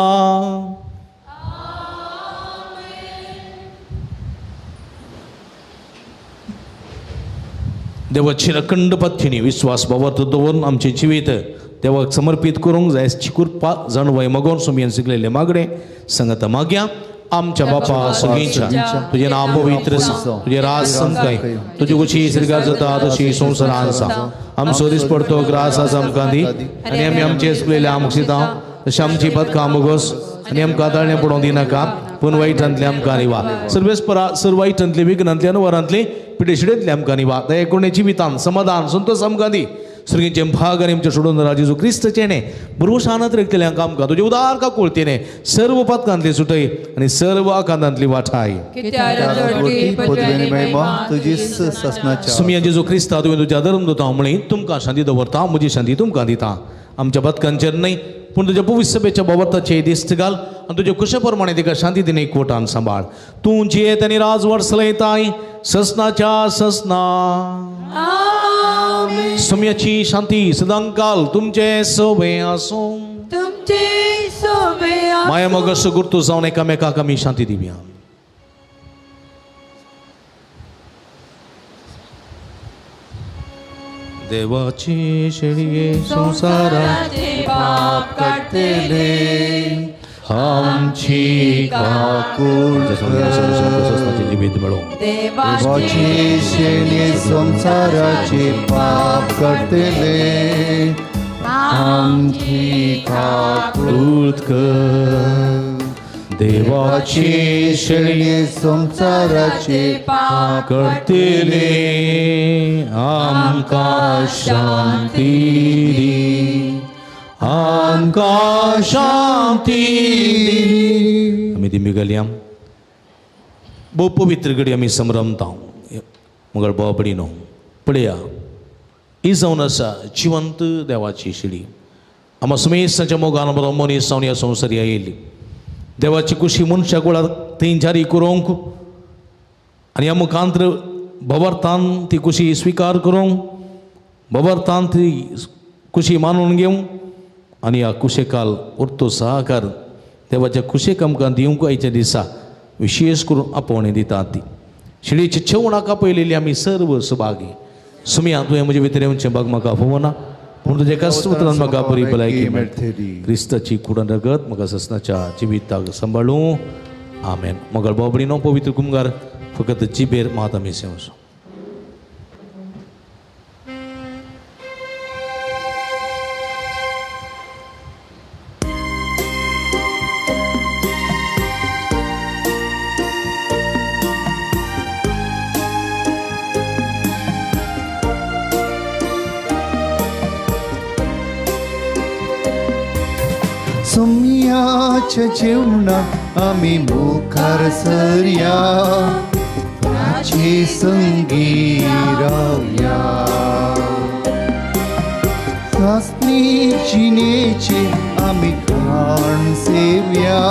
[SPEAKER 1] देवाची अखंड पथ्यनी विश्वास भावार्थ दवरून आमचें जिवीत देवाक समर्पीत करूंक जाय चिकुरपा जाणवय मगोन सुमयेन शिकलेले मागणे संगत मागया. आमच्या बापा सगळींच्या तुजें नांव पवित्र जावं, तुजें राज समकाय, तुजी कुशी स्वर्गार जाता तशी संवसारांत जावं. आमचो दिसपडतो ग्रास आज आमकां दी आनी आमी आमचे चुकलेले आमकां दिता तशें आमची पदकां मुगोस आनी आमकां ताळणें पडोवंक दिनाका पूण वायटांतले आमकां निवा. सर्वेस्परा सर्व वायटांतली विघ्नांतली अनवरांतली पिडेशिडेंतली आमकां निवा. दया करुणे जिवितान समाधान संतोष आमकां दी. स्वर्गीचे भाग आनी आमच्या सोडून जेजू क्रिस्तचें भरवशानात रेखतल्यांक आमकां तुजे उदार काकुळतेने सर्व पातकांतली सुटय आनी सर्व आकांतांतली वाठाय. सुमिया जेजू क्रिस्ता तुवें तुज्या धर्म दिता म्हळी तुमकां शांती दवरता, म्हजी शांती तुमकां दिता. आमच्या पातकांचेर न्हय पूण तुज्या पवित्र सभेच्या बाबताचे दिस्त घाल आनी तुजे कुशे प्रमाणे तिका शांती दिने एकवटान सांबाळ. तूं जियेत आनी राजवट चलयताय ससनाच्या ससना. सुम्याची शांती सदांकाल तुमचे सोबे आसूं.
[SPEAKER 4] तुमचे सोबे.
[SPEAKER 1] माया मोगाचो गुर्तू जावन एकामेकाक आमी शांती दिवया. देवाची शेळये संवसाराचे
[SPEAKER 4] पाप काडटले
[SPEAKER 1] आमची काकूळ जिवीत मेळो.
[SPEAKER 3] देवाची शेळये संवसाराचे पाप काडटले आमची काकूळ
[SPEAKER 1] कर. देवाची शेळये
[SPEAKER 3] संवसाराचे पाप
[SPEAKER 1] करतले आमकां शांती दी, आमकां शांती दी. आमी दिमी घालया. भोव पवित्र घडी आमी संभ्रमता मगर बाबडी न्हू. पळया ही जावन आसा जिवंत देवाची शिडी. आमा सुमेसाच्या मोगान बरो मनीस जावन ह्या संवसारी आयिल्ली देवाची कुशी मनशा कुळार थंय जारी करूंक आनी ह्या मुखांत्र भवर्थान ती कुशी स्विकार करूंक, भवर्थान ती कुशी मानून घेवंक आनी ह्या कुशेकाल उरतो सहकार देवाच्या कुशेक आमकां दिवंक आयच्या दिसा विशेष करून आपोवणें दिता. ती शिडयेची छेवणाक आपयलेली आमी सर्व सुभागी. सुमिया तुवें म्हजे भितर येवचें बाग म्हाका आपोवना पूण तुजें एकाच उतरान म्हाका बरी भलायकी मेळटली. क्रिस्ताची कुडान रगत म्हाका ससनाच्या जिविताक सांबाळूं. आमेन. मगळ बाबडीनो पवित्र कुमगार फकत जिबेर मात आमी सेवचो.
[SPEAKER 3] सुम्याच्या जेवणा आमी मुखार सरया, ताचे संगी रावया. सासणी जिणेचे आमी खाण सेवया,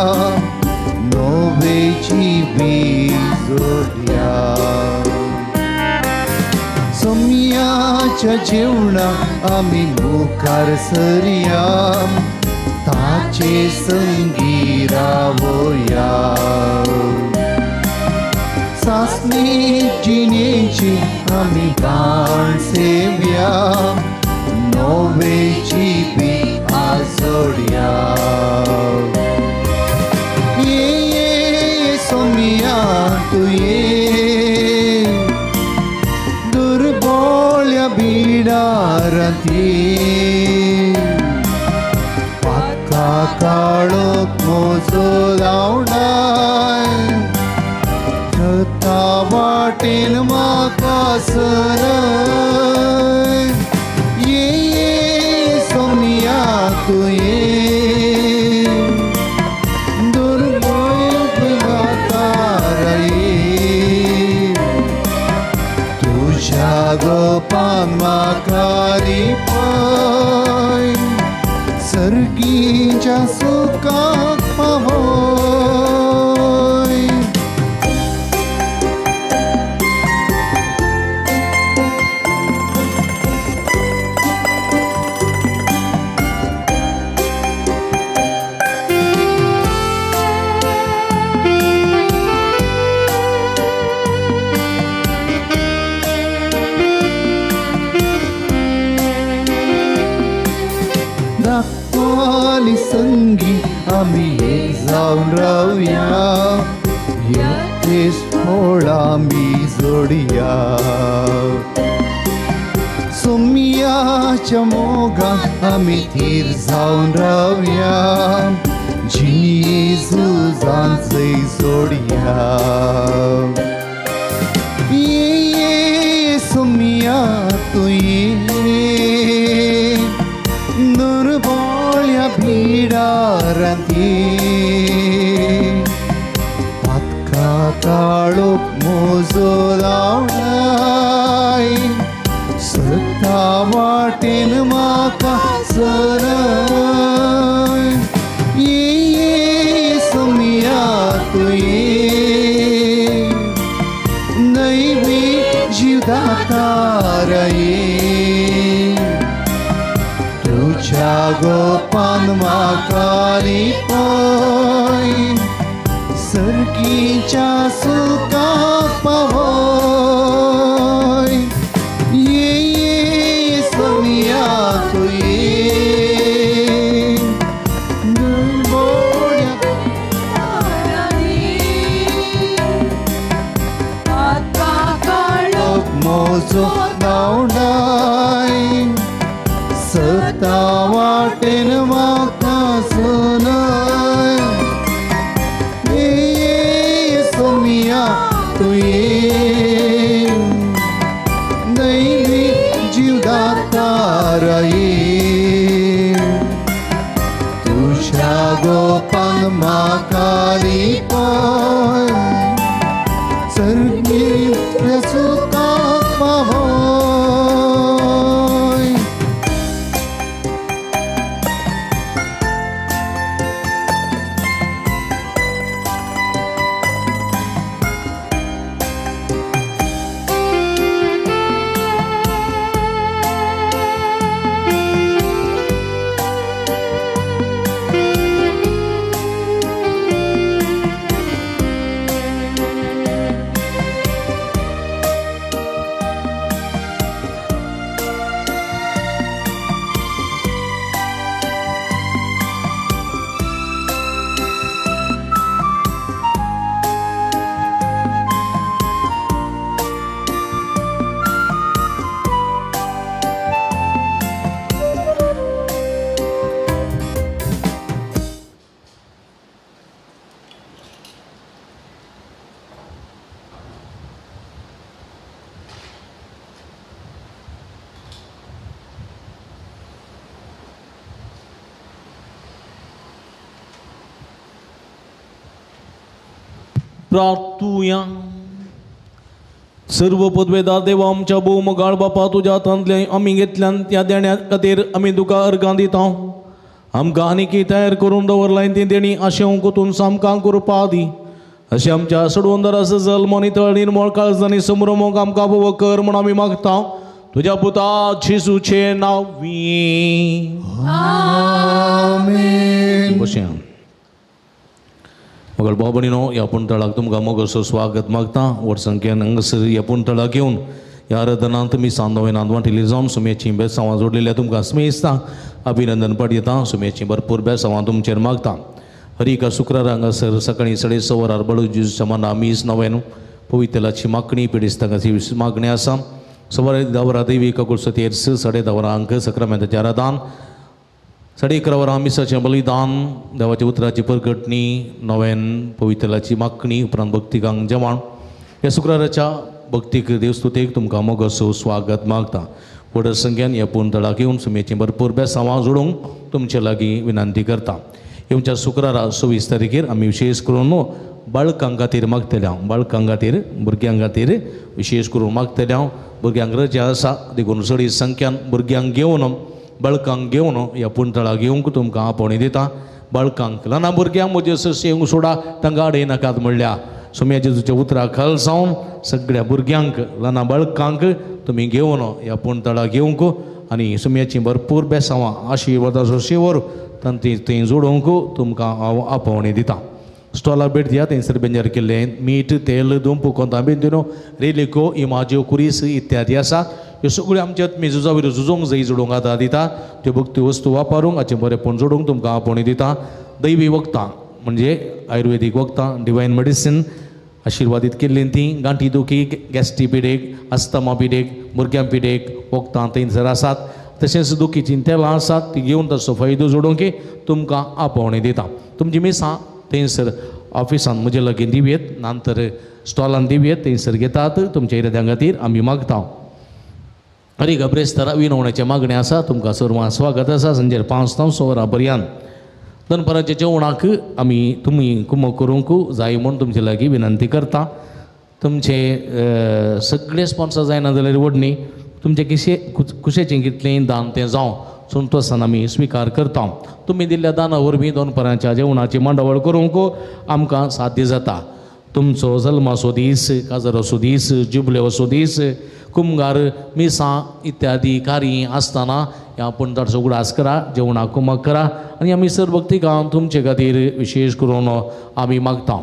[SPEAKER 3] नवे जिवीत जोडया. सुम्याच्या जेवणा आमी मुखार सरया, ताचे संगी रावया. सासणी जिणेची आमी बाण सेवया, नवे जिवीत आजोडया. ये ये सोमिया तूं ये, दुर्बोळ्या बिडारांत ये, काळोख म्हजो धांवडाय, सता वाटेन म्हाका सरय. ये ये सोमिया तूं ये, दुर्बळ तारा ये, तुज्या गोपान म्हाका रिपय, सर्गीच्या सुखाक पावय. संगी आमी एक जावन रावया ह्या देश आमी जोडया सोमयाच्या मोगान आमी थीर जावन रावया जिणी झुजान जय जोडया ये सोमया तूं ये दुर्बोळ्या भिडारांत ये पातका काळोख मोजो लावणाय सत्ता वाटेन म्हाका सरय ये सोमया तूं ये दैवी जीवदातार ये तुज्या गोपान म्हाका लिपय सर्गीच्या सुखाक पावय ये सोमया तूं ये दुर्बोळ्या मोजो धांवडाय सता वाटेन म्हाका सनय ये सोमया तूं ये दैवी जीवदातार ये तुज्या गोपान म्हाका लिपय सर्गीय सुखाक पावय.
[SPEAKER 1] प्रार्थुया. सर्व पदवेदार देवा आमच्या भोवमगाळ बापा तुज्या हातांतल्या आमी घेतल्यान त्या देण्या खातीर आमी तुका अर्गां दिता. आमकां आनीकय तयार करून दवरलाय ती देणी आशेवंक तूं सामकां कृपा दी. अशें आमच्या सडवंदर जल्म नितळ निर्मळ काळजांनी संभ्रमोक आमकां भोव कर म्हूण आमी मागता तुज्या पुता जेजूचे नांवी.
[SPEAKER 3] आमेन.
[SPEAKER 1] बशें मगळ भाव भयणीनो ह्या पुणतळाक तुमकां मोगाचो स्वागत मागता. व्हड संख्येन हांगासर ह्या पुणतळाक येवन ह्या आराधनांत तुमी सांदोवेनांत वांटिल्ली जावन सुमेची बेसांवां जोडलेल्या तुमकां स्मेस्ता अभिनंदन पाठयता. सुमेची भरपूर बेसांवां तुमचेर मागता. हर एका शुक्रारा हांगासर सकाळीं 6:30 वरार बळू जेजूच्या मना मीस नव्यान पवित्रलाची मागणी पिडेस्तांची मागणी आसा. 10:15 वरां देवी काकुळसतेर 10:30 वरांक सक्रामेंताचें आराधन, 11:30 वरां मिसाचें बलिदान, देवाच्या उतराची परगटणी, नव्यान पवित्रलाची मागणी, उपरांत भक्तिकांक जेवण. ह्या शुक्राराच्या भक्तीक देवस्तुतेक तुमकां मोगाचो स्वागत मागता. व्हड संख्यान ह्या पुणतळाक येवन सुमेची भरपूर बेसांवां जोडूंक तुमचे लागीं विनंती करता. येवच्या शुक्रारा 26 तारखेर आमी विशेष करून बाळकां खातीर मागतले हांव, बाळकां खातीर भुरग्यां खातीर विशेष करून मागतले हांव. भुरग्यांक रजा आसा देखून चड संख्यान भुरग्यांक घेवन बाळकांक घेवन ह्या पुणतळाक येवंक तुमकां आपोवणी दिता. बाळकांक ल्हान भुरग्यांक म्हजे सस येवंक सोडा, तांकां अडयनाकात म्हणल्या सोम्या जेजूच्या उतरा खाल जावन सगळ्या भुरग्यांक ल्हान बाळकांक तुमी घेवन ह्या पुणतळाक येवंक आनी सुम्याची भरपूर बेसांवां आशिर्वादाचो शिवर तांची थंय जोडूंक तुमकां हांव आपोवणी दिता. स्टॉला भेट दिया. थंयसर बेंजार केल्लें मीठ, तेल, दोंपू, कोंतांबेंदिनो, रेलिको, इमाज्यो, कुरीस इत्यादी आसा. ह्यो सगळ्यो आमच्या आत्मी झुजा वयर झुजोंक जाय जोडूंक आदार दिता. त्यो भक्ती वस्तू वापरूंक हाचें बरेंपण जोडूंक तुमकां आपोवणी दिता. दैवी वखदां म्हणजे आयुर्वेदीक वखदां, डिवायन मेडिसीन आशिर्वादीत केल्लीं तीं गांठी दुखी, गॅस्ट्री पिडेक, अस्थमा पिडेक, भुरग्यां पिडेक वखदां थंयसर आसात. तशेंच दुखीचीं तेलां आसात ती घेवन ताचो फायदो जोडूंक तुमकां आपोवणी दिता. तुमची मिसां थंयसर ऑफिसान म्हजे लागीं दिवयेत, नंतर स्टॉलान दिवयेत, थंयसर घेतात. तुमच्या इराद्यां खातीर आमी मागता. हरी गब्रेस्तारा विनवण्याचें मागणें आसा. तुमकां सर्वांक स्वागत आसा. सांजेर 5 ते 6 वरां पर्यंत दनपाराच्या जेवणाक आमी तुमी कुमक करूंक जाय म्हूण तुमचे लागीं विनंती करता. तुमचे सगळे स्पॉन्सर जायना जाल्यार व्हडनी तुमचे किशे कुशेचें कितलें दान तें जावं संतोसान आमी स्विकार करता. तुमी दिल्ल्या दाना वरवीं दनपारांच्या जेवणाची मांडावळ करूंक आमकां साध्य जाता. तुमचो जल्माचो दीस, काजराचो दीस, जुबलेवाचो दीस, कुमगार, मिसां इत्यादी कार्य आसतना ह्या पुणताचो उगडास करा, जेवणाक कुमक करा आनी आमी सर भक्ती काम तुमचे खातीर विशेश करून आमी मागता.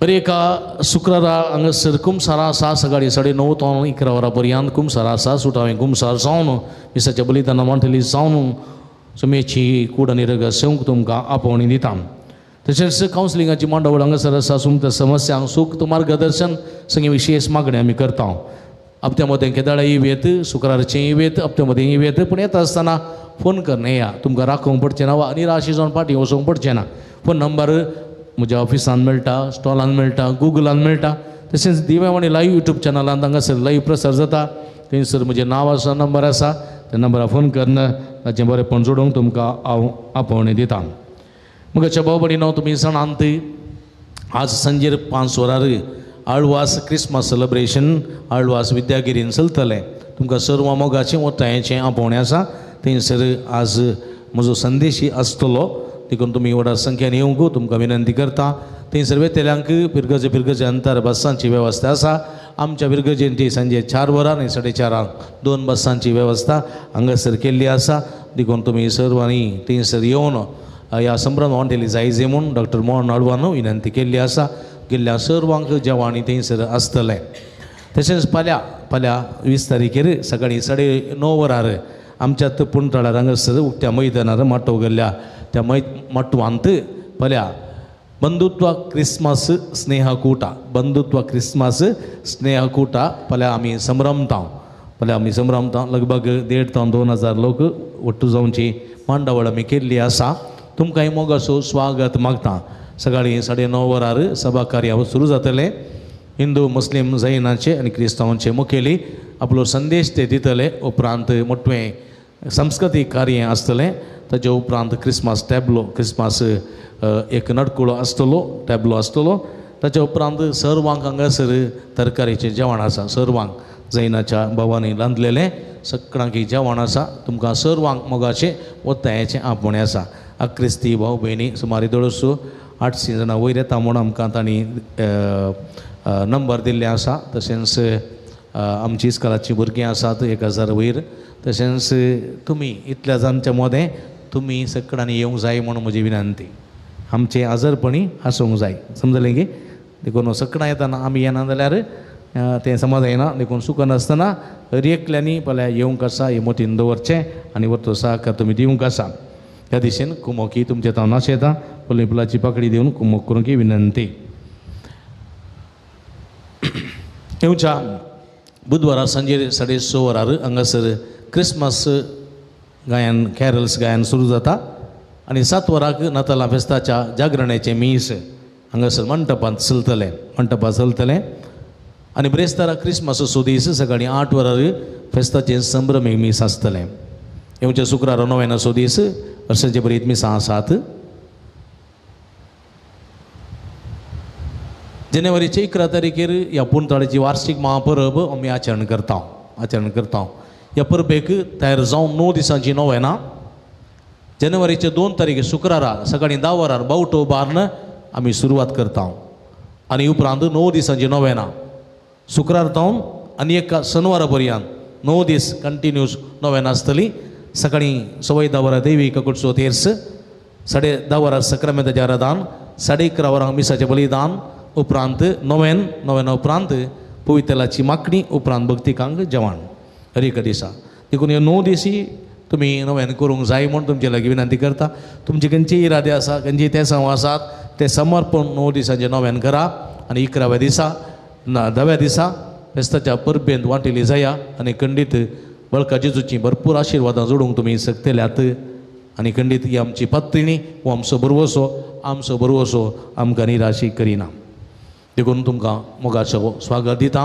[SPEAKER 1] बरें, एका शुक्रारा हांगासर कुमसार आसा. सकाळीं 9:30 ते 11 वरां पर्यंत कुमसार आसा. सुटावें कुमसार जावन मिसाच्या बलिदाना मांडली जावन सुमेची कूड आनी रगत सेवंक तुमकां आपोवणी दिता. तशेंच कावन्सिलिंगाची मांडावळ हांगासर आसा. तुमच्या समस्यांक सूक्त मार्गदर्शन सगळीं विशेश मागणी आमी करता. हप्त्या मदें केदाळा येत, शुक्रारचें येत, हप्त्या मदें येत, पूण येता आसतना फोन करून येया. तुमकां राखूंक पडचें ना वा निराशी जावन फाटीं वचूंक पडचें ना. फोन नंबर म्हज्या ऑफिसान मेळटा, स्टॉलान मेळटा, गुगलान मेळटा. तशेंच दिव्यावाणी लायव्ह युट्यूब चॅनलान हांगासर लायव्ह प्रसार जाता. थंयसर म्हजें नांव आसा, नंबर आसा, त्या नंबरार फोन करून ताचें बरेंपण जोडूंक तुमकां हांव आपोवणें दिता. मगाच्या भाव भयणीनो, तुमी जाणात आज सांजेर 5 वरार आळवास क्रिसमस सेलिब्रेशन आळवास विद्यागिरीन चलतलें. तुमकां सर्व मोगाचें ओतायेचें आपोवणें आसा. थंयसर आज म्हजो संदेश आसतलो, देखून तुमी व्हडा संख्येन येवंक तुमकां विनंती करता. थंयसर वेतल्यांक पिरगजे पिरगजे अंतर बसांची वेवस्था आसा. आमच्या पिरगजेन ती सांजे 4 वरां आनी 4:30 2 बसांची वेवस्था हांगासर केल्ली आसा. देखून तुमी सर्वांनी थंयसर येवन ह्या संभ्रम वांटेली जायजे म्हूण डॉक्टर मोहन आळवान विनंती केल्ली आसा. गेल्ल्या सर्वांक जेवण थंयसर आसतलें. तशेंच फाल्यां फाल्यां 20 तारखेर सकाळीं 9:30 वरार आमच्या पुणतळार हांगासर उक्त्या मैदानार माटव गेल्ल्या त्या माटवांत फाल्यां बंधुत्व क्रिसमस स्नेहकूटा, बंधुत्व क्रिसमस स्नेहकूटा फाल्यां आमी संभ्रमता. फाल्यां आमी संभ्रमता. लगभग 1,500 ते 2,000 लोक ಒಟ್ಟು जावची मांडावळ आमी केल्ली आसा. तुमकां मोगाचो स्वागत मागता. सकाळीं 9:30 वरार सभा कार्य सुरू जातलें. हिंदू, मुस्लीम, जैनाचे आनी क्रिस्तांवांचे मुखेली आपलो संदेश ते दितले. उपरांत मोटवें सांस्कृतीक कार्य आसतलें. ताजे उपरांत क्रिसमस टॅबलो, क्रिसमस एक नडकुळो आसतलो, टॅबलो आसतलो. ताचे उपरांत सर्वांक हांगासर तरकारीचें जेवण आसा. सर्वांक जैनाच्या भावांनी रांदलेलें सगळ्यांक जेवण आसा. तुमकां सर्वांक मोगाचें ओतायेचें आपोवणें आसा. क्रिस्ती भाव भयणी सुमारे दोळसो 800 जाणां वयर येता म्हूण आमकां तांणी नंबर दिल्ले आसा. तशेंच आमची इस्कोलाचीं भुरगीं आसात 1000 वयर. तशेंच तुमी इतल्या जाणच्या मदें तुमी सगळ्यांनी येवंक जाय म्हूण म्हजी विनंती. आमचें आजारपणी आसूंक जाय, समजलें की? देखून सगळ्यां येतना आमी येना जाल्यार तें समज येना. देखून चुकनासतना हर एकल्यांनी फाल्यां येवंक आसा हें मतीन दवरचें आनी वरतो सहकार तुमी दिवंक आसा. त्या दिशेन कुमोकी तुमचे तावन आशेता. फुलां फुलाची पाकडी दिवन कुमोक करूंक विनंती. येवच्या बुधवारा सांजेर 6:30 वरार हांगासर क्रिसमस गायन, कॅरल्स गायन सुरू जाता आनी 7 वराक नातालां फेस्ताच्या जागरणाचें मीस हांगासर मंटपांत चलतलें, मंटपांत चलतलें. आनी ब्रेस्तारा क्रिसमसाचो दीस सकाळीं 8 वरार फेस्ताचें संभ्रमीक मीस आसतलें. येवच्या शुक्रारा नोवेनाचो दीस वर्साचे बरीत मिसां आसात. जानेवारीचे 11 तारखेर ह्या पुणताळेची वार्षिक महापरब आमी आचरण करता, आचरण करता. ह्या परबेक तयार जावन 9 दिसांची नोवेना. जानेवारीचे 2 तारखेर शुक्रारा सकाळीं 10 वरार बावटो बार्न आमी सुरवात करता आनी उपरांत 9 दिसांची नोवेना शुक्रार जावन आनी एका शनिवारा पर्यंत 9 दीस कंटिन्यूस नोवेना आसतली. सकाळीं 10:15 वरां देवी ककुटचो तेर्स, 10:30 वरां सक्रामेंताचें आराधन, 11:30 वरांक मिसाचें बलिदान, उपरांत नोवेन, नोवेना उपरांत पवित्रलाची मागणी, उपरांत भक्तिकांक जेवण हर एका दिसा. देखून ह्यो 9 दिसी तुमी नोवेन करूंक जाय म्हूण तुमचे लागीं विनंती करता. तुमचे खंयचे इरादे आसा, खंयचे तेसांव आसात ते समर्पण 9 दिसांचें नोवेन करा आनी 11व्या दिसा ना 10व्या दिसा फेस्ताच्या परबेंत वांटिली जाया आनी खंडीत बळका जेजूची भरपूर आशिर्वादां जोडूंक तुमी शकतल्यात. आनी खंडीत ही आमची पत्तिणी हो आमचो भरवसो, आमचो भरवसो आमकां निराशी करिना. देखून तुमकां मोगाचो स्वागत दिता.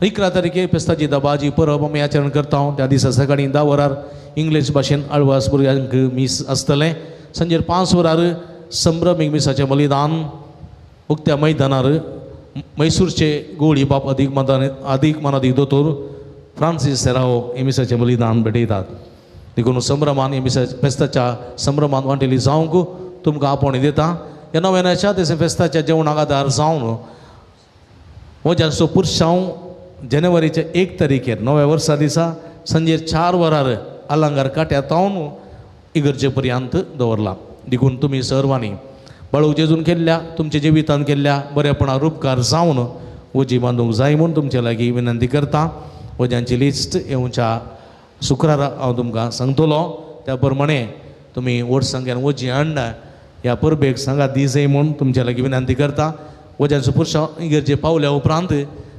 [SPEAKER 1] 11 तारखे फेस्ताची दबाजी परब आमी आचरण करता. त्या दिसा सकाळीं 10 वरार इंग्लीश भाशेन आळवास भुरग्यांक मीस आसतलें. सांजेर 5 वरार संभ्रमीक मिसाचें बलिदान उक्त्या मैदानार मैसूरचे गोळी बाप अदीक मानादीक दोतोर फ्रांसीस सेराओ हे मिसाचें बलिदान भेटयतात. देखून संभ्रमान हे मिसा फेस्ताच्या संभ्रमान वांटेली जावंक तुमकां आपोवणें दिता. ह्या नोवेनाच्या तशें फेस्ताच्या जेवणाक आदार जावन वज्यांचो पुरशांव जानेवारीच्या 1 तारखेर नव्या वर्सा दिसा सांजेर 4 वरार आलांगार काट्या तावन इगर्जे पर्यंत दवरला. देखून तुमी सर्वांनी बाळू जेजून केल्ल्या तुमच्या जिवितान केल्ल्या बरेपणा उपकार जावन वजी बांदूंक जाय म्हूण तुमचे लागीं विनंती करता. वज्यांची लिस्ट येवच्या शुक्रारा हांव तुमकां सांगतलो. त्या प्रमाणे तुमी व्हड संख्येन वजी हाडना ह्या परबेक सांगात दी जाय म्हूण तुमचे लागीं विनंती करता. वज्यांचो पुरशांव इगर्जे पावल्या उपरांत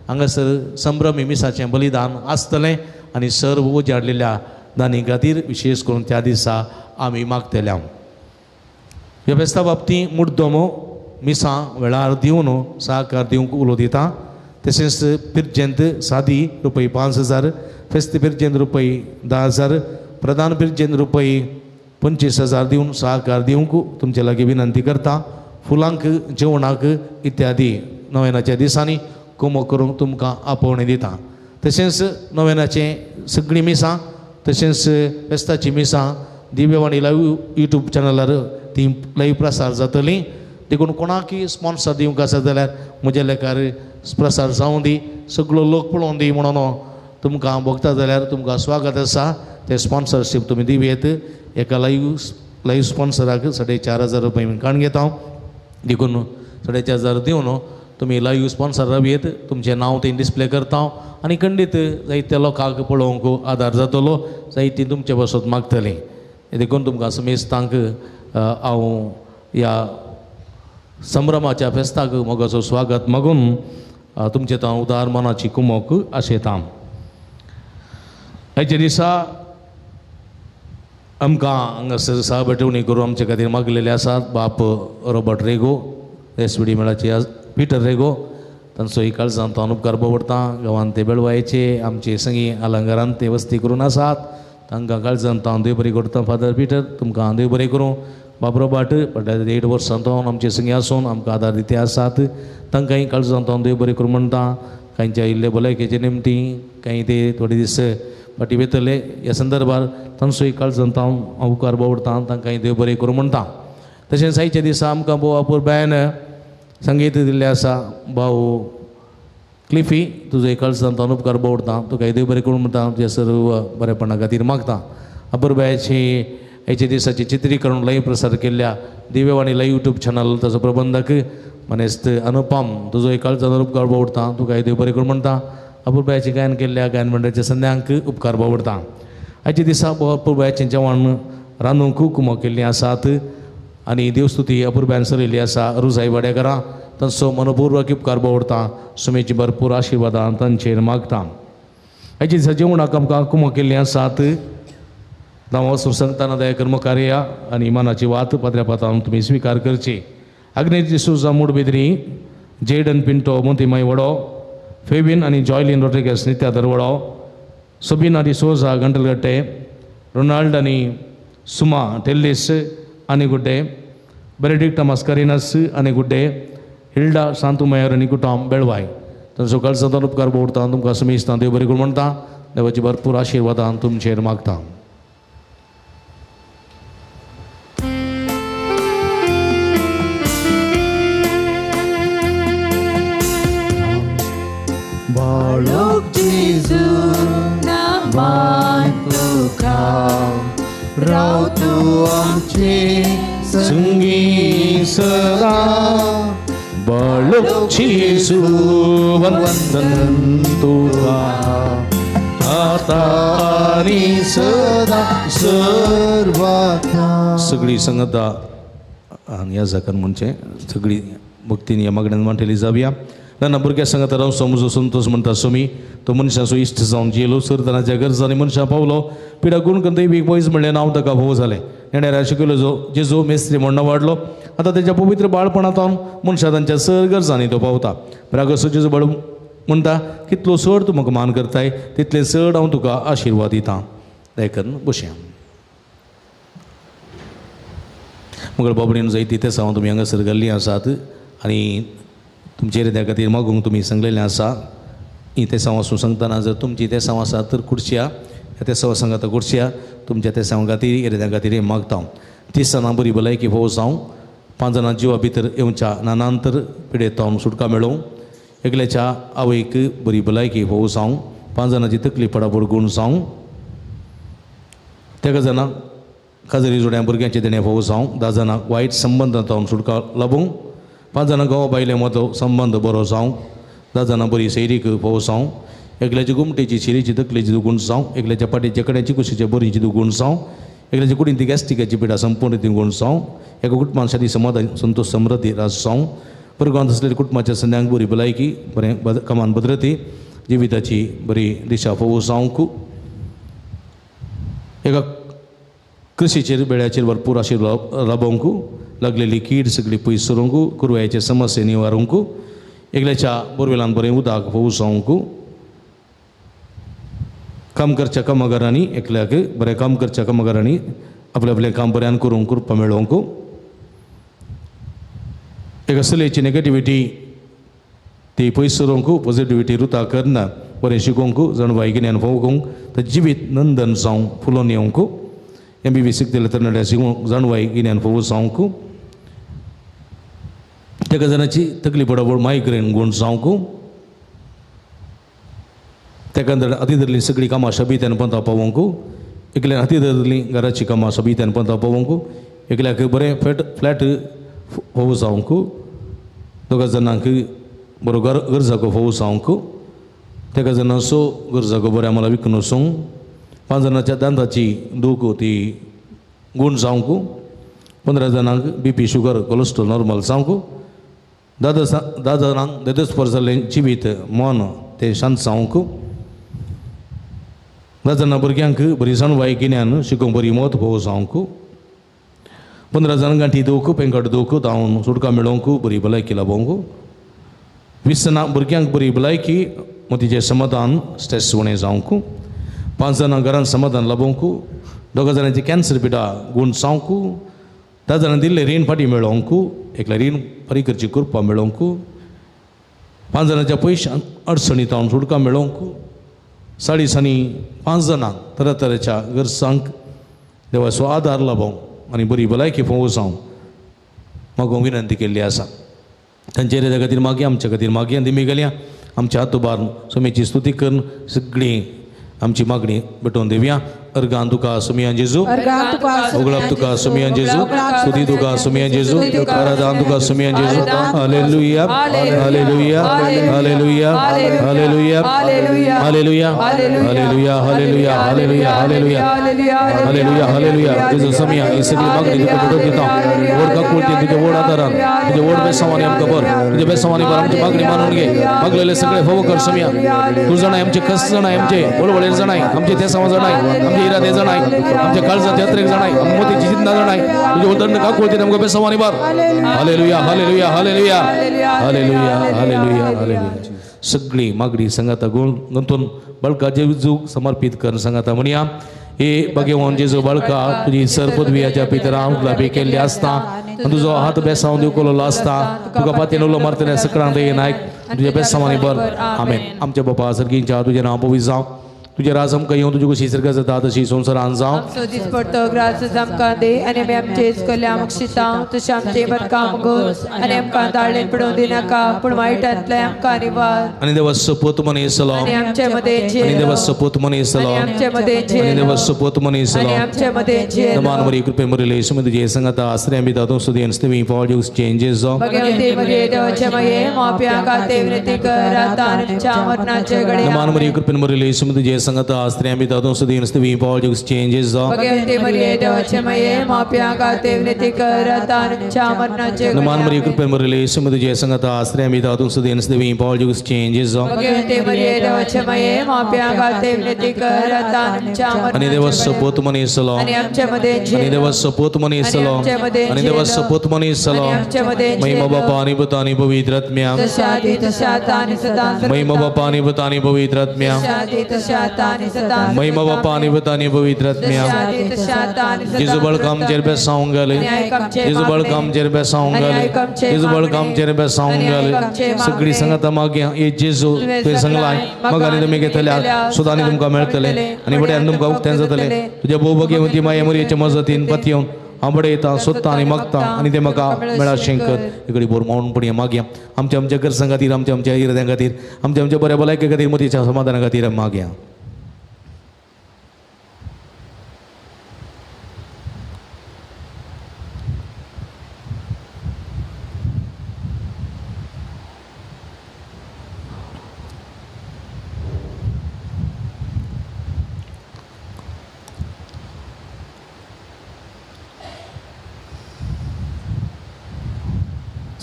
[SPEAKER 1] हांगासर संभ्रमी मिसाचें बलिदान आसतलें आनी सर्व वजी हाडलेल्या दानी खातीर विशेश करून त्या दिसा आमी मागतल्या. ह्या फेस्ता बाबतींत मुड्डोमो मिसां वेळार दिवन सहकार दिवंक उलो दिता. तशेंच पिर्जेंत सादी रुपय 5,000, फेस्त पिर्जेंत रुपय 10,000, प्रधान पिर्जेंत रुपय 25,000 दिवन सहकार दिवंक तुमचे लागीं विनंती करता. फुलांक, जेवणाक इत्यादी नोवेनाच्या दिसांनी कुमो करूंक तुमकां आपोवणें दिता. तशेंच नोवेनाचें सगळीं मिसां तशेंच फेस्ताचीं मिसां दिव्यवाणी लायव्ह यूट्यूब चॅनलार ती लायव्ह प्रसार जातली. देखून कोणाकय स्पॉन्सर दिवंक आसा जाल्यार म्हज्या लेखार प्रसार जावं दी, सगळो लोक पळोवन दी म्हणून तुमकां भोगता जाल्यार तुमकां स्वागत आसा. ते स्पॉन्सरशीप तुमी दिवयेत. एका लायव्ह स्पॉन्सराक 4,500 रुपया मी काडून घेता. देखून 4,500 दिवन तुमी लायव्ह स्पॉन्सर रावयेत. तुमचें नांव थंय डिस्प्ले करता आनी खंडीत जायत्या लोकांक पळोवंक आदार जातलो, जायतीं तुमचे पासत मागतलीं. देखून तुमकां समेस्तांक हांव ह्या संभ्रमाच्या फेस्ताक मोगाचो स्वागत मागून तुमचे हांव उदार मनाची कुमोक आशेता. आयच्या दिसा आमकां हांगासर सहा भेटवणी करून आमचे खातीर मागलेले आसात बाप रॉबर्ट रेगो, एस.वी.डी. मेळाचे पिटर रेगो, तांचो ही काळजांत हांव उपकार बोवडटा. गांवांत ते बेळवायचे आमचे संगी आलंगारान ते वस्ती करून आसात. तांकां काळजांत हांव देव बरी करता. फादर पिटर तुमकां हांव देव बरें करूं. बाप रॉबर्ट फाटल्या 8 वर्सां तो आमचे संगी आसून आमकां आदार दिते आसात. तांकांय काळजांत हांव देव बरें करूं म्हणटा. कांयच्या इल्ले भलायकेचे निमती कांय ते थोडे दीस फाटीं वयतले ह्या संदर्भार तांचोय काळजांत हांव उपकार बोवडटा. तांकांय देव बरें करूं म्हणटा. तशेंच आयच्या दिसा आमकां भोव अपुरबायेन संगीत दिल्लें आसा भाऊ क्लिफी, तुजो काळजांत हांव उपकार बोवडटा. तुका देव बरें करूं म्हणटा. तुज्या सर्व बरेपणा खातीर मागता. अपुरबायेची आयच्या दिसाचें चित्रीकरण लायव्ह प्रसार केल्ल्या दिव्यवाणी लायव्ह यूट्यूब चॅनल ताचो प्रबंधक मनेस्त अनुपम, तुजो काळजांत उपकार बोवडटा. तुका देव बरें करूं म्हणटा. अपुरबायेचें गायन केल्ल्या गायन मंडळाच्या संद्यांक उपकार बोवडटा. आयच्या दिसा अपुरबायेचें जेवण रांदूंक कुमो केल्लीं आसात आनी देवस्तुती अपुरबायेन चलयल्ली आसा रुजाई वाडेकारां, तांचो मनपूर्वक उपकार बोवडटा. सुमेची भरपूर आशिर्वादां तांचेर मागता. आयच्या दिसा जेवणाक आमकां कुमो केल्लीं आसात. नांव सांगतना दया कर्मकार्या आनी मनाची वात पात्र्या पातान तुमी स्विकार करची. आग्नेची सुजा मुडबिद्री, जेडन पिंटो मोतीमाय वडो, फेबिन आनी जॉयलीन रोड्रिगस नित्या दरवडो, सबीना डिसोजा गंटलगट्टे, रोनाल्ड आनी सुमा टेल्लीस आनी गुड्डे, बेनेडिक्टा मास्कारिनस आनी गुड्डे, हिल्डा शांतुमयर आनी कुटाम बेळवाय. तांचो काळजांतल्यान उपकार बोवडटा. तुमकां समेस्तां देव बरें करूं म्हणटा. देवाची भरपूर आशिर्वादां तुमचेर मागता.
[SPEAKER 4] बाळक जेजू नांवान तुका राव तूं आमचे
[SPEAKER 1] संगी सदा बाळूक जेजू वंदन तुका आता आनी सदा सर्वथा. सगळी संगता आनी ह्या जाकान म्हणचें सगळी भक्तीन ह्या मागण्यान मांडलेली जावया. ना भुरग्या सांगता राव समजो संतोष म्हणटा स्वामी तो मनशाचो इश्ट जावन जियेलो सरदाराच्या गरजांनी मनशां पावलो पिडा गुण करून दैवीक पयस म्हणलें नांव ताका भोव जालें. नेणाऱ्या शिकयलो जो जेजो मेस्त्री म्हणून वाडलो आतां तेच्या पवित्र बाळपणांत मनशां तांच्या सर गरजांनी तो पावता. रागसो जेजो बाळ म्हणटा कितलो चड तूं म्हाका मान करताय तितलें चड हांव तुका आशिर्वाद दितां. दया बशया मगळ बाबडीन जायती तें हांव तुमी हांगासर गेल्लीं आसात आनी तुमचे त्या खातीर मागूंक तुमी सांगलेलें आसा. ही तेसांव आसूं सांगतना जर तुमची तेसांव आसा तर कुडच्या ह्या तेसांव सांगता कुडच्या तुमच्या तेसांव खातीर एरेद्या खातीर मागता. 30 जाणां बरी भलायकी फोव जावं, 5 जाणां जिवा भितर येवच्या नानांतर पिडेत सुटका मेळोवं, एकल्याच्या आवयक बरी भलायकी फोव जावं, 5 जाणांची तकली पडापड गुण जावं, 3 जाणां खाजरी जोड्या भुरग्यांचे देणें फोव जावं, 10 जाणांक वायट संबंदांत सुटका लाबूंक, 5 जाणां घोवा बायले मदलो संबंद बरो जावं, 10 जाणां बरी सैरीक फोव जावं, एकल्याची गुमटेची शिरीची तकलेची दुगूण जावं, एकल्याच्या पाटीच्या कड्याची कुशीच्या बोरीची दुगूण जावं, एकल्याच्या कुडीन ती गॅस्ट्रिकाची पिडा संपूर्ण ती गुण जावं, एका कुटुंबान शादी समाधान संतोष समृद्धी राज जावं, परगांत आसलेल्या कुटुंबाच्या संद्यांक बरी भलायकी बरें कमान भद्रती जिविताची बरी दिशा फोव जावंक, एका कृषीचेर बेळ्याचेर भरपूर आशिर्वाद राबोवंक, लागलेली कीड सगळी पयस सरूंक, कुरवायचे समस्ये निवारूंक, एकल्याच्या बोरवेलान बरें उदक फोव जावंक, काम करच्या कामगारांनी एकल्याक बरें काम करच्या कामगारांनी आपलें आपलें काम बऱ्यान करूंक कृपा मेळोवंक, एका चलयेची नेगेटिविटी ती पयस सरूंक, पॉझिटिविटी रुता करना बरें शिकोवंक, जाणवाय गिन्यान फोवंक, तर जिवीत नंदन जावं फुलोवन येवंक, MBB शिकतले तरणाट्या शिकोवंक जाणवाय गिन्यान फोव जावंक, तेका जाणाची तकली पडापड मायग्रेन गुण जावंक, तेका हाती धरलीं सगळीं कामां शबीत्यान पंता पावोवंक, एकल्यान हाती धरलीं घराचीं कामां शबीत्यान पंता पावोवंक, एकल्याक बरें फ्लॅट फोव जावंक, 2 जाणांक बरो गरजाको फोव जावंक, तेका जाणांचो गरजाको बरें आम्हाला विकून वचूंक, 5 जाणांच्या दांताची दूख ती गुण जावंक, 15 जाणांक BP sugar cholesterol normal जावंक, 10 जाणांक देदस्पर जाल्लें जिवीत मन तें शांत जावंक, 10 जाणां भुरग्यांक बरी जाणवाय गिन्यान शिकोवंक बरी मत फोव जावंक, 15 जाणां गांठी दूख पेंकट दूख धांवन सुटका मेळोवंक बरी भलायकी लाबोवंक, 20 जाणां भुरग्यांक बरी भलायकी मतीचें समाधान स्ट्रेस उणें जावंक, 5 जाणां घरान समाधान लाबोवंक, 2 जाणांची कॅन्सर पिडा गुण जावंक, 10 जाणां दिल्लें रीण फाटीं मेळोवंक, एकल्या रीण फारीक करची कृपा मेळोवंक, 5 जाणांच्या पयशां अडचणी तावन सुटका मेळोवंक, 4.5 दिसांनी 5 जाणांक तरातराच्या गरजांक देवाचो आदार लाबोवंक आनी बरी भलायकी फोव जावंक मागूंक विनंती केल्ली आसा. तांचे त्या खातीर मागया, आमच्या खातीर मागया, दिमी गेल्या आमच्या हात उबारून स्वामीची स्तुती करून सगळीं आमची मागणी भेटोवन दिवया. अर्गान तुका सुमियान जेजू, उगळप तुका सुमियान जेजू, स्तुती तुका सुमियान जेजू, आराधन तुका सुमियान जेजू. Hallelujah, hallelujah, hallelujah, hallelujah, hallelujah, hallelujah, hallelujah, hallelujah, hallelujah, hallelujah, hallelujah. जेजू सुमिया ही सगळी मागणी तुका भेटोवन दिता. व्हड काकुळतीन तुज्या व्हड आदारान तुज्या व्हड बेसांवांनी आमकां भर, तुज्या बेसांवांनी भर आमची मागणी मानून घे. मागलेले सगळे फोव कर सुमिया. तूं जाणाय आमचे कस जाणाय, आमचे वळवळेर जाणाय, आमचे तेसांव जाणाय, आमचे इरादे जाणाय, आमच्या काळजात यात्रेक जाणाय, मोतीची चिंता जाणाय. तुझे उदंड काकुळतीन आमकां बेसांवांनी भर. Hallelujah, hallelujah, hallelujah, hallelujah, hallelujah, hallelujah. सगळी मागणी सांगाता गुण गुंतून बाळका जेजूक समर्पीत कर सांगाता म्हणया. हे भगवान जेजू बाळका, तुजी सर पदवीच्या पितरा गुलाबी केल्ली आसता, तुजो हात बेसांव दिवकलो आसता, तुका पातयेन उलो मारतल्या सकळांत नायक तुज्या बेसांवांनी भर. आमेन. आमच्या बापा सर्गींच्या तुजें नांव पवित्र जावं, तुजें राज आमकां येवं तुजी कशी सर्गां जाता तशी संवसारान जावं.
[SPEAKER 9] आमचो दिसपडतो ग्रास आमकां दी आनी आमी आमचे इस्कोले आमकां शिता तशें आमचें बदकाम घोस आनी आमकां दाळेन पडोवंक दिनाका पूण वायटांतलें आमकां निवार.
[SPEAKER 1] आनी देवा सपोत मनीसलो
[SPEAKER 9] आनी आमचे मदें
[SPEAKER 1] आनी देवा सपोत मनीसलो
[SPEAKER 9] आमचे मदें
[SPEAKER 1] आनी देवा सपोत मनीसलो
[SPEAKER 9] आनी आमचे मदें.
[SPEAKER 1] नमान मरी कृपे मरिले सुमी तुजे संगता आश्रय आमी दादो सुदेन स्तवी फॉर चेंजेस.
[SPEAKER 9] भगवती मरिये देवाचे माये माप्या खातीर विनंती कर आतां आमच्या मरणाचे घडये.
[SPEAKER 1] नमान मरी कृपे मरिले सुमी तुजे संगता आश्रय आमी दादो सुदेन स्तवी फॉर चेंजेस.
[SPEAKER 9] भगवती मरिये देवाचे माये माप्या खातीर विनंती कर आतां आमच्या मरणाचे घडये.
[SPEAKER 1] नमान मरी कृपे मरिले सुमी तुजे संगता आश्रय आमी दादो सुदेन स्तवी फॉर चेंजेस.
[SPEAKER 9] भगवती मरिये देवाचे माये माप्या खातीर विनंती कर आतां आमच्या मरणाचे.
[SPEAKER 1] आनी देवा सपोत मनीसलो
[SPEAKER 9] आनी आमचे मदें
[SPEAKER 1] आनी देवा सपोत मनीसलो आनी देवा सपोत मनीसलो. महिमा बापा आनी पुता आनी पवित्र आत्म्या. महिमा बापा आनी पुता आनी पवित्र आत्म्या. महिमा बापा आनी पुता आनी पवित्र आत्म्या. जेजू बळका आमचेर बेसावंक घाल जेजू बळका आमचेर बेसावंक घाल जेजू बळका आमचेर बेसावंक घाल. सगळी संगता मागया हे जेजू तुवें सांगलाय मग आनी तुमी घेतल्या सुद्दां आनी तुमकां मेळटलें आनी बड्यान तुमकां उक्तें जातलें. तुज्या भोवभगेवती माये मोरयेचे मजतीन पतयेवन हांव बडें येता सोदता आनी मागता आनी तें म्हाका मेळाशें कर. इकडे बोर मावून पडया मागया आमच्या आमच्या गरजां खातीर आमच्या आमच्या इराद्यां खातीर आमच्या आमच्या बऱ्या भलायके खातीर मतीच्या समाधाना खातीर मागया.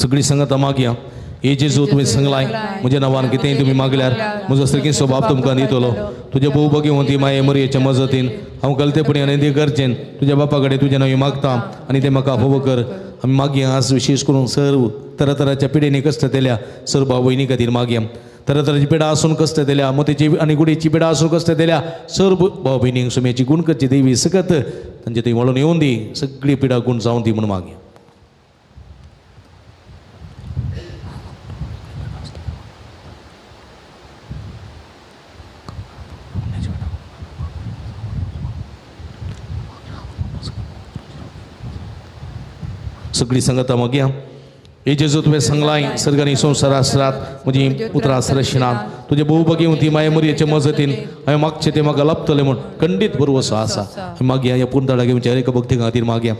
[SPEAKER 1] सगळी संगता मागया हे जेजू तुवें सांगलाय म्हज्या नांवान कितेंय तुमी मागल्यार म्हजो सारकी स्वभाव तुमकां दितलो. तुज्या भोवभगेवती माये मरयेच्या मजतीन हांव गलतेपणी आनी ते गरजेन तुज्या बापा कडेन तुजें नांव मागता आनी तें म्हाका फोव कर. आमी मागया आज विशेश करून सर्व तरातराच्या पिडेनी कश्ट दिल्या सर्व भाव भयणी खातीर मागया. तरातराची पिडा आसून कश्ट दिल्या मोतीची आनी गुडीची पिडा आसून कश्ट दिल्या सर्व भाव भयणींक सुम्याची गुण करची देवी सकत तांचे थंय वळून येवन दी सगळी पिडा गुण जावन दी म्हणून मागया. सगळी संगता मागया हे जेजू तुवें सांगलाय सर्गांनी संवसारासरात म्हजी उतरां सरशिनात तुजे भोवभगेवती माये मोरयेचे मजतीन हांवें मागचें तें म्हाका लाभतलें म्हूण खंडीत भरवसो आसा. मागया ह्या पुर्णताळा घेवच्या हर एका भक्ती खातीर मागया.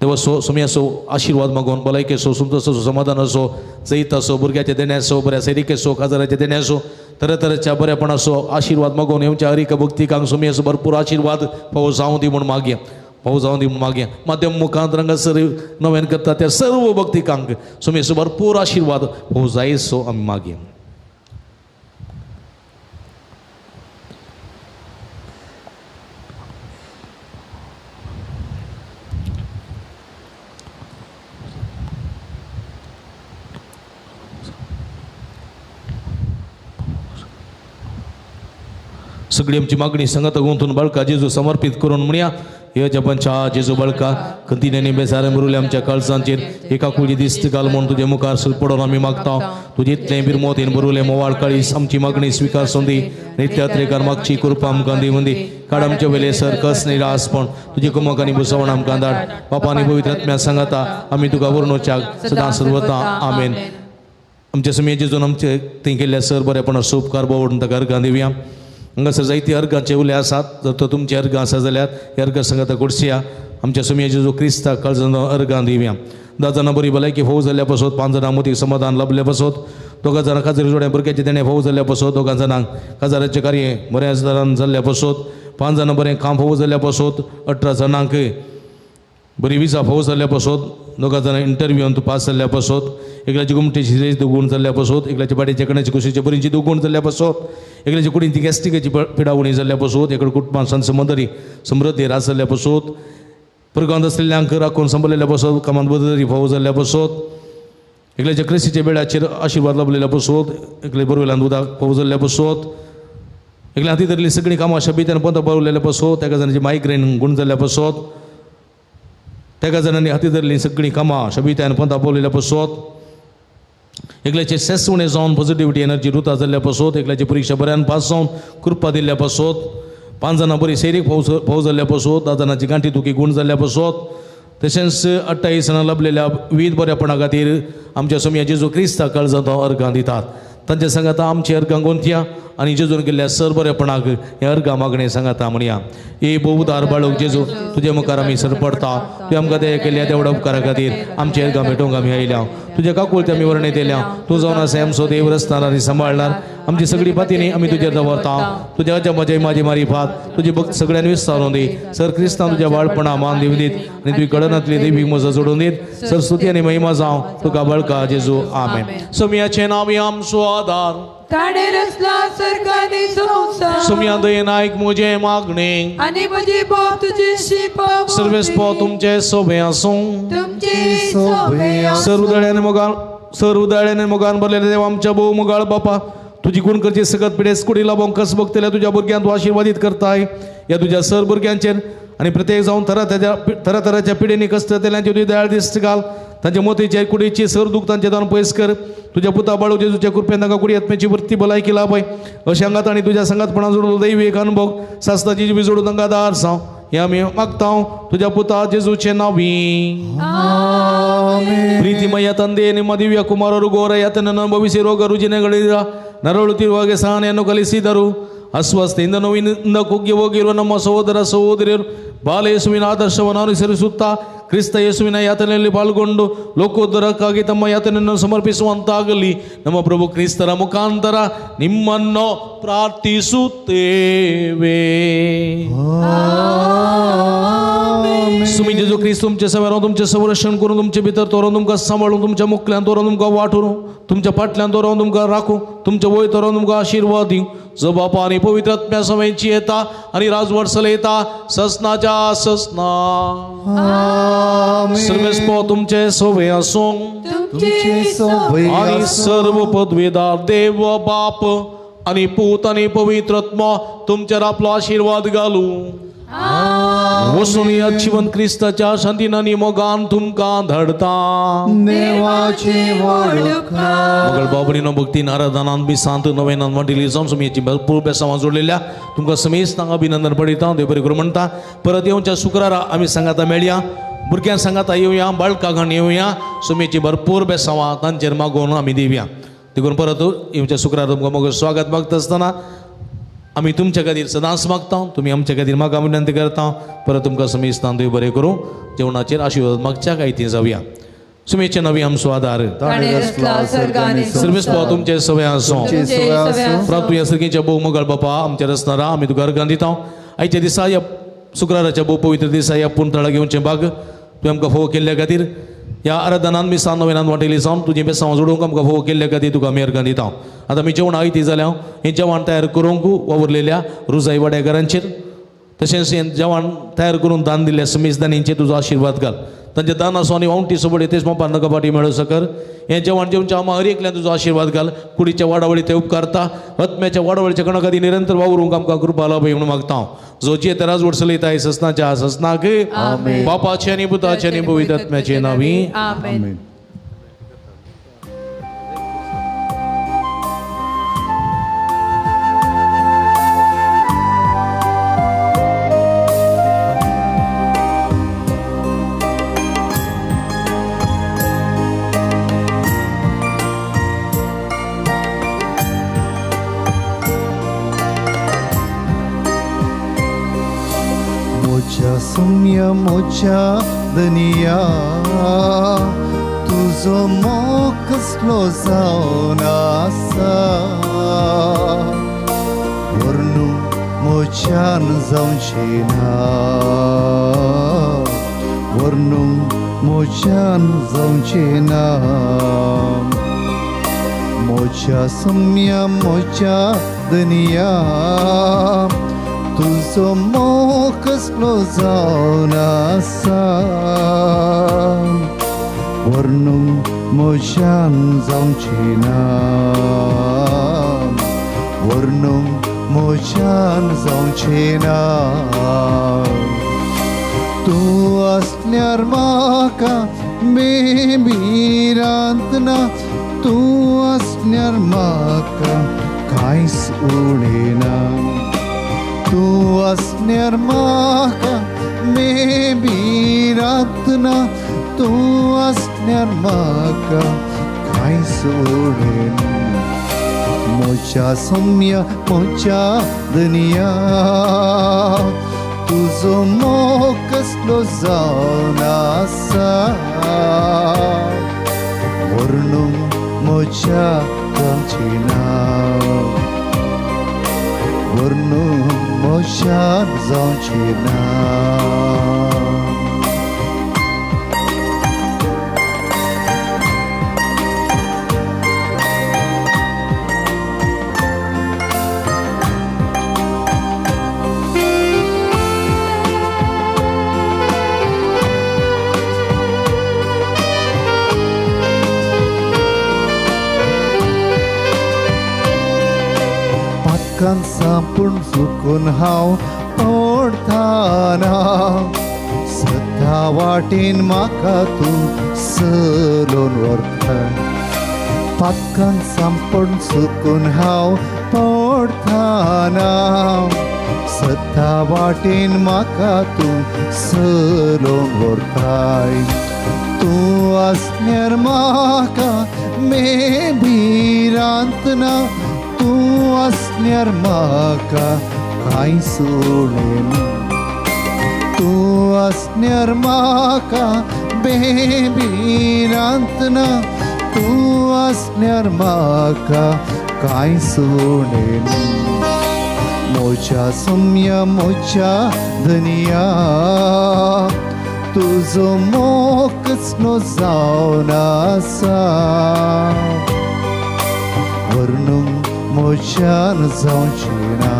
[SPEAKER 1] देवा सो सुम्याचो आशिर्वाद मागून भलायकेचो सुमतोसो समाधानाचो जैताचो भुरग्याच्या देण्याचो बऱ्या सैरिकेचो काजाराच्या देण्याचो तरातराच्या बऱ्यापणाचो आशिर्वाद मागून येवच्या हर एका भक्तिकांक सुम्याचो भरपूर आशिर्वाद फावो जावं दी म्हूण मागया. फावो जावं दी म्हूण मागया. माध्यम मुखांत रंगासर नव्यान करता त्या सर्व भक्तिकांक सुम्याचो भरपूर आशिर्वाद फावो जायसो आमी मागया. सगळी आमची मागणी संगत गुंतून बळका जेजू समर्पित करून म्हणया. हे जपनच्या जेजू बळका खंतीने बेसारे मुरुले आमच्या कळसांचेर एका कुळी दिस्त घाल म्हूण तुजे मुखार पडोवन आमी मागता. तुजे इतलें बिरमोतीन बरुले मोवाळ काळीस आमची मागणी स्विकार संदी नित्यात्रेकार मागची कृपा आमकां दिवंदी. काड आमचे वेले सर कस निरासपण तुजे कुमक आनी भुसवण आमकां धाड. बापा आनी पवित्र आत्म्या सांगता आमी तुका वर्णोच्याक सदां सर्वता. आमेन. आमच्या समी जेजून आमचे थंय केल्ल्या सर बरेपणा उपकार बोवडून ताका अर्गां दिवया. हांगासर जायती अर्गांचे उले आसात जर तो तुमचे अर्गां आसा जाल्यार हे अर्गां संगता गोडसिया आमच्या सुमये जेजू क्रिस्ता काळजान अर्गां दिवया. 10 जाणां बरी भलायकी फोव जाल्ल्या पासत 5 जाणां मोतीक समाधान लाभले पासत 2 जाणां काजरी जोड्या भुरग्याचे देणें फोव जाल्ल्या पासत 2 जाणांक काजाराचें कार्य बऱ्या जाणान जाल्ल्या पासत 5 जाणां बरें काम फोव जाल्ल्या पासत 18 जाणांक बरी विजा फोव जाल्ल्या पासत 2 जाणां इंटरव्यून पास जाल्ल्या पासत एकल्याची गुमटेची रेज दुगूण जाल्ल्या पासत एकल्याच्या बाडीच्या कण्याची कुशीचे बरींची दुगूण जाल्ल्या पासत एकल्याच्या कुडींची गॅस्ट्रिकाची पिडा उणी जाल्ल्या पासत एकडे कुटुंबान संत समृद्धी रास जाल्ल्या पासत पुरगांत आसलेल्यांक राखून सांबाळिल्ल्या पासत कामांत बदरी फावो जाल्ल्या पासत एकल्याच्या क्रिस्तीच्या बेळाचेर आशिर्वाद लाभलेल्या पासत एकले बरवल्यान उदक फावो जाल्ल्या पासत एकल्या हाती धरली सगळीं कामां शबीत्यान पंत बरवलेल्या पासत एका जाणाची मायग्रेन गुण जाल्ल्या पासत तेका जाणांनी हाती धरली सगळीं कामां शबित्यान पंता पावलेल्या पासत एकल्याचे सेस उणें जावन पॉझिटिविटी एनर्जी रुता जाल्ल्या पासत, एकल्याची परिक्षा बऱ्यान पास जावन कृपा दिल्ल्या पासत, 5 जाणां बरी सैरीक फोव जाल्ल्या पासत, 10 जाणांची गांठी दुखी गूण जाल्ल्या पासत, तशेंच 28 जाणां लाभलेल्या विविध बऱ्यापणा खातीर आमच्या सोमया जेजू क्रिस्ता काळजांत अर्गां दितात. तांच्या सांगाता आमची अर्गां गोंथया आनी जेजून केल्ल्या सर बरेपणाक हे अर्गां मागणें सांगाता म्हणया. ए बहुदार बाळूक जेजू, तुजे मुखार आमी सरपडता. तुवें आमकां दया केल्या तेवड्या उपकारा खातीर आमची अर्गां भेटोवंक आमी आयल्या. तुज्या काकुळते आमी वर्णयत येयल्या. तूं जावन आसा आमचो देव रस्तार आनी सांबाळणार. आमची सगळी पातीनी आमी तुजेर दवरता. तुज्या अजापाची माझी मारिफात तुजी भक्त सगळ्यांनी विस्तारून दी. सर क्रिस्तांव तुज्या बाळपणा मान दिवन दीत आनी तुजी कडनांतली देवी मोजा जोडून दीत. सर स्तुती आनी महिमा जावं तुका बळका जेजू. आमेन. सोमयाचें नांव आमचो आदार,
[SPEAKER 9] ताणें रचला स्वर्गानी संवसार.
[SPEAKER 1] सोमया दयेन आयक म्हजें मागणें
[SPEAKER 9] आनी म्हजी बोब तुजीशी पावोवं.
[SPEAKER 1] सर्वेस्पो तुमचें सोबें आसूं.
[SPEAKER 9] तुमची सोबें आसूं.
[SPEAKER 1] सर उदळ्याने मोगान भरलेले देव आमच्या भोव मोगाळ बापा, तुजी गुण करची सगत पिडेस कुडी लाबोवंक कस बघतल्या तुज्या भुरग्यांक तूं आशिर्वादीत करताय. ह्या तुज्या सर भुरग्यांचेर आनी प्रत्येक जावन तरातराच्या पिडेनी कश्ट जातल्यांची तुजी दयाळ दिश्ट घाल. तांच्या मोतीचे कुडीची सर दूख तांचे दान पयस कर. तुज्या पुता बाळू जेजूच्या कृपेन तांकां कुडी आत्म्याची वृत्ती भलायकी लाभय. अशें आंगात आनी तुज्या सांगातपणान जोडून दैवी एक अनुभव सासनाची जिवी जोडून तांकां दार जावं हें आमी मागता तुज्या पुता जेजूचे नांवी. ಪ್ರೀತಿಮಯ ತಂದೆ, ನಿಮ್ಮ ದಿವ್ಯ ಕುಮಾರರು ಘೋರ ಯಾತನನ್ನು ಅನುಭವಿಸಿ ರೋಗ ರುಜಿನಗಳಿಂದ ನರಳುತ್ತಿರುವ ಹಾಗೆ ಸಹನೆಯನ್ನು ಕಲಿಸಿದರು. ಅಸ್ವಸ್ಥೆಯಿಂದ ನೋವಿನಿಂದ ಕುಗ್ಗಿ ಹೋಗಿರುವ ನಮ್ಮ ಸಹೋದರ ಸಹೋದರಿಯರು ಬಾಲಯೇಸುವಿನ ಆದರ್ಶವನ್ನು ಅನುಸರಿಸುತ್ತಾ ಕ್ರಿಸ್ತ ಯೇಸುವಿನ ಯಾತನೆಯಲ್ಲಿ ಪಾಲ್ಗೊಂಡು ಲೋಕೋದ್ಧಾರಕ್ಕಾಗಿ ತಮ್ಮ ಯಾತನೆಯನ್ನು ಸಮರ್ಪಿಸುವಂತಾಗಲಿ. ನಮ್ಮ ಪ್ರಭು ಕ್ರಿಸ್ತರ ಮುಖಾಂತರ ನಿಮ್ಮನ್ನು ಪ್ರಾರ್ಥಿಸುತ್ತೇವೆ. सुमी जेजू क्रिस्त तुमचे सवेरो तुमचें संरक्षण करून तुमचे भितर तोरोन तुमकां सांबाळून तुमच्या मुखल्यान तोरोन तुमकां वाटून तुमच्या फाटल्यान तोरोन तुमकां राखूं तुमच्या वयर तोरोन तुमकां आशिर्वाद दिवं. जो बापा आनी पवित्र आत्म्या समेची येता आनी राजवट चलयता ससनाच्या ससना. सर्वेस्पो तुमचे सोवे आसूं आनी सर्व पदवीदार देव बाप आनी पूत आनी पवित्र आत्मो तुमचेर आपलो आशिर्वाद घालूं. वसून ह्या जिवन क्रिस्ताच्या शांतीन आनी मोगान तुमकां धाडता. मगळ बाबरीनो भक्तीन आराधनान बी सांत नवेनान वांटिल्ली जावन सुमयेची भरपूर बेसांवां जोडलेल्या तुमकां समेस्तांक अभिनंदन पडयता. देव बरें करूं म्हणटा. परत येवच्या शुक्रारा आमी सांगाता मेळया. भुरग्यां सांगाता येवया, बाळकां येवया. सुमयेची भरपूर बेसांवां तांचेर मागोवन आमी दिवया. देखून परत येवच्या शुक्रारा तुमकां मोग स्वागत मागता आसतना आमी तुमच्या खातीर सदांच मागता, तुमी आमच्या खातीर म्हाका विनंती करता. परत तुमकां समेस्तान देव बरें करूं. जेवणाचेर आशिर्वाद मागच्याक आयती जावया. सुमेचे नवी आमचो आदार सर्वेस्पो तुमचे सवे आसूं. प्राप्त ह्या सर्गीच्या भोव मोगाळ बापा, आमच्या रचणारा आमी तुका अर्गां दिता. आयच्या दिसा ह्या शुक्राराच्या भोव पवित्र दिसा ह्या पुनतळा घेवचें भाग तुवें आमकां फोव केल्ल्या खातीर ह्या आराधनान मिसान नवेनान वांटेली जावन तुजी बेसांव जोडूंक आमकां फोव केल्ल्या खातीर तुका आमी अर्गां दिता. आतां आमी जेवण आयती जाल्या हें जेवण तयार करूंक वावुरलेल्या रुजाई वाड्याकारांचेर तशेंच हें जेवण तयार करून दान दिल्ल्या समेजदानींचेर तुजो आशिर्वाद घाल. तांचे दान आसूं आनी वावटी सोबत तेच मोपान नका फाटी मेळो सकर. हें जेवण जेवच्या आमा हर एकल्यान तुजो आशिर्वाद घाल. कुडीच्या वाडावळी ते उपकारता. आत्म्याच्या वाडावळीच्या कणा खातीर निरंतर वावरूंक आमकां कृपा लाभय म्हणून मागता. जो जे राजवट चलयता ससनाच्या ससनाक बापाचे आनी पुताचे आनी पवित्र आत्म्याचे नांवी. आमेन.
[SPEAKER 3] सुम्य मोच्या दनिया तुजो मोग कसलो जावन आसा वर्णू मोच्यान जावचें ना वर्णू मोच्यान जावचें ना. मोच्या सुम्य मोच्या दनिया तुजो मोग कसलो जावन आसा वर्णूंक म्हज्यान जावचें ना वर्णूंक म्हज्यान जावचें ना. तूं आसल्यार म्हाका भिरांत ना, तूं
[SPEAKER 4] आसल्यार म्हाका भिरांत ना, तूं आसल्यार म्हाका कांय सोडून। म्हज्या सोम्या म्हज्या धनया, तुजो मोग कसलो जावन आसा, वर्णूंक म्हज्या जावची ना, वर्णूंक म्हज्या जावची ना। पूण चुकून हांव पडटाना, सद्दां वाटेन म्हाका तूं चलोवन व्हरता। पातकान सांपून चुकून हांव पडटाना, सद्दां वाटेन म्हाका तूं चलोवन व्हरताय। तूं आसल्यार म्हाका भिरांत ना, तूं आसल्यार म्हाका कांय सोडून। तूं आसल्यार म्हाका भिरांत ना, तूं आसल्यार म्हाका कांय सोडून। म्हज्या सोम्या म्हज्या धनया, तुजो मोग कसलो जावन आसा, वर्णूंक म्हज्यान जावची ना,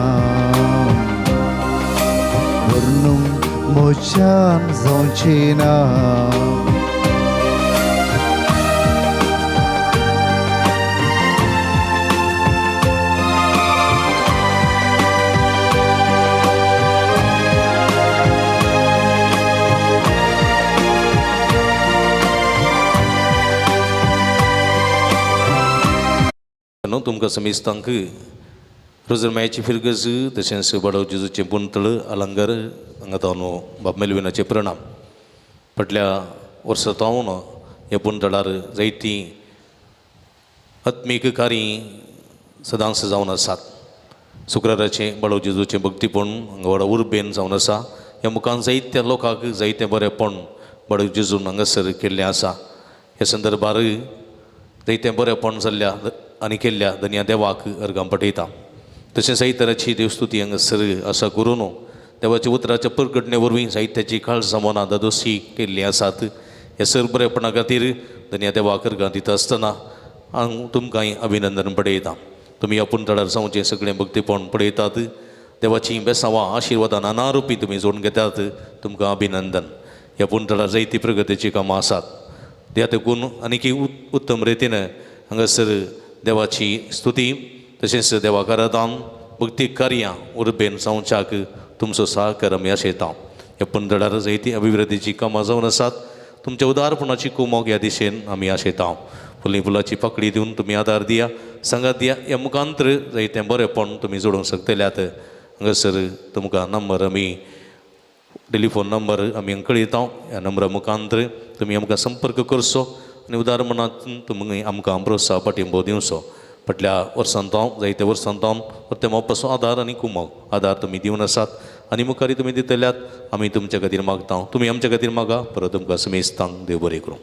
[SPEAKER 4] वर्णूंक म्हज्यान जावची ना।
[SPEAKER 1] तुमकां समेस्तांक रोजरमायाची फिरगज तशेंच बाडो जेजूचें पुंतळ अलंकार हांगा तावन बाब मेलविनाचे प्रणाम। फाटल्या वर्सा तावन ह्या पुंतळार जायतीं आत्मीक कार्यां सदांच जावन आसात। शुक्राराचें बाळो जेजूचें भक्तीपण हांगा व्हडा उर्बेन जावन आसा। ह्या मुखान जायत्या लोकांक जायतें बरेंपण बाळो जेजून हांगासर केल्लें आसा। ह्या संदर्भार जायतें बरेंपण जाल्ल्या आनी केल्ल्या धनया देवाक अर्गां पठयता। तशें जायतराची देवस्तुती हांगासर आसा करून देवाच्या उतराच्या परगटणे वरवीं जायत्याची काळजां मनां दादोशी केल्लीं आसात। ह्या सर बरेपणा खातीर धनया देवाक अर्गां दिता आसतना हांव तुमकांय अभिनंदन पडयता। तुमी ह्या पुंतळार जावचें सगळें भक्तीपण पळयतात, देवाचीं बेसांवां आशिर्वादां नाना रुपी तुमी जोडून घेतात, तुमकां अभिनंदन। ह्या पुंतळार जायती प्रगतीचीं कामां आसात, त्या देखून आनीक उत्तम रितीन हांगासर देवाची स्तुती तशेंच देवाक आराधन भक्ती कार्यां उर्बेन जावच्याक तुमचो सहकार आमी आशयता। ह्या पुंतळार जायती अभिवृद्धीचीं कामां जावन आसात, तुमच्या उदारपणाची कुमोक ह्या दिशेन आमी आशयता। फुलीं फुलाची पाकळी दिवन तुमी आदार दिया, सांगात दिया, ह्या मुखांतर जायतें बरेंपण तुमी जोडूंक शकतल्यात। हांगासर तुमकां नंबर आमी टेलिफोन नंबर आमी कळयता, ह्या नंबरा मुखांतर तुमी आमकां संपर्क करचो आनी उदार मनांत तुमी आमकां प्रोत्साह पाठिंबो दिवचो। फाटल्या वर्सान तावन जायत्या वर्सान तावन परते मोपाचो आदार आनी कुमोक आदार तुमी दिवन आसात आनी मुखारी तुमी दितल्यात। आमी तुमच्या खातीर मागता, तुमी आमच्या खातीर मागा। परत तुमकां समेस्तांक देव बरें करूं।